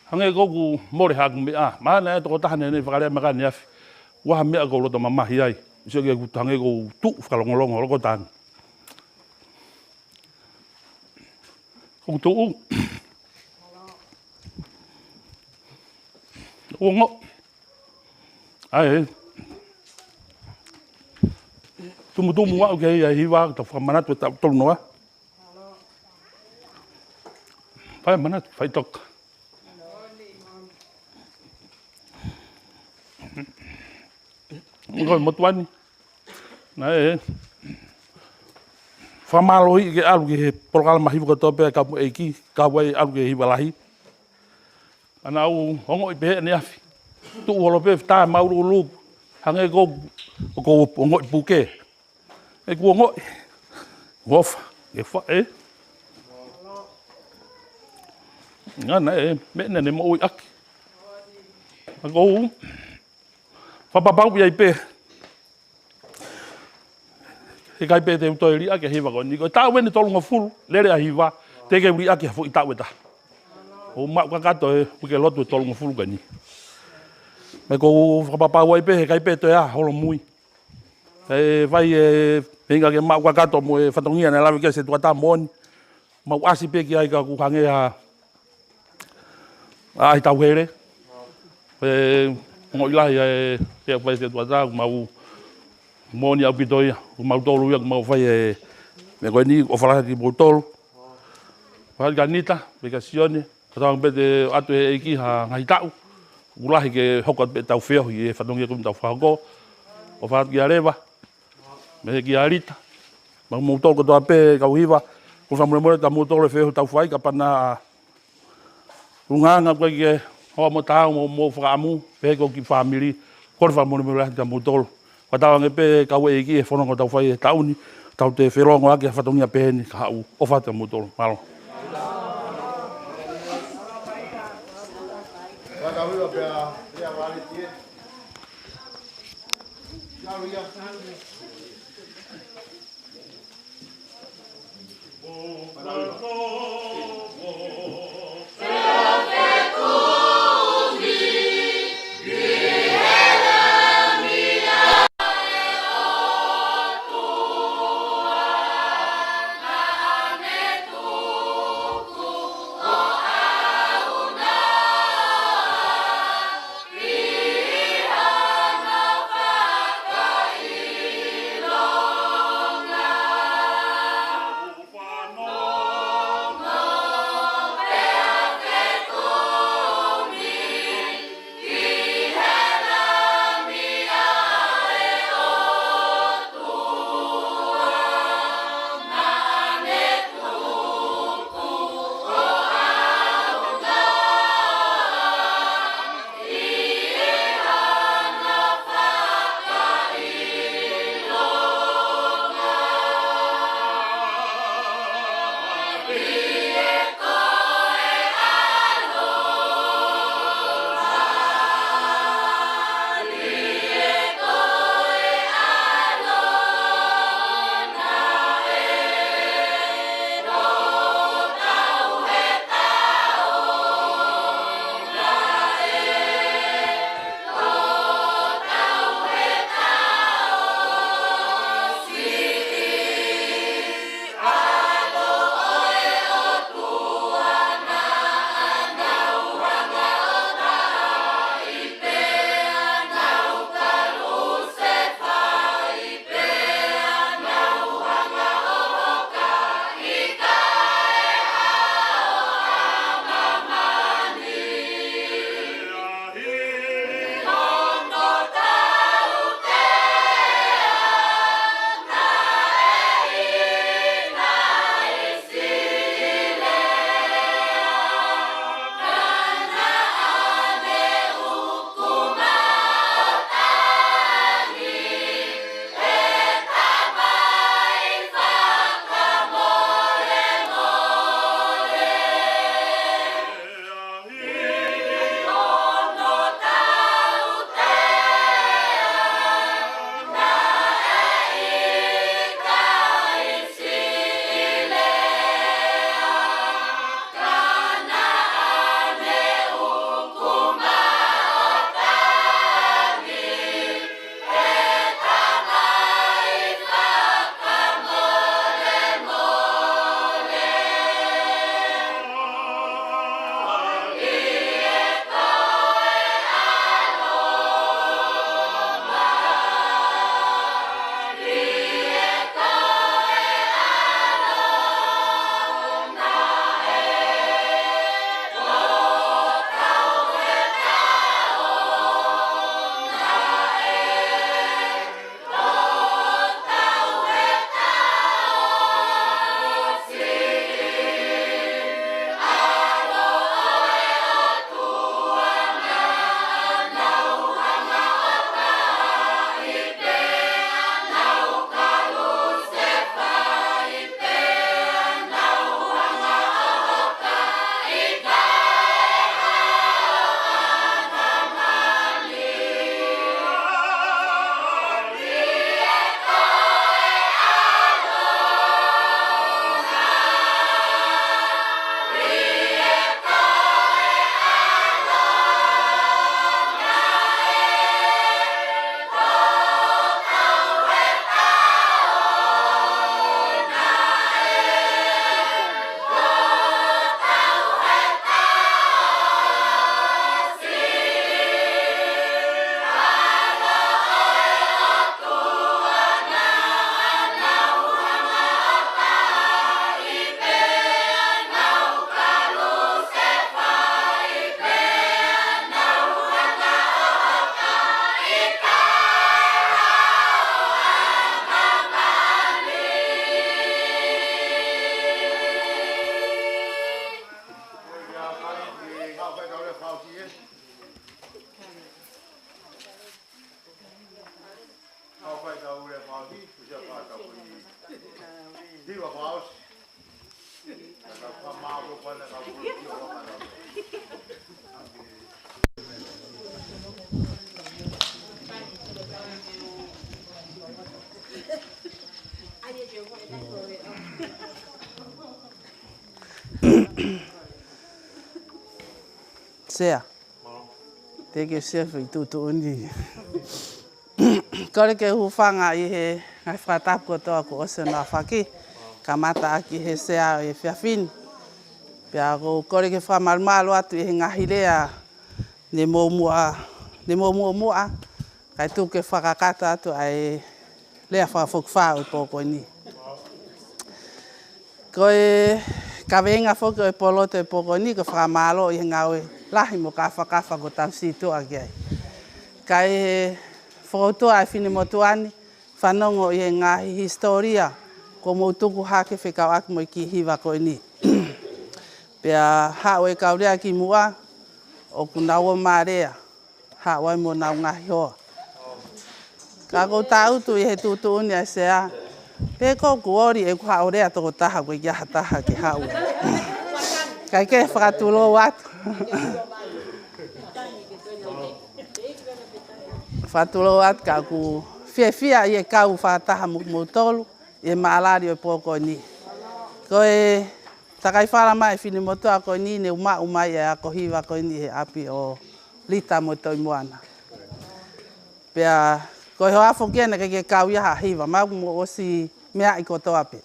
hangē ʻoku mole haʻaku meʻa. Mahalo naʻe tokotaha naʻe fakalea mai kia au ʻaneafi. Ko e hā e meʻa ʻoku ou loto mamahi ai. Sio ki ai ʻoku hangē ʻoku ou tuʻu fakalongolongo, loko tangi. ʻOku ou tuʻu. ʻOku ou ongoʻi. ʻA e tumutumu aʻu ki ai ʻa e hiva, tau fakamanatu ʻe tautolu noa. Fai manatu, faitoka. Ko e motuʻa ni. Naʻe fakamālohiʻi ke ʻalu ki he polokalama hiva kotoa pē ʻa e kau ʻeiki, kau ai ʻalu ki he hiva lahi. Ka naʻa ku ongoʻi pehē ʻaneafi. Tuʻu holo pē, tā maululu. Hangē ʻoku, ʻoku ou ongoʻi puke. ʻOku ou ongoʻi. ʻOfa, ʻofa, ē. Ngana ē, meʻa naʻe moʻui ʻaki. ʻOku ou fakapapauʻi ai pē. Heʻikai pē te u toe liʻaki e hiva ko eni. Ko e taʻu eni ʻe tolungofulu, lele ʻa e hiva, teʻeki ke u liʻaki ha foʻi taʻu ʻe taha. ʻOku ou maʻu kakato e uike lotu ʻe tolungofulu ko eni. Mo ʻoku ou fakapapau ai pē, heʻikai pē toe ʻi ai ha holomui. ʻE fai e feinga ke maʻu kakato mo e fatongia naʻe lave ki ai Setuata, moʻoni. Mau ʻasi pē ki ai ka ʻoku hangē ha ʻaʻahi tauhele. ʻE ongoʻi lahi ʻa e, ʻe fai Setuata, ʻoku mau moʻoni ʻaupito ia, ʻoku mau tolu ia, ʻoku mau fai e meʻa ko eni, ʻofa lahi kimoutolu. ʻOfa lahi kia Nita, pea kia Sione, ka tau pē te ʻoatu ʻe he ʻEiki ha ngaahi taʻu, ʻoku lahi ke hoko atu pē ʻetau feohi he fatongia ko eni ʻoku tau fakahoko. ʻOfa atu kia Leva, mo e kia Lita, mo kimoutolu kotoa pē kau hiva, ʻoku ou fakamolemole kia moutolu he feohi ʻoku tau fai, kapau naʻe ʻulungaanga ʻeku ʻai ke hoa mo taau mo, mo fakaʻamu, pehē ki he kiʻi fāmili, kole fakamolemole atu kia moutolu. Fakatauange pē kau ʻeiki he fononga ʻoku tau fai he taʻu ni, tau toe felōngoaki he fatongia pehē ni, kae ʻofa atu kia moutolu. Mālō. Sea. Thank you, Chef, ʻi he tuʻutuʻuni. Kole ke u hūfanga ʻi he ngaahi fakatapu kotoa kuo ʻosi hono aofaki, kamata ʻaki he Sea ʻo e efiafi ni. Pea ʻoku ou kole ke fakamalumalu atu ʻi he ngaahi lea ne mou muʻa, ne mou muʻomuʻa, kae tuku ke fakakakato atu ʻa e lea fakafokifā ʻo e pō ko eni. Ko e kaveinga foki ʻo e polotu ʻo e pō ko eni ko e fakamālō ʻi he ngāue lahi mo kafakafa kuo tau sītuʻa ki ai. Kae fokoutua ʻa e finemotuʻa ni, fanongo ʻi he ngaahi hisitōlia kuo mou tuku hake fekauʻaki mo e kiʻi hiva ko eni. Pea haʻu e kau lea kimuʻa, ʻoku nau ō mai lea, haʻu ai mo honau ngaahi hoa. Ka ʻoku ou tangutu ʻi he tuʻutuʻuni ʻa e Sea, pe ko ʻeku ʻoli ʻeku haʻu ʻo lea tokotaha, ʻoku ʻikai ha taha ke haʻu. Kae kehe, fakatulou atu. Fakatulou atu, ka ʻoku ou fiefia ʻi he kau fakataha mo kimoutolu ʻi he maʻalali ʻo e pō ko eni. Ko e takai fala mai e finemotuʻa ko eni ne u maʻu mai e ako hiva ko eni he ʻapi ʻo Lita mo Toʻimoana. Pea ko e hoʻafo kia naʻe ʻikai ke kau ia ha hiva, mau mo ʻosi meʻa ʻi kotoa pē.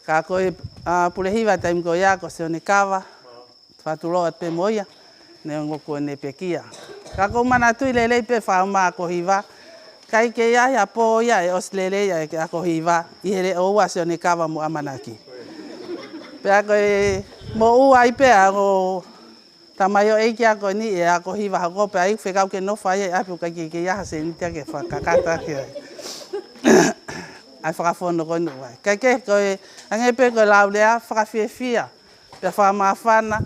Ka ko e, ʻa, pule hiva taimi ko ia ko Sione Kava, fakatulou atu pē mo ia, neongo kuo ne pekia. Ka ʻoku ou manatuʻi lelei pē fauma ako hiva, ʻikai ke ʻi ai ha pō ia ʻe ʻosi lelei ai ke ako hiva, ʻi he leʻo ua Sione Kava mo ʻAmanaki. Pea ko e moʻua ai pē ʻa e ongo tamaioʻeiki ako ni ʻe ako hiva hoko pē ai, fekau ke nofo ai ʻi ʻapi ʻoku ʻikai ke ʻi ai ha sēniti ia ke fakakakato ki ai. ʻA e fakafono ko eni ʻoku ʻi ai. Kae kehe, ko e, hangē pē ko e lau lea, fakafiefia, pea fakamāfana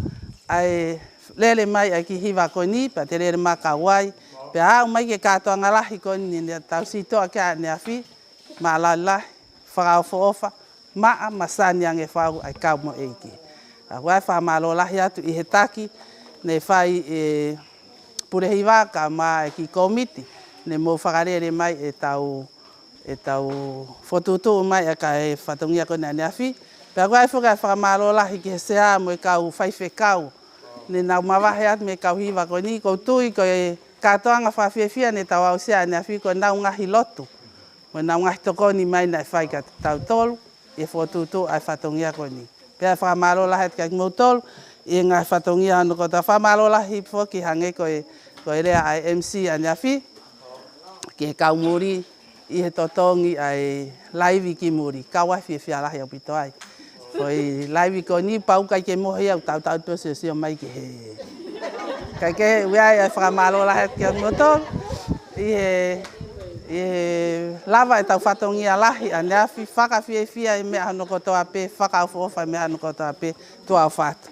ʻa e lele mai ʻa e kiʻi hiva ko eni, pea te lele mai kau ai, pea aʻu mai ki he kātoanga lahi ko eni naʻa tau sītuʻa ki ai ʻaneafi, maʻalali lahi, fakaʻofoʻofa, maʻa masani ange fau ʻa e kau mo e ʻEiki. ʻOku ou fakamālō lahi atu ʻi he taki ne fai ʻe he pule hiva kae ʻumaʻā e kiʻi kōmiti ne mou fakalele mai ʻetau, ʻetau fokotuʻutuʻu mai ʻa e fatongia ko eni ʻaneafi. Pea ʻoku ou foki ʻa e fakamālō lahi ki he Sea mo e kau faifekau ne nau mavahe atu mei he kau hiva ko eni, ʻoku ou tui ko e kātoanga fakafiefia ne tau aʻusia ʻaneafi ko ʻenau ngaahi lotu mo ʻenau ngaahi tokoni mai naʻe fai kiate kitautolu ʻi he fokotuʻutuʻu ʻa e fatongia ko eni. Pea fakamālō lahi atu kiate kimoutolu ʻi he ngaahi fatongia hono kotoa. Fakamālō lahi foki hangē ko e, ko e lea ʻa e M C ʻaneafi ki he kau muli ʻi he totongi ʻa e laivi ki muli. Kau ai fiefia lahi ʻaupito ai. Ko e laivi ko eni pau ʻikai ke mohe ia, ʻoku tautau pē ʻo siosio mai ki he. Kae kehe, ʻoku ʻi ai ʻa e fakamālō lahi atu kiate kimoutolu ʻi he, ʻi he lava ʻetau fatongia lahi ʻaneafi, fakafiefia ʻi he meʻa hono kotoa pē, fakaʻofoʻofa ʻi he meʻa hono kotoa pē, tuʻa ʻofa atu.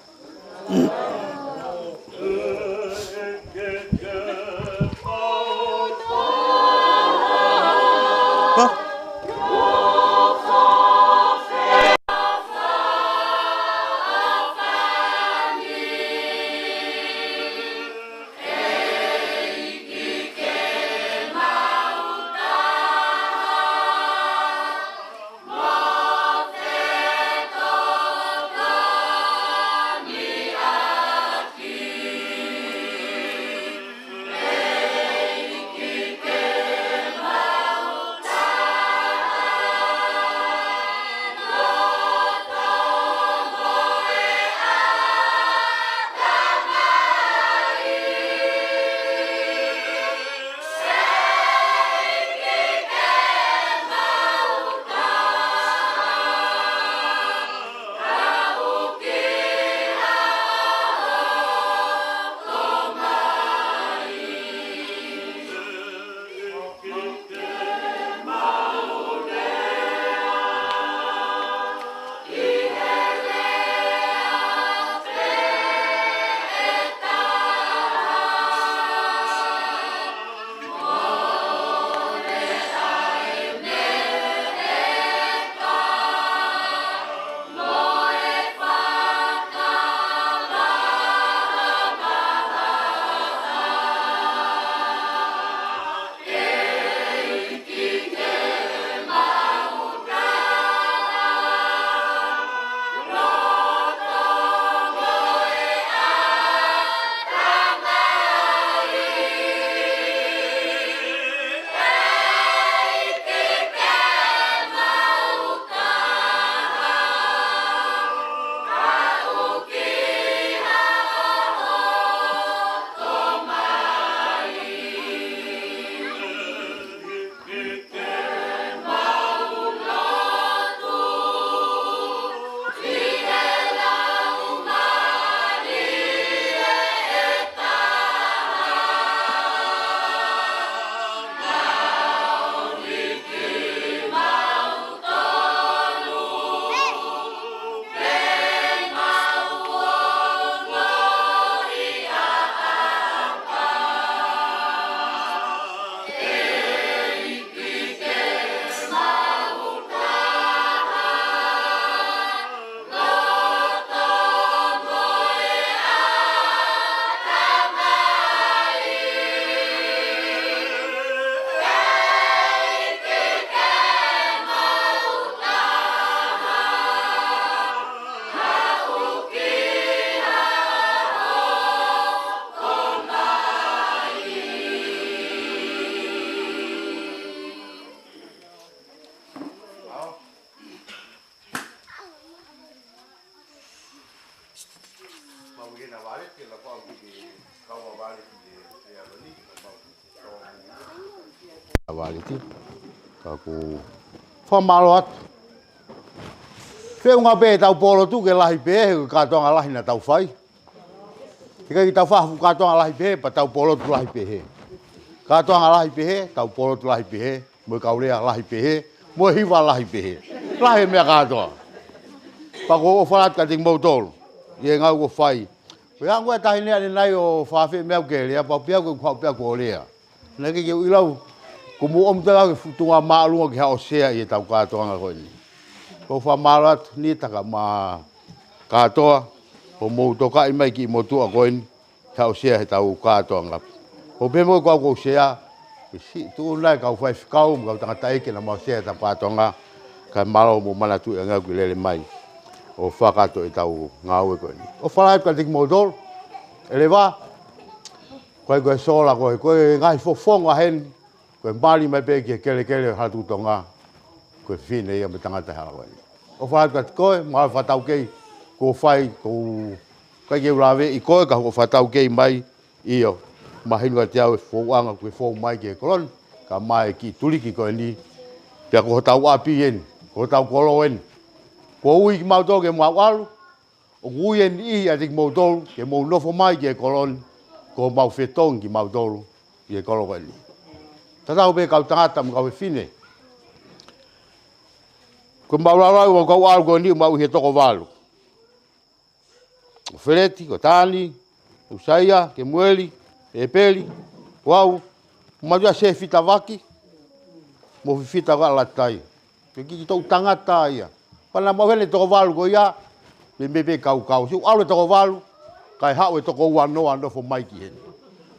Valeti, ka ʻoku fakamālō atu. Feʻunga pē ʻetau pōlotu ke lahi pē he kātoanga lahi naʻa tau fai. He ʻikai ke tau fai ha fuʻu kātoanga lahi pē, pea tau pōlotu lahi pē he. Kātoanga lahi pē he, tau pōlotu lahi pē he, mo e kau lea lahi pē he, mo e hiva lahi pē he. Lahi e meʻa kātoa. Pea ʻoku ou ʻofa atu kiate kimoutolu ʻi he ngāue ʻoku fai. Ko e ʻuhinga ʻa e taʻahine ʻanenai ʻo fafē meʻa ke lea, pea pea ko e kuo pea ko lea. Naʻe ʻikai ke u ʻilo, ko mou ʻomi atu e fuʻu tuʻunga māʻolunga ke haʻu ʻo sea ʻi heʻetau kātoanga ko eni. ʻOku ou fakamālō atu Nita kae ʻumaʻā kātoa, ʻo mou tokaʻi mai ki motuʻa ko eni, haʻu ʻo sea heʻetau kātoanga. ʻO pehē mo e kau ʻoku ou sea, ʻosi tuʻu nai kau faifekau, mo e kau tangataʻeiki naʻa mau sea heʻetau kātoanga, kae mālō mo manatuʻi ʻa e ngāue ʻoku lele mai ʻo fakakakato ʻetau ngāue ko eni. ʻOfa lahi atu kiate kimoutolu, ʻe leva, ko e, ko e sola ko e, ko e ngaahi fofonga heni, ko e mali mai pē ki he kelekele ʻo e hala Tuʻi Tonga, ko e fefine ia mo e tangata he hala ko eni. ʻOfa lahi atu kiate koe, mo e fakataukei kuo fai, ʻoku ʻikai ke u laveʻi koe, ka ko e fakataukei mai, ʻio, mahino kiate au e fouʻanga kuo fou mai ki he kolo ni, kae ʻumaʻā e kiʻi tuliki ko eni, pea ko hotau ʻapi eni, ko hotau kolo eni. Kuo ui kimautolu ke mau ʻalu, ʻoku ui e niʻihi ʻiate kimoutolu, ke mou nofo mai ki he kolo ni, ko homau fetongi kimautolu ʻi he kolo ko eni. Tatau pē kau tangata mo e kau fefine. Ko ʻemau laulauʻi ʻemau kau ʻalu ko eni, ʻoku mau ʻi he toko valu. Ko Feleti, ko Tani, ʻUsaia, Kemueli, ʻEpeli, ko au, ʻoku mau ʻi ai ʻa Sefita Vaki, mo Fifita Kaʻalatai. Ko e kiʻi toʻu tangata ia. Pea naʻa mau ʻi heni toko valu ko ia, meimei pē kaukau. Siʻi ʻalu e toko valu, kae haʻu e toko uanoa ʻo nofo mai ki heni.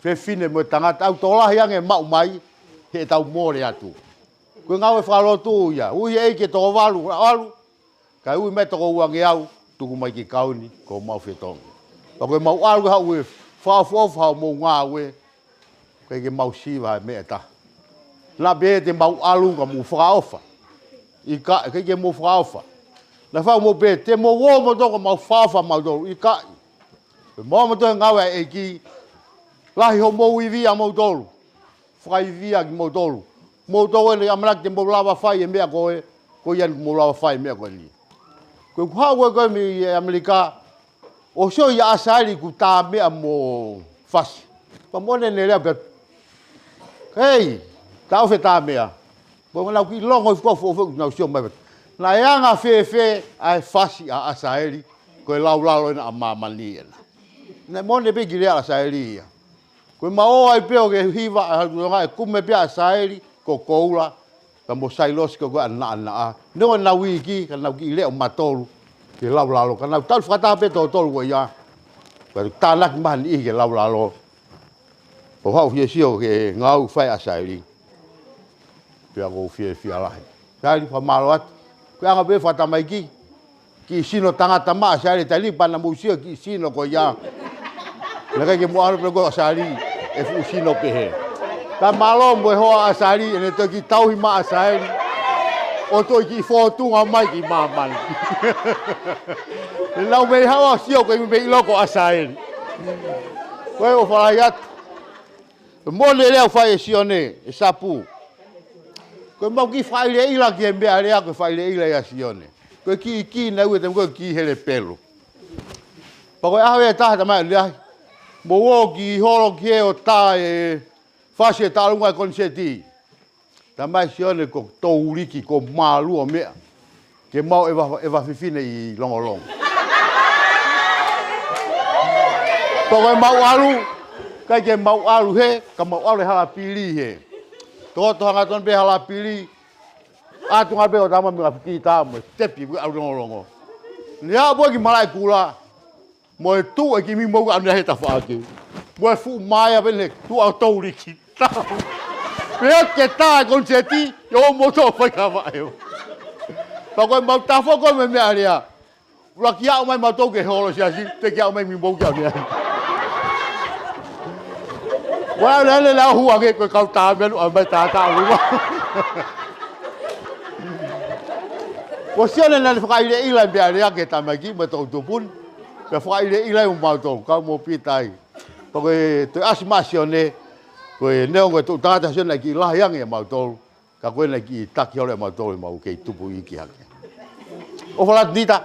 Fefine mo e tangata, ʻoku tokolahi ange maʻu mai, heʻetau mole atu. Ko e ngāue fakalotu ia, ui e ʻEiki e toko valu, ʻalu, kae ui mai e toko uangeau, tuku mai ki he kau ni, ko homau fetongi. Pea ko ʻemau ʻalu ke haʻu ʻo fakaʻofoʻofa homou ngāue, ʻikai ke mau siva he meʻa ʻe taha. Naʻa pē te mau ʻalu ka mou fakaʻofa. ʻIkai, ʻikai ke mou fakaʻofa. Naʻa faʻu mou pē, te mou ō moutolu ka mau fakaʻofa mautolu, ʻikai. Pea mou ō moutolu he ngāue ʻa e ʻEiki, lahi homou ivi ʻamoutolu. Fakaivia kimoutolu. Moutolu eni ʻamanaki te mou lava fai e meʻa ko ē, ko ia eni kuo mou lava fai e meʻa ko eni. Ko ʻeku haʻu ko ē ko ē mei ʻAmelika, ʻo sio ʻia ʻAsaeli ʻoku tā meʻa mo fasi. Pea mo ʻene lea pē. Hei, tā ʻofa e tā meʻa. Pea ʻoku nau kiʻi longo ʻi he fuʻu foʻi ʻoku nau sio mai. Naʻe anga fēfē ʻa e fasi ʻa ʻAsaeli, ko e laulalo ena ʻa māmani ena. Naʻe mo ʻene pē kiʻi lea ʻa ʻAsaeli ia. Ko ʻemau ō ai pē ʻo ke hiva ʻa e hala Tuʻi Tonga ʻe kumi pē ʻa ʻAsaeli, ko Koula, pea mo Sailosi ko ē ʻa Naʻanaʻa. Neongo ʻenau iiki, ka nau kiʻi leʻo matolu, ke laulalo, ka nau tali fakataha pē totolu ko ia. Pea tānaki mai ha niʻihi ke laulalo. ʻO haʻu ʻo sio ki he ngāue ʻoku fai ʻa ʻAsaeli. Pea ʻoku ou fiefia lahi. ʻAsaeli fakamālō atu. Ko e anga pē fakatamaiki. Kiʻi sino tangata maʻa ʻAsaeli taimi ni pea naʻa mou sio kiʻi sino ko ia. Naʻe ʻikai ke mou ʻalu pē ko ʻAsaeli ʻe fuʻu sino pehē. Ka mālō mo e hoa ʻa ʻAsaeli, ʻene toe kiʻi tauhi maʻa ʻAsaeli. ʻO toe kiʻi fōtunga mai ki māmani. ʻE nau mei haʻu ʻo sio ko e mei ʻilo ko ʻAsaeli. Ko e ʻofa lahi atu. Mo ʻene lea ʻoku fai ʻe Sione, ʻe Sapu. Ko ʻemau kiʻi fakaʻileʻila ki he meʻa lea, ko e fakaʻileʻila ia Sione. Ko e kiʻi, kiʻi naʻe ui e taimi ko ē kiʻi hele pelu. Pea ko e ʻaho ʻe taha tamai lea. Mou ō ki holo ki he ʻo tā e fasi e taʻalunga e koniseti. Tamai Sione ko e touliki ko mālua meʻa. Ke mau ʻeva, ʻeva fefine ʻi Longolongo. Pea ko ʻemau ʻalu, ʻikai ke mau ʻalu he, ka mau ʻalu he hala pili he. Tō, tō hangatonu pē hala pili, ʻatu ngā pē ʻo tama mei ngā fiki tā mo e tepi pē ʻalu Longolongo. Naʻe ʻalu pē ki Malaʻekula, mo e tuʻu e kiʻi mimou ʻaneafi he tafaʻaki. Mo e fuʻu maea pē ne tuʻu ʻo touliki. Pea ke tā e koniseti, ʻio mo tō fai ka vaʻe ʻo. Pea ko ʻemau tafo ko ē mei meʻa lea. ʻUluaki aʻu mai mautolu ke holo siasi, te ke aʻu mai mimou ke ʻaneafi. Ua lele la hua ke ko e kau tā menu a mai tā tā lua. Ko Sione naʻe fakaʻileʻila e meʻa lea ki he tamaiki mo e toʻu tupu ni. Pea fakaʻileʻile ai mo mautolu, kau mo Pita ai. Pea ko e toe ʻasi mai ʻa Sione, ko e neongo e toʻu tangata ʻa Sione naʻe kiʻi lahi ange ʻia mautolu. Ka ko e naʻe kiʻi taki holo ʻia mautolu ʻemau kei tupu iiki hake. ʻOfa lahi atu Nita.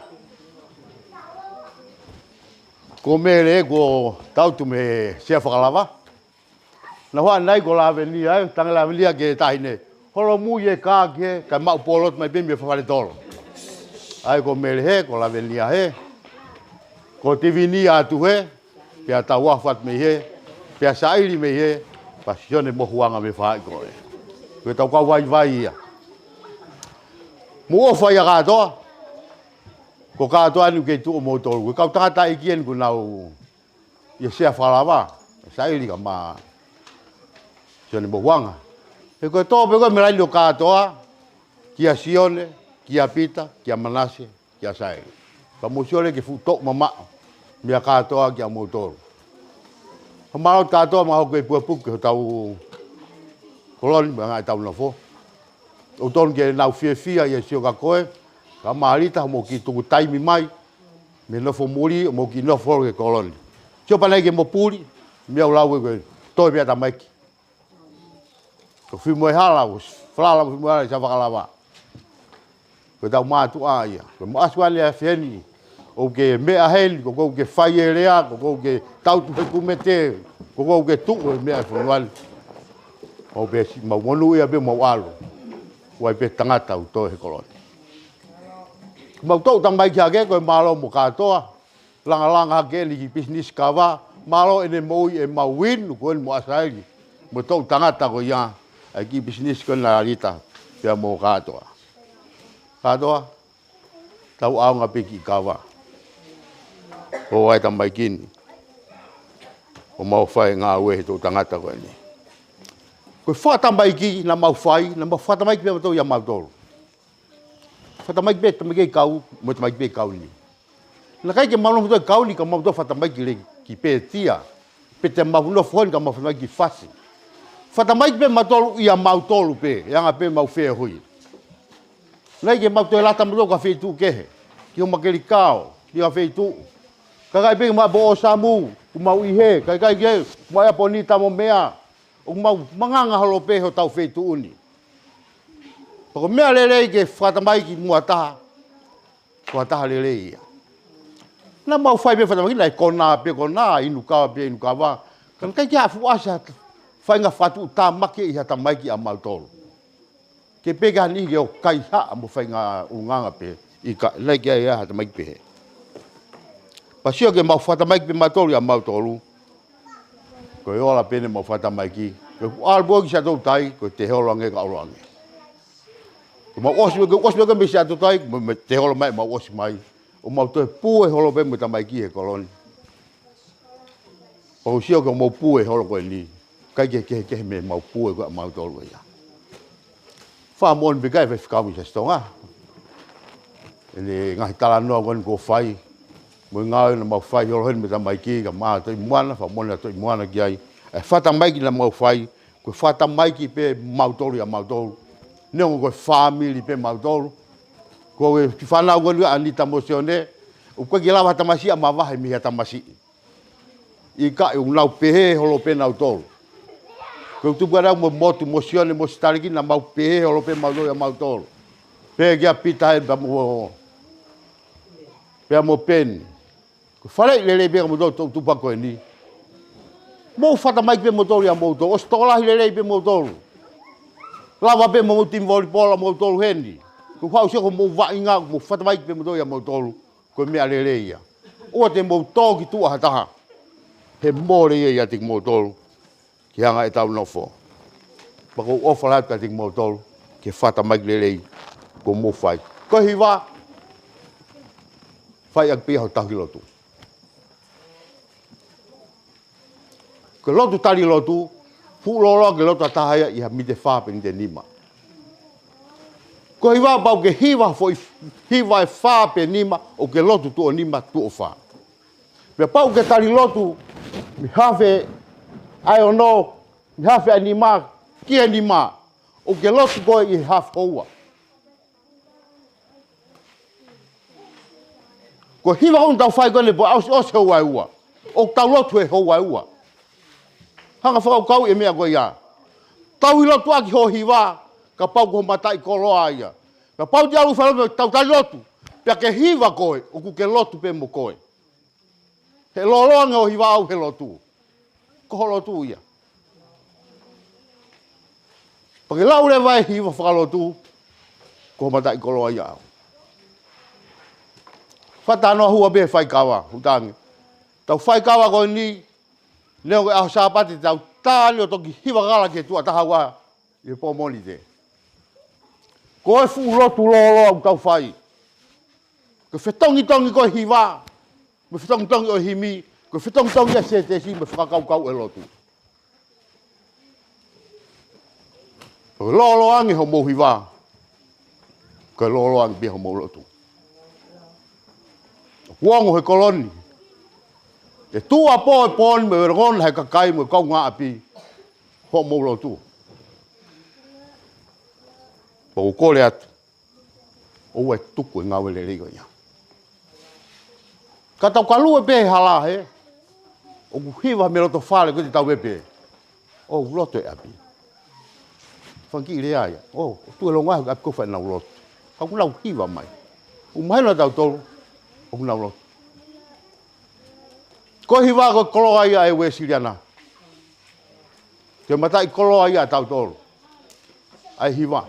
Ko Mele ko tautu mei Sea Fakalava. Naʻa ku ʻalu ai ko Lavenia ē, tangi Lavenia ki he taʻahine. Holomui e kā ki hē, kae maʻu pōlotu mai pē mei fale tolo. ʻAi ko Mele hē, ko Lavenia hē. Ko Tivinia atu hē, pea tau afu atu mei hē, pea Saili mei hē, pea Sione mo Huanga mei Faʻaʻi ko ē. Ko e tau kau vaivai ia. Mou ʻofa ia kātoa, ko kātoa eni ʻoku kei tuʻu ʻo moutolu. Ko e kau tangataʻeiki eni ʻoku nau ʻi Sea Fakalava, Saili kae ʻumaʻā Sione mo Huanga. He ko e tō pē ko e mei laine ʻo kātoa, kia Sione, kia Pita, kia Manase, kia Saili. Pea mou sio leva ki he fuʻu toʻu mamaʻo, meia kātoa kia moutolu. Ka mālō kātoa mo hoʻo kei pukepuke hotau koloni mo e ngaahi tau nofo. ʻOku totonu ke nau fiefia ʻi he sio kia koe, kae ʻumaʻā Lita, hoʻomou kiʻi tuku taimi mai mei he nofo muli, hoʻomou kiʻi nofo holo ki he koloni. Sio pē ʻanai ki he mopuli, meʻa ʻoku lau ē ko e toe pē ʻa e tamaiki. Ko Fimoehala, ko Falala mo Fimoehala ʻi Sea Fakalava. Ko ʻetau mātuʻa ia. Ko e maʻasi ko eni ʻa e feni, ʻoku ke meʻa heni, ko koe ʻoku ke fai e lea, ko koe ʻoku ke tautu he kumete, ko koe ʻoku ke tuʻu he meʻa ʻa e fonua ni. Mau pē si-, mau monūʻia pē mau ʻalu. ʻOku ʻi ai pē tangata ʻoku toe he koloni. Mau toʻu tamaiki hake, ko e mālō mo kātoa. Langalanga hake eni ki he pisinisi kava, mālō ʻene moʻui ʻemau inu ko eni mo ʻAsaili. Mo e toʻu tangata ko ia, ʻa e kiʻi pisinisi ko ena ʻa Lita, pea mo kātoa. Kātoa, tau ʻaonga pē ki he kava. ʻOku ʻi ai e tamaiki ni. ʻOku mau fai e ngāue he toʻu tangata ko eni. Ko e fakatamaiki naʻa mau fai, naʻa mau fakatamaiki pē mautolu ʻia mautolu. Fakatamaiki pē, tamaiki kau, mo e tamaiki pē kau ni. Naʻe ʻikai ke mau nofo ʻi he kau ni, ka mau toe fakatamaiki leva ki Pētia. Pe te mau nofo heni ka mau fakatamaiki ki Fasi. Fakatamaiki pē mautolu ʻia mautolu pē, ʻe anga pē ʻemau feohi. Naʻe ʻikai ke mau toe lata mautolu ki ha feituʻu kehe. Ki Houmakelikao, ki ha feituʻu. Ka ʻikai pē ke mau ʻapo ʻo Samu, ʻoku mau ʻi hē, ka ʻikai ke mau ʻapo ni tamo meʻa. ʻOku mau manganga holo pē hotau feituʻu ni. Pea ko e meʻa lelei ke fakatamaiki muʻa taha, ko ha taha lelei ia. Naʻa mau fai pē fakatamaiki, naʻe konā pē konā, inu kava pē inu kava. Ka naʻe ʻikai ke fuʻu ʻasi ha faʻahinga fakatuʻutāmaki ʻi ha tamaiki ʻa mautolu. Ke pehē ki ha niʻihi ke ʻoku kaihaʻa mo faʻahinga ʻulungaanga pē, ʻikai, naʻe ʻikai ke ʻi ai ha tamaiki pehē. Pea sio ke mau fakatamaiki pē mautolu ʻia mautolu. Ko e ola pē eni ʻemau fakatamaiki. Ko e ʻalu pē ki Siaʻatoutai, ko e tēholo ange ka ʻalu ange. Ko ʻemau ʻosi, ko e ʻosi pē ko ē mei Siaʻatoutai, mo, mo e tēholo mai, mau ʻosi mai. ʻOku mau toe pue holo pē mo e tamaiki he koloni. Pea ʻoku ou sio ki hoʻomou pue holo ko eni. ʻIkai ke kehekehe mei heʻemau pue ko ē ʻa mautolu ia. Fakamoʻoni pē ki he faifekau Misa Sitonga. ʻEne ngaahi talanoa ko eni kuo fai. Mo e ngāue naʻa mau fai holo heni mo e tamaiki, kae ʻumaʻā Toʻi Moana, fakamoʻoni ʻa Toʻi Moana ki ai. ʻA e fakatamaiki naʻa mau fai, ko e fakatamaiki pē mautolu ʻia mautolu. Neongo ko e fāmili pē mautolu. Ko e kiʻi fānau ko eni ʻa Nita mo Sione, ʻoku ʻikai ke lava ha tamasiʻi ʻo mavahe mei ha tamasiʻi. ʻIkai, ʻoku nau pehē holo pē nautolu. Ko e tupu ʻa au mo Motu mo Sione mo Sitaleki naʻa mau pehē holo pē mautolu ʻia mautolu. Pehē kia Pita hē pea mo, pea mo Peni. Ko e faleʻi lelei pē kia moutolu toʻu tupu ko eni. Mou fakatamaiki pē moutolu ʻia moutolu. ʻOsi tokolahi lelei pē moutolu. Lava pē mo mou timi volipola moutolu heni. Ko e haʻu sio ko hoʻomou vaʻinga, mou fakatamaiki pē moutolu ʻia moutolu. Ko e meʻa lelei ia. ʻOua te mou tō ki tuʻa ha taha. He mole ia ʻiate kimoutolu. Ke hanga ʻe tau nofo. Pea ʻoku ou ʻofa lahi atu kiate kimoutolu. Ke fakatamaiki lelei. Kuo mou fai. Ko e hiva. Fai ʻaki pē ia ho tauhi lotu. Ko e lotu tali lotu, fuʻu lōloa ke lotu ʻa taha ia ʻi ha miniti ʻe fā pe miniti ʻe nima. Ko e hiva pau ke hiva foʻi, hiva ʻe fā pe nima, ʻoku ke lotu tuʻo nima, tuʻo fā. Pea pau ke tali lotu, mei he hafe ʻa e ono, mei he hafe ʻa e nima, ki he nima, ʻoku ke lotu koe ʻi he hafe houa. Ko e hiva ʻoku tau fai ko eni pea ʻosi, ʻosi houa ʻe ua. ʻOku tau lotu he houa ʻe ua. Hanga fakakaukau e meʻa ko ia. Tau ʻi lotu ʻaki hoʻo hiva, kapau ko hoʻo mataʻikoloa ia. Kapau te ke ʻalu ʻo fai lotu, tau tali lotu. Pea ke hiva koe, ʻoku ke lotu pē mo koe. He lōloa ange hoʻo hiva ʻau he lotu. Ko hoʻo lotu ia. Pea ke lau leva e hiva fakalotu, ko hoʻo mataʻikoloa ia ʻau. Fakatanoa hua pē faikava, hūtangi. Tau faikava ko eni, neongo ko e ʻaho Sāpate, tau tā ni ʻo toki hiva kakala ki he tuʻa taha ua ʻi he pō Mōnite. Ko e fuʻu lotu lōloa ʻoku tau fai. Ko e fetongitongi ko e hiva, mo e fetongitongi ʻo e himi, ko e fetongitongi ʻa e sētesi, mo e fakakaukau ʻo e lotu. Ko e lōloa ange hoʻomou hiva, ko e lōloa ange pē hoʻomou lotu. ʻOku ongo he kolo ni, ʻe tuʻu ʻa e pō ʻi he pō ni mo e longona he kakai mo e kaungāʻapi, hoʻomou lotu. Pea ʻoku ou kole atu, ʻoua ʻe tuku e ngāue lelei ko ia. Ka tau kalue pē he hala he, ʻoku hiva mei loto fale ko ē te tau ō pē. ʻOku loto e ʻapi. Fanga kiʻi lea ia. ʻO, ʻoku tuʻu e longoaʻa he ʻapi ko ē ʻoku nau lotu. Ka ʻoku nau hiva mai. ʻOku mahino ʻa tautolu, ʻoku nau lotu. Ko e hiva ko e koloa ia ʻa e Uēsiliana. Ko e mataʻikoloa ia ʻa tautolu. ʻA e hiva.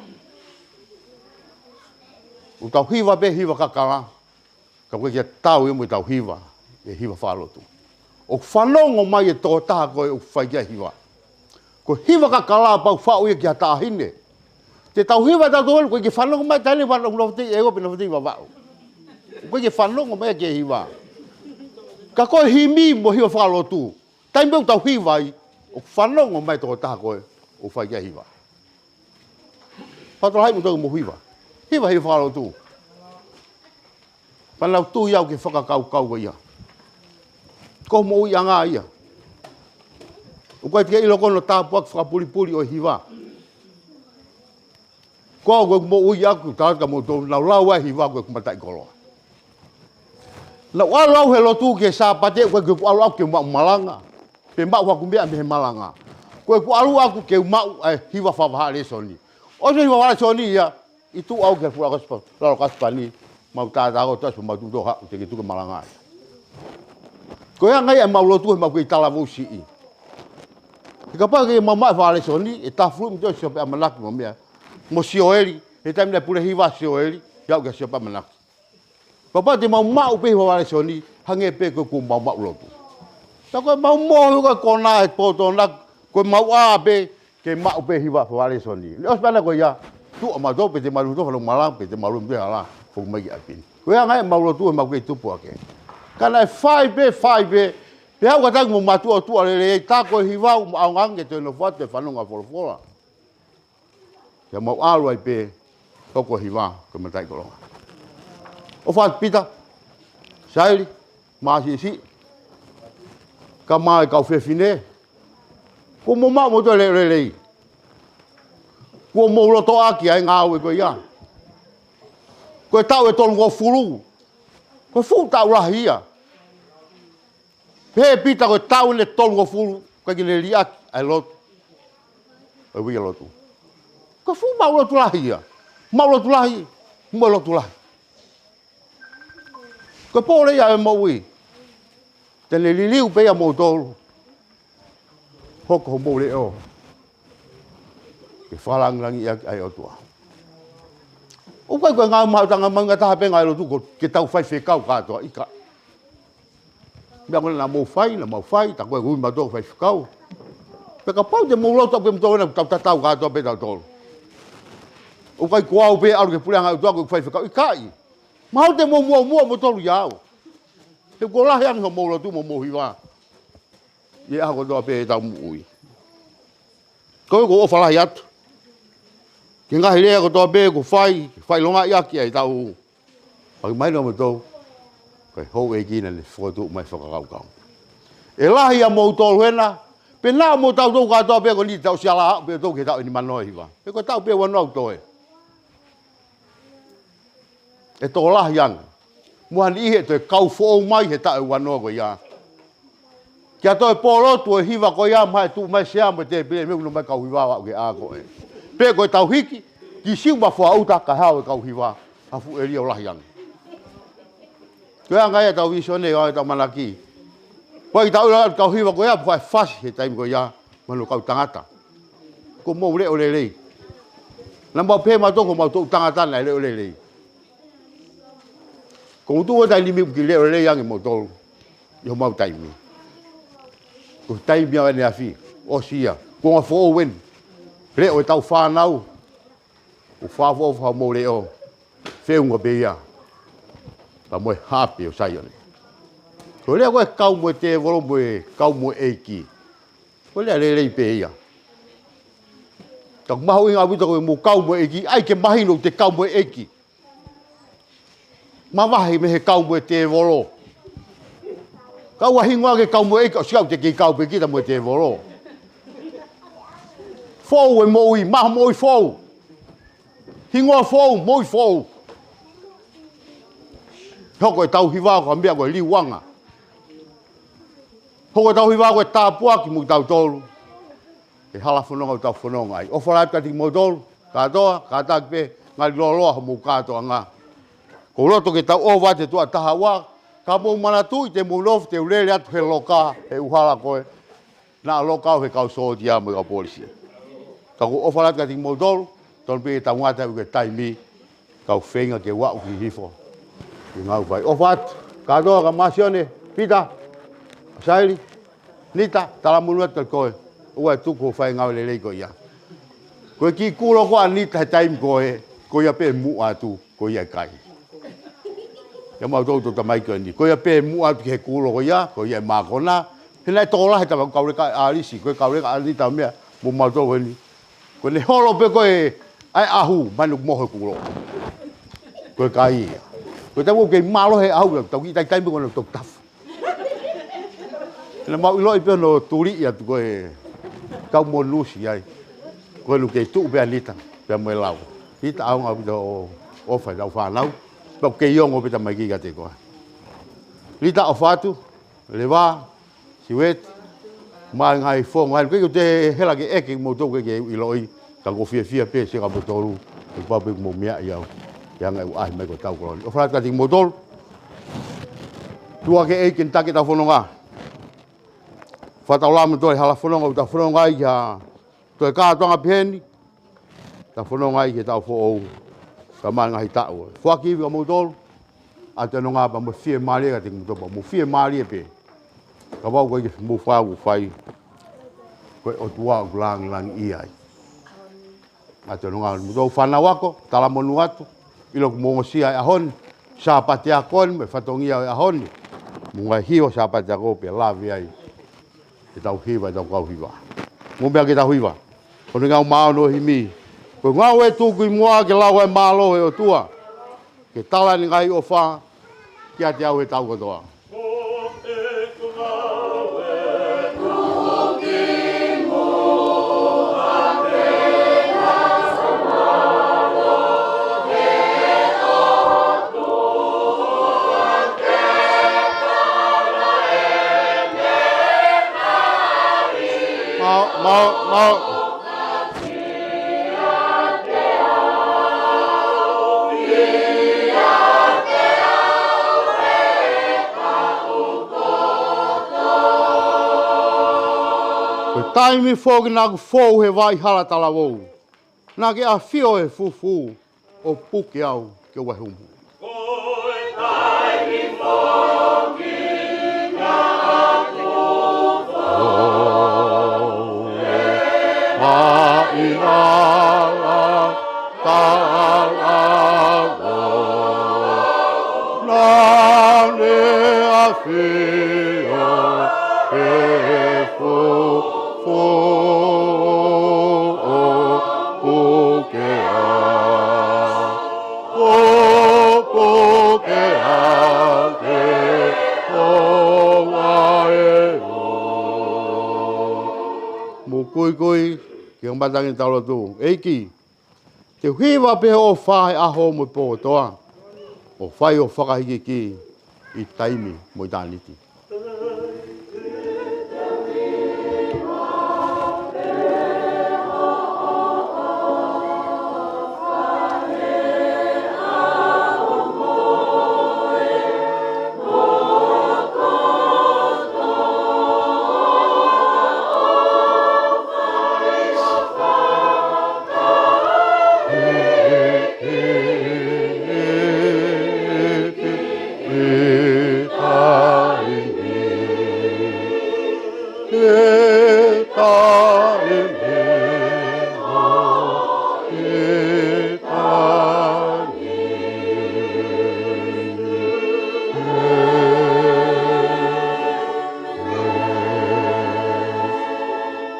ʻOku tau hiva pē hiva kakala. Ka ʻoku ʻikai ke tau ia mo ʻetau hiva, ʻe hiva fakalotu. ʻOku fanongo mai e tokotaha ko ē ʻoku fai ki ai e hiva. Ko e hiva kakala pau faʻu ia ki ha taʻahine. Te tau hiva tautolu, ʻoku ʻikai ke fanongo mai taʻahine, fanongo nautolu ʻe ua pe nautolu ʻe Vavaʻu. ʻOku ʻikai ke fanongo mai ki he hiva. Ka ko e himi mo e hiva fakalotu. Taimi ʻoku tau hiva ai, ʻoku fanongo mai e tokotaha ko ē ʻoku fai ki ai e hiva. Fakatolahai mo tau mo hiva. Hiva, hiva fakalotu. Pea naʻa ku tui au ki he fakakaukau ko ia. Ko hoʻo moʻuiʻanga ia. ʻOku ʻikai te ke ʻilo ko hono tāpuaki fakapulipuli ʻo e hiva. Ko au ko ʻeku moʻui ʻaku, tala atu kia moutolu, naʻa ku lau ʻa e hiva ko ʻeku mataʻikoloa. Naʻa ku ʻalu au he lotu ki he Sāpate, ʻoku ʻikai ke u ʻalu au ke u maʻu malanga. Pe maʻu haku meʻa mei he malanga. Ko ʻeku ʻalu ʻaku ke u maʻu ʻa e hiva fakavahaʻa lēsoni. ʻOsi e hiva fakavahaʻa lēsoni ia, ʻi tuʻa au ki he fuʻu lalo kasi pa-, lalo kasi pani, mau tātā ko ē ʻo taʻu ʻosi pea mau tuʻu ʻo haʻu, teʻeki tuku e malanga ia. Ko e anga ia ʻemau lotu he ʻemau kei talavou siʻi. He kapau ʻe ʻikai ke mau maʻu e hiva fakavahaʻa lēsoni, ʻe tafulu mei tuʻa ʻa Siope ʻAmanaki mo meʻa. Mo Sioeli, he taimi naʻe pule hiva ʻa Sioeli, ʻi he aʻu kia Siope ʻAmanaki. Kapau te mau maʻu pē hiva fakavahaʻa lēsoni, hangē pē ko ē kuo mau maʻu lotu. Tā ko ē mau mohu ko ē konā he pō Tohonaku, ko ʻemau ʻā pē, ke maʻu pē hiva fakavahaʻa lēsoni. Neʻe ʻosi pē ʻana ko ia, tuʻa mautolu pe te mau tuʻu fanongo malanga, pe te mau tuʻu he hala, foki mai ki ʻapi ni. Ko e anga ia ʻemau lotu he ʻemau kei tupu hake. Ka naʻe fai pē, fai pē, pea haʻu kātaki mo mātuʻa ʻo tuʻa lelei, tā ko e hiva ʻoku mau ʻaonga ange ke toe nofo atu ʻo fanongo ʻa e folofola. Pea mau ʻalu ai pē, hoko e hiva, ko e mataʻikoloa. ʻOfa atu Pita, Saili, Māsiʻisiʻi, kae ʻumaʻā e kau fefine, kuo mou maʻu moutolu e leʻo lelei. Kuo mou lotoʻaki ʻa e ngāue ko ia. Ko e taʻu ʻe tolungofulu. Ko e fuʻu taʻu lahi ia. Pehē ʻe Pita ko e taʻu ʻe tolungofulu, ʻikai ke ne liʻaki ʻa e lotu. ʻA e uike lotu. Ko e fuʻu maʻu lotu lahi ia. Maʻu lotu lahi, mo e lotu lahi. Ko e pole ia ʻo e moʻui. Te ne liliu pē ia moutolu. Hoko homou leʻo. Ke fakalāngilangiʻi ʻaki ʻa e ʻOtua. ʻOku ʻikai ko e ngaahi mahautanga mahuʻinga taha pē ngaahi lotu ko ē ke tau faifekau kātoa, ʻikai. Meʻa ko ē naʻa mou fai, naʻa mau fai, tā ko ē ʻoku ui mautolu ko e faifekau. Pea kapau te mou loto pē moutolu ena tau tatau kātoa pē tautolu. ʻOku ʻikai ko au pē ʻalu ki he puleʻanga ʻo ʻoatu ʻeku faifekau, ʻikai. Mahalo te mou muʻomuʻa moutolu ʻia au. He kuo lahi ange hoʻomou lotu mo hoʻomou hiva. ʻI he ʻaho kotoa pē ʻetau moʻui. Ko ia ʻoku ou ʻofa lahi atu ki he ngaahi lea kotoa pē kuo fai, fai longaʻi ʻaki ʻa ʻetau. Pea ʻoku mahino kiate moutolu, ko e houʻeiki naʻa ne fokotuʻu mai e fakakaukau. ʻE lahi ʻa moutolu hena, pea naʻa mo tautolu kātoa pē ko eni tau siala aʻu pē ʻo tau ki he taʻu ʻe nimanoa hiva. He ko e taʻu pē ʻe uanoa ʻoku toe. ʻE tokolahi ange. Mo ha niʻihi ʻe toe kau foʻou mai he taʻu ʻe uanoa ko ia. Kia toe polotu e hiva ko ia, mai tuʻu mai sea mo e tēpile, meʻa ʻoku nau mai kau hiva ʻo aʻu ki he ʻā ko ē. Pe ko e tau hiki, ki Siu ma Foa ʻuta kae hao e kau hiva, ha fuʻu ʻēlia ʻo lahi ange. Ko e anga ia ʻetau vīsone, ʻa ʻetau ʻamanaki. Ko e tau ʻilo atu kau hiva ko ia, ko e fasi he taimi ko ia, mo hono kau tangata. Ko mou leʻo lelei. Naʻa mau pehē mautolu ko mau toʻu tangata naʻe leʻo lelei. Ko u tuʻu ʻo taimi ni ʻoku kiʻi leʻo lelei ange mautolu. ʻI homau taimi. Ko e taimi ʻa ʻene afi. ʻOsi ia. Ko e ngaahi foʻou eni. Leʻo ʻetau fānau. ʻOku fakaʻofoʻofa homou leʻo. Feʻunga pē ia. Pea mo e hape ʻo Saione. Ko e lea ko e kau mo e tēvolo mo e kau mo e ʻEiki. Ko e lea lelei pē ia. Ka ʻoku mahuʻinga ʻaupito ko e mou kau mo e ʻEiki. ʻAi ke mahino te kau mo e ʻEiki. Mavahe mei he kau mo e tēvolo. Ka ʻoua hingoa ke kau mo e ʻEiki, ʻosi ʻoku te kei kau pē kita mo e tēvolo. Foʻou e moʻui, maʻu moʻui foʻou. Hingoa foʻou, moʻui foʻou. Hoko ʻetau hiva ko e meʻa ko e liuanga. Hoko ʻetau hiva ko e tāpuaki mo kitautolu. ʻE hala fononga ʻoku tau fononga ai. ʻOfa lahi atu kiate kimoutolu, kātoa, kātaki pē, ngali lōloa homou kātoanga. Ko u loto ke tau ʻova atu e tuʻa taha ua, ka mou manatuʻi te mou nofo te u lele atu he loka, he ʻū hala ko ē. Naʻa loka au he kau sōtia mo e kau polisi. Ka ko u ʻofa lahi atu kiate kimoutolu, tonu pē ke tau ngata ʻi he taimi, kau feinga ke u aʻu ki hifo. Ke ngāue fai. ʻOfa atu. Kātoa ka Masione, Pita, Saili, Nita, talamonū atu kiate koe. ʻOua ʻe tuku hoʻo fai ngāue lelei ko ia. Ko e kiʻi kulo ko ē ʻa Nita he taimi ko ē, ko ia pē muʻa atu, ko ia ʻe kai. ʻIa mautolu tamaiki ko eni. Ko ia pē muʻa atu ki he kulo ko ia, ko ia ʻe mākona. He naʻe tokolahi tama kau leka ʻa ʻAlisi, ko e kau leka ʻa Nita meʻa, mo mautolu ko eni. Ko ʻene holo pē ko ē ʻa e ʻahu, manu mohe kulo. Ko e kai ia. Ko e taimi ʻoku kei mālohi he ʻahu, tau kiʻi taimi ko ē naʻa tau tafu. Naʻa mau ʻiloʻi pē hono tuliʻi atu ko e kau monusi ai. Ko ʻene kei tuʻu pē ʻa Nita, pea mo e lau. Nita ʻaonga ʻaupito ʻo, ʻofa ʻetau fānau. Pea ʻoku kei ongo pē tamaiki kiate koe. Nita ʻofa atu, leva, Siueti, mai ngaahi foʻi ngaahi, ʻikai ke u toe hela ke ʻeke kimoutolu ke ke ʻiloʻi, ka ʻoku ou fiefia pē siʻa kimoutolu, ʻoku pau pē ʻoku mou meaʻi au, ʻi he anga ʻeku ʻaʻahi mai ko e tau kolo ni. ʻOfa lahi atu kiate kimoutolu, tuʻa ki he ʻEiki ke ne taki ʻetau fononga. Fakataulama toe hala fononga, ʻoku tau fononga ai ki ha toe kātoanga pehē ni, tau fononga ai ki he taʻu foʻou, ka mai ngaahi taʻu. Foaki ivi kia moutolu, ʻa e nonga pea mo e fiemālie kiate kimoutolu pea mo e fiemālie pē. Ka ʻoku ʻikai ke mou fai ʻoku fai, ko e ʻOtua ʻoku langilangiʻia ai. ʻA e nonga mo e fānau ako, talamonū atu, ʻilo ʻoku mou ongosia e ʻaho ni, Sāpate ako ni, mo e fatongia ʻo e ʻaho ni, mo e ngaahi hiva Sāpate ako pea lave ai. ʻEtau hiva, ʻetau kau hiva. Mou meʻa ki heʻetau hiva. Ko hono ʻuhinga ʻoku maʻu hono himi. Ko e ngāue tuku ʻi muʻa ke lau ai e mālō ʻo e ʻOtua. Ke tala ʻene ngaahi ʻofa kiate au he taʻu kotoa. Mau, mau, mau. Ko e taimi foki naʻa ku fou he vai hala talavou. Naʻa ke ʻafio he fufū ʻo puke au ke u ʻahiʻumu. Maʻinala talavou, naʻa ne ʻafio he fufū ʻo puke au. Ko, ko ke ake o ae o. Mou kuikui, ke kamata ange ʻetau lotu. ʻEiki, te u hiva pē hoʻo ʻofa he ʻaho mo e pō kotoa. ʻo fai ʻo fakahikihiki ʻi taimi mo ʻitāniti.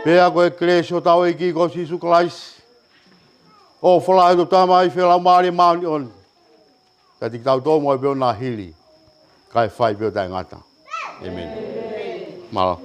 Pea ko e kelesi ʻa hotau ʻEiki ko Sīsū Kalaisi, ʻofa ʻa e Tamai, feohi ʻa e Laumālie Māʻoniʻoni, ke ʻiate kitautolu mo e pea ʻo nā hili, kae fai pē ʻo taʻengata. ʻĒmeni. Mālō.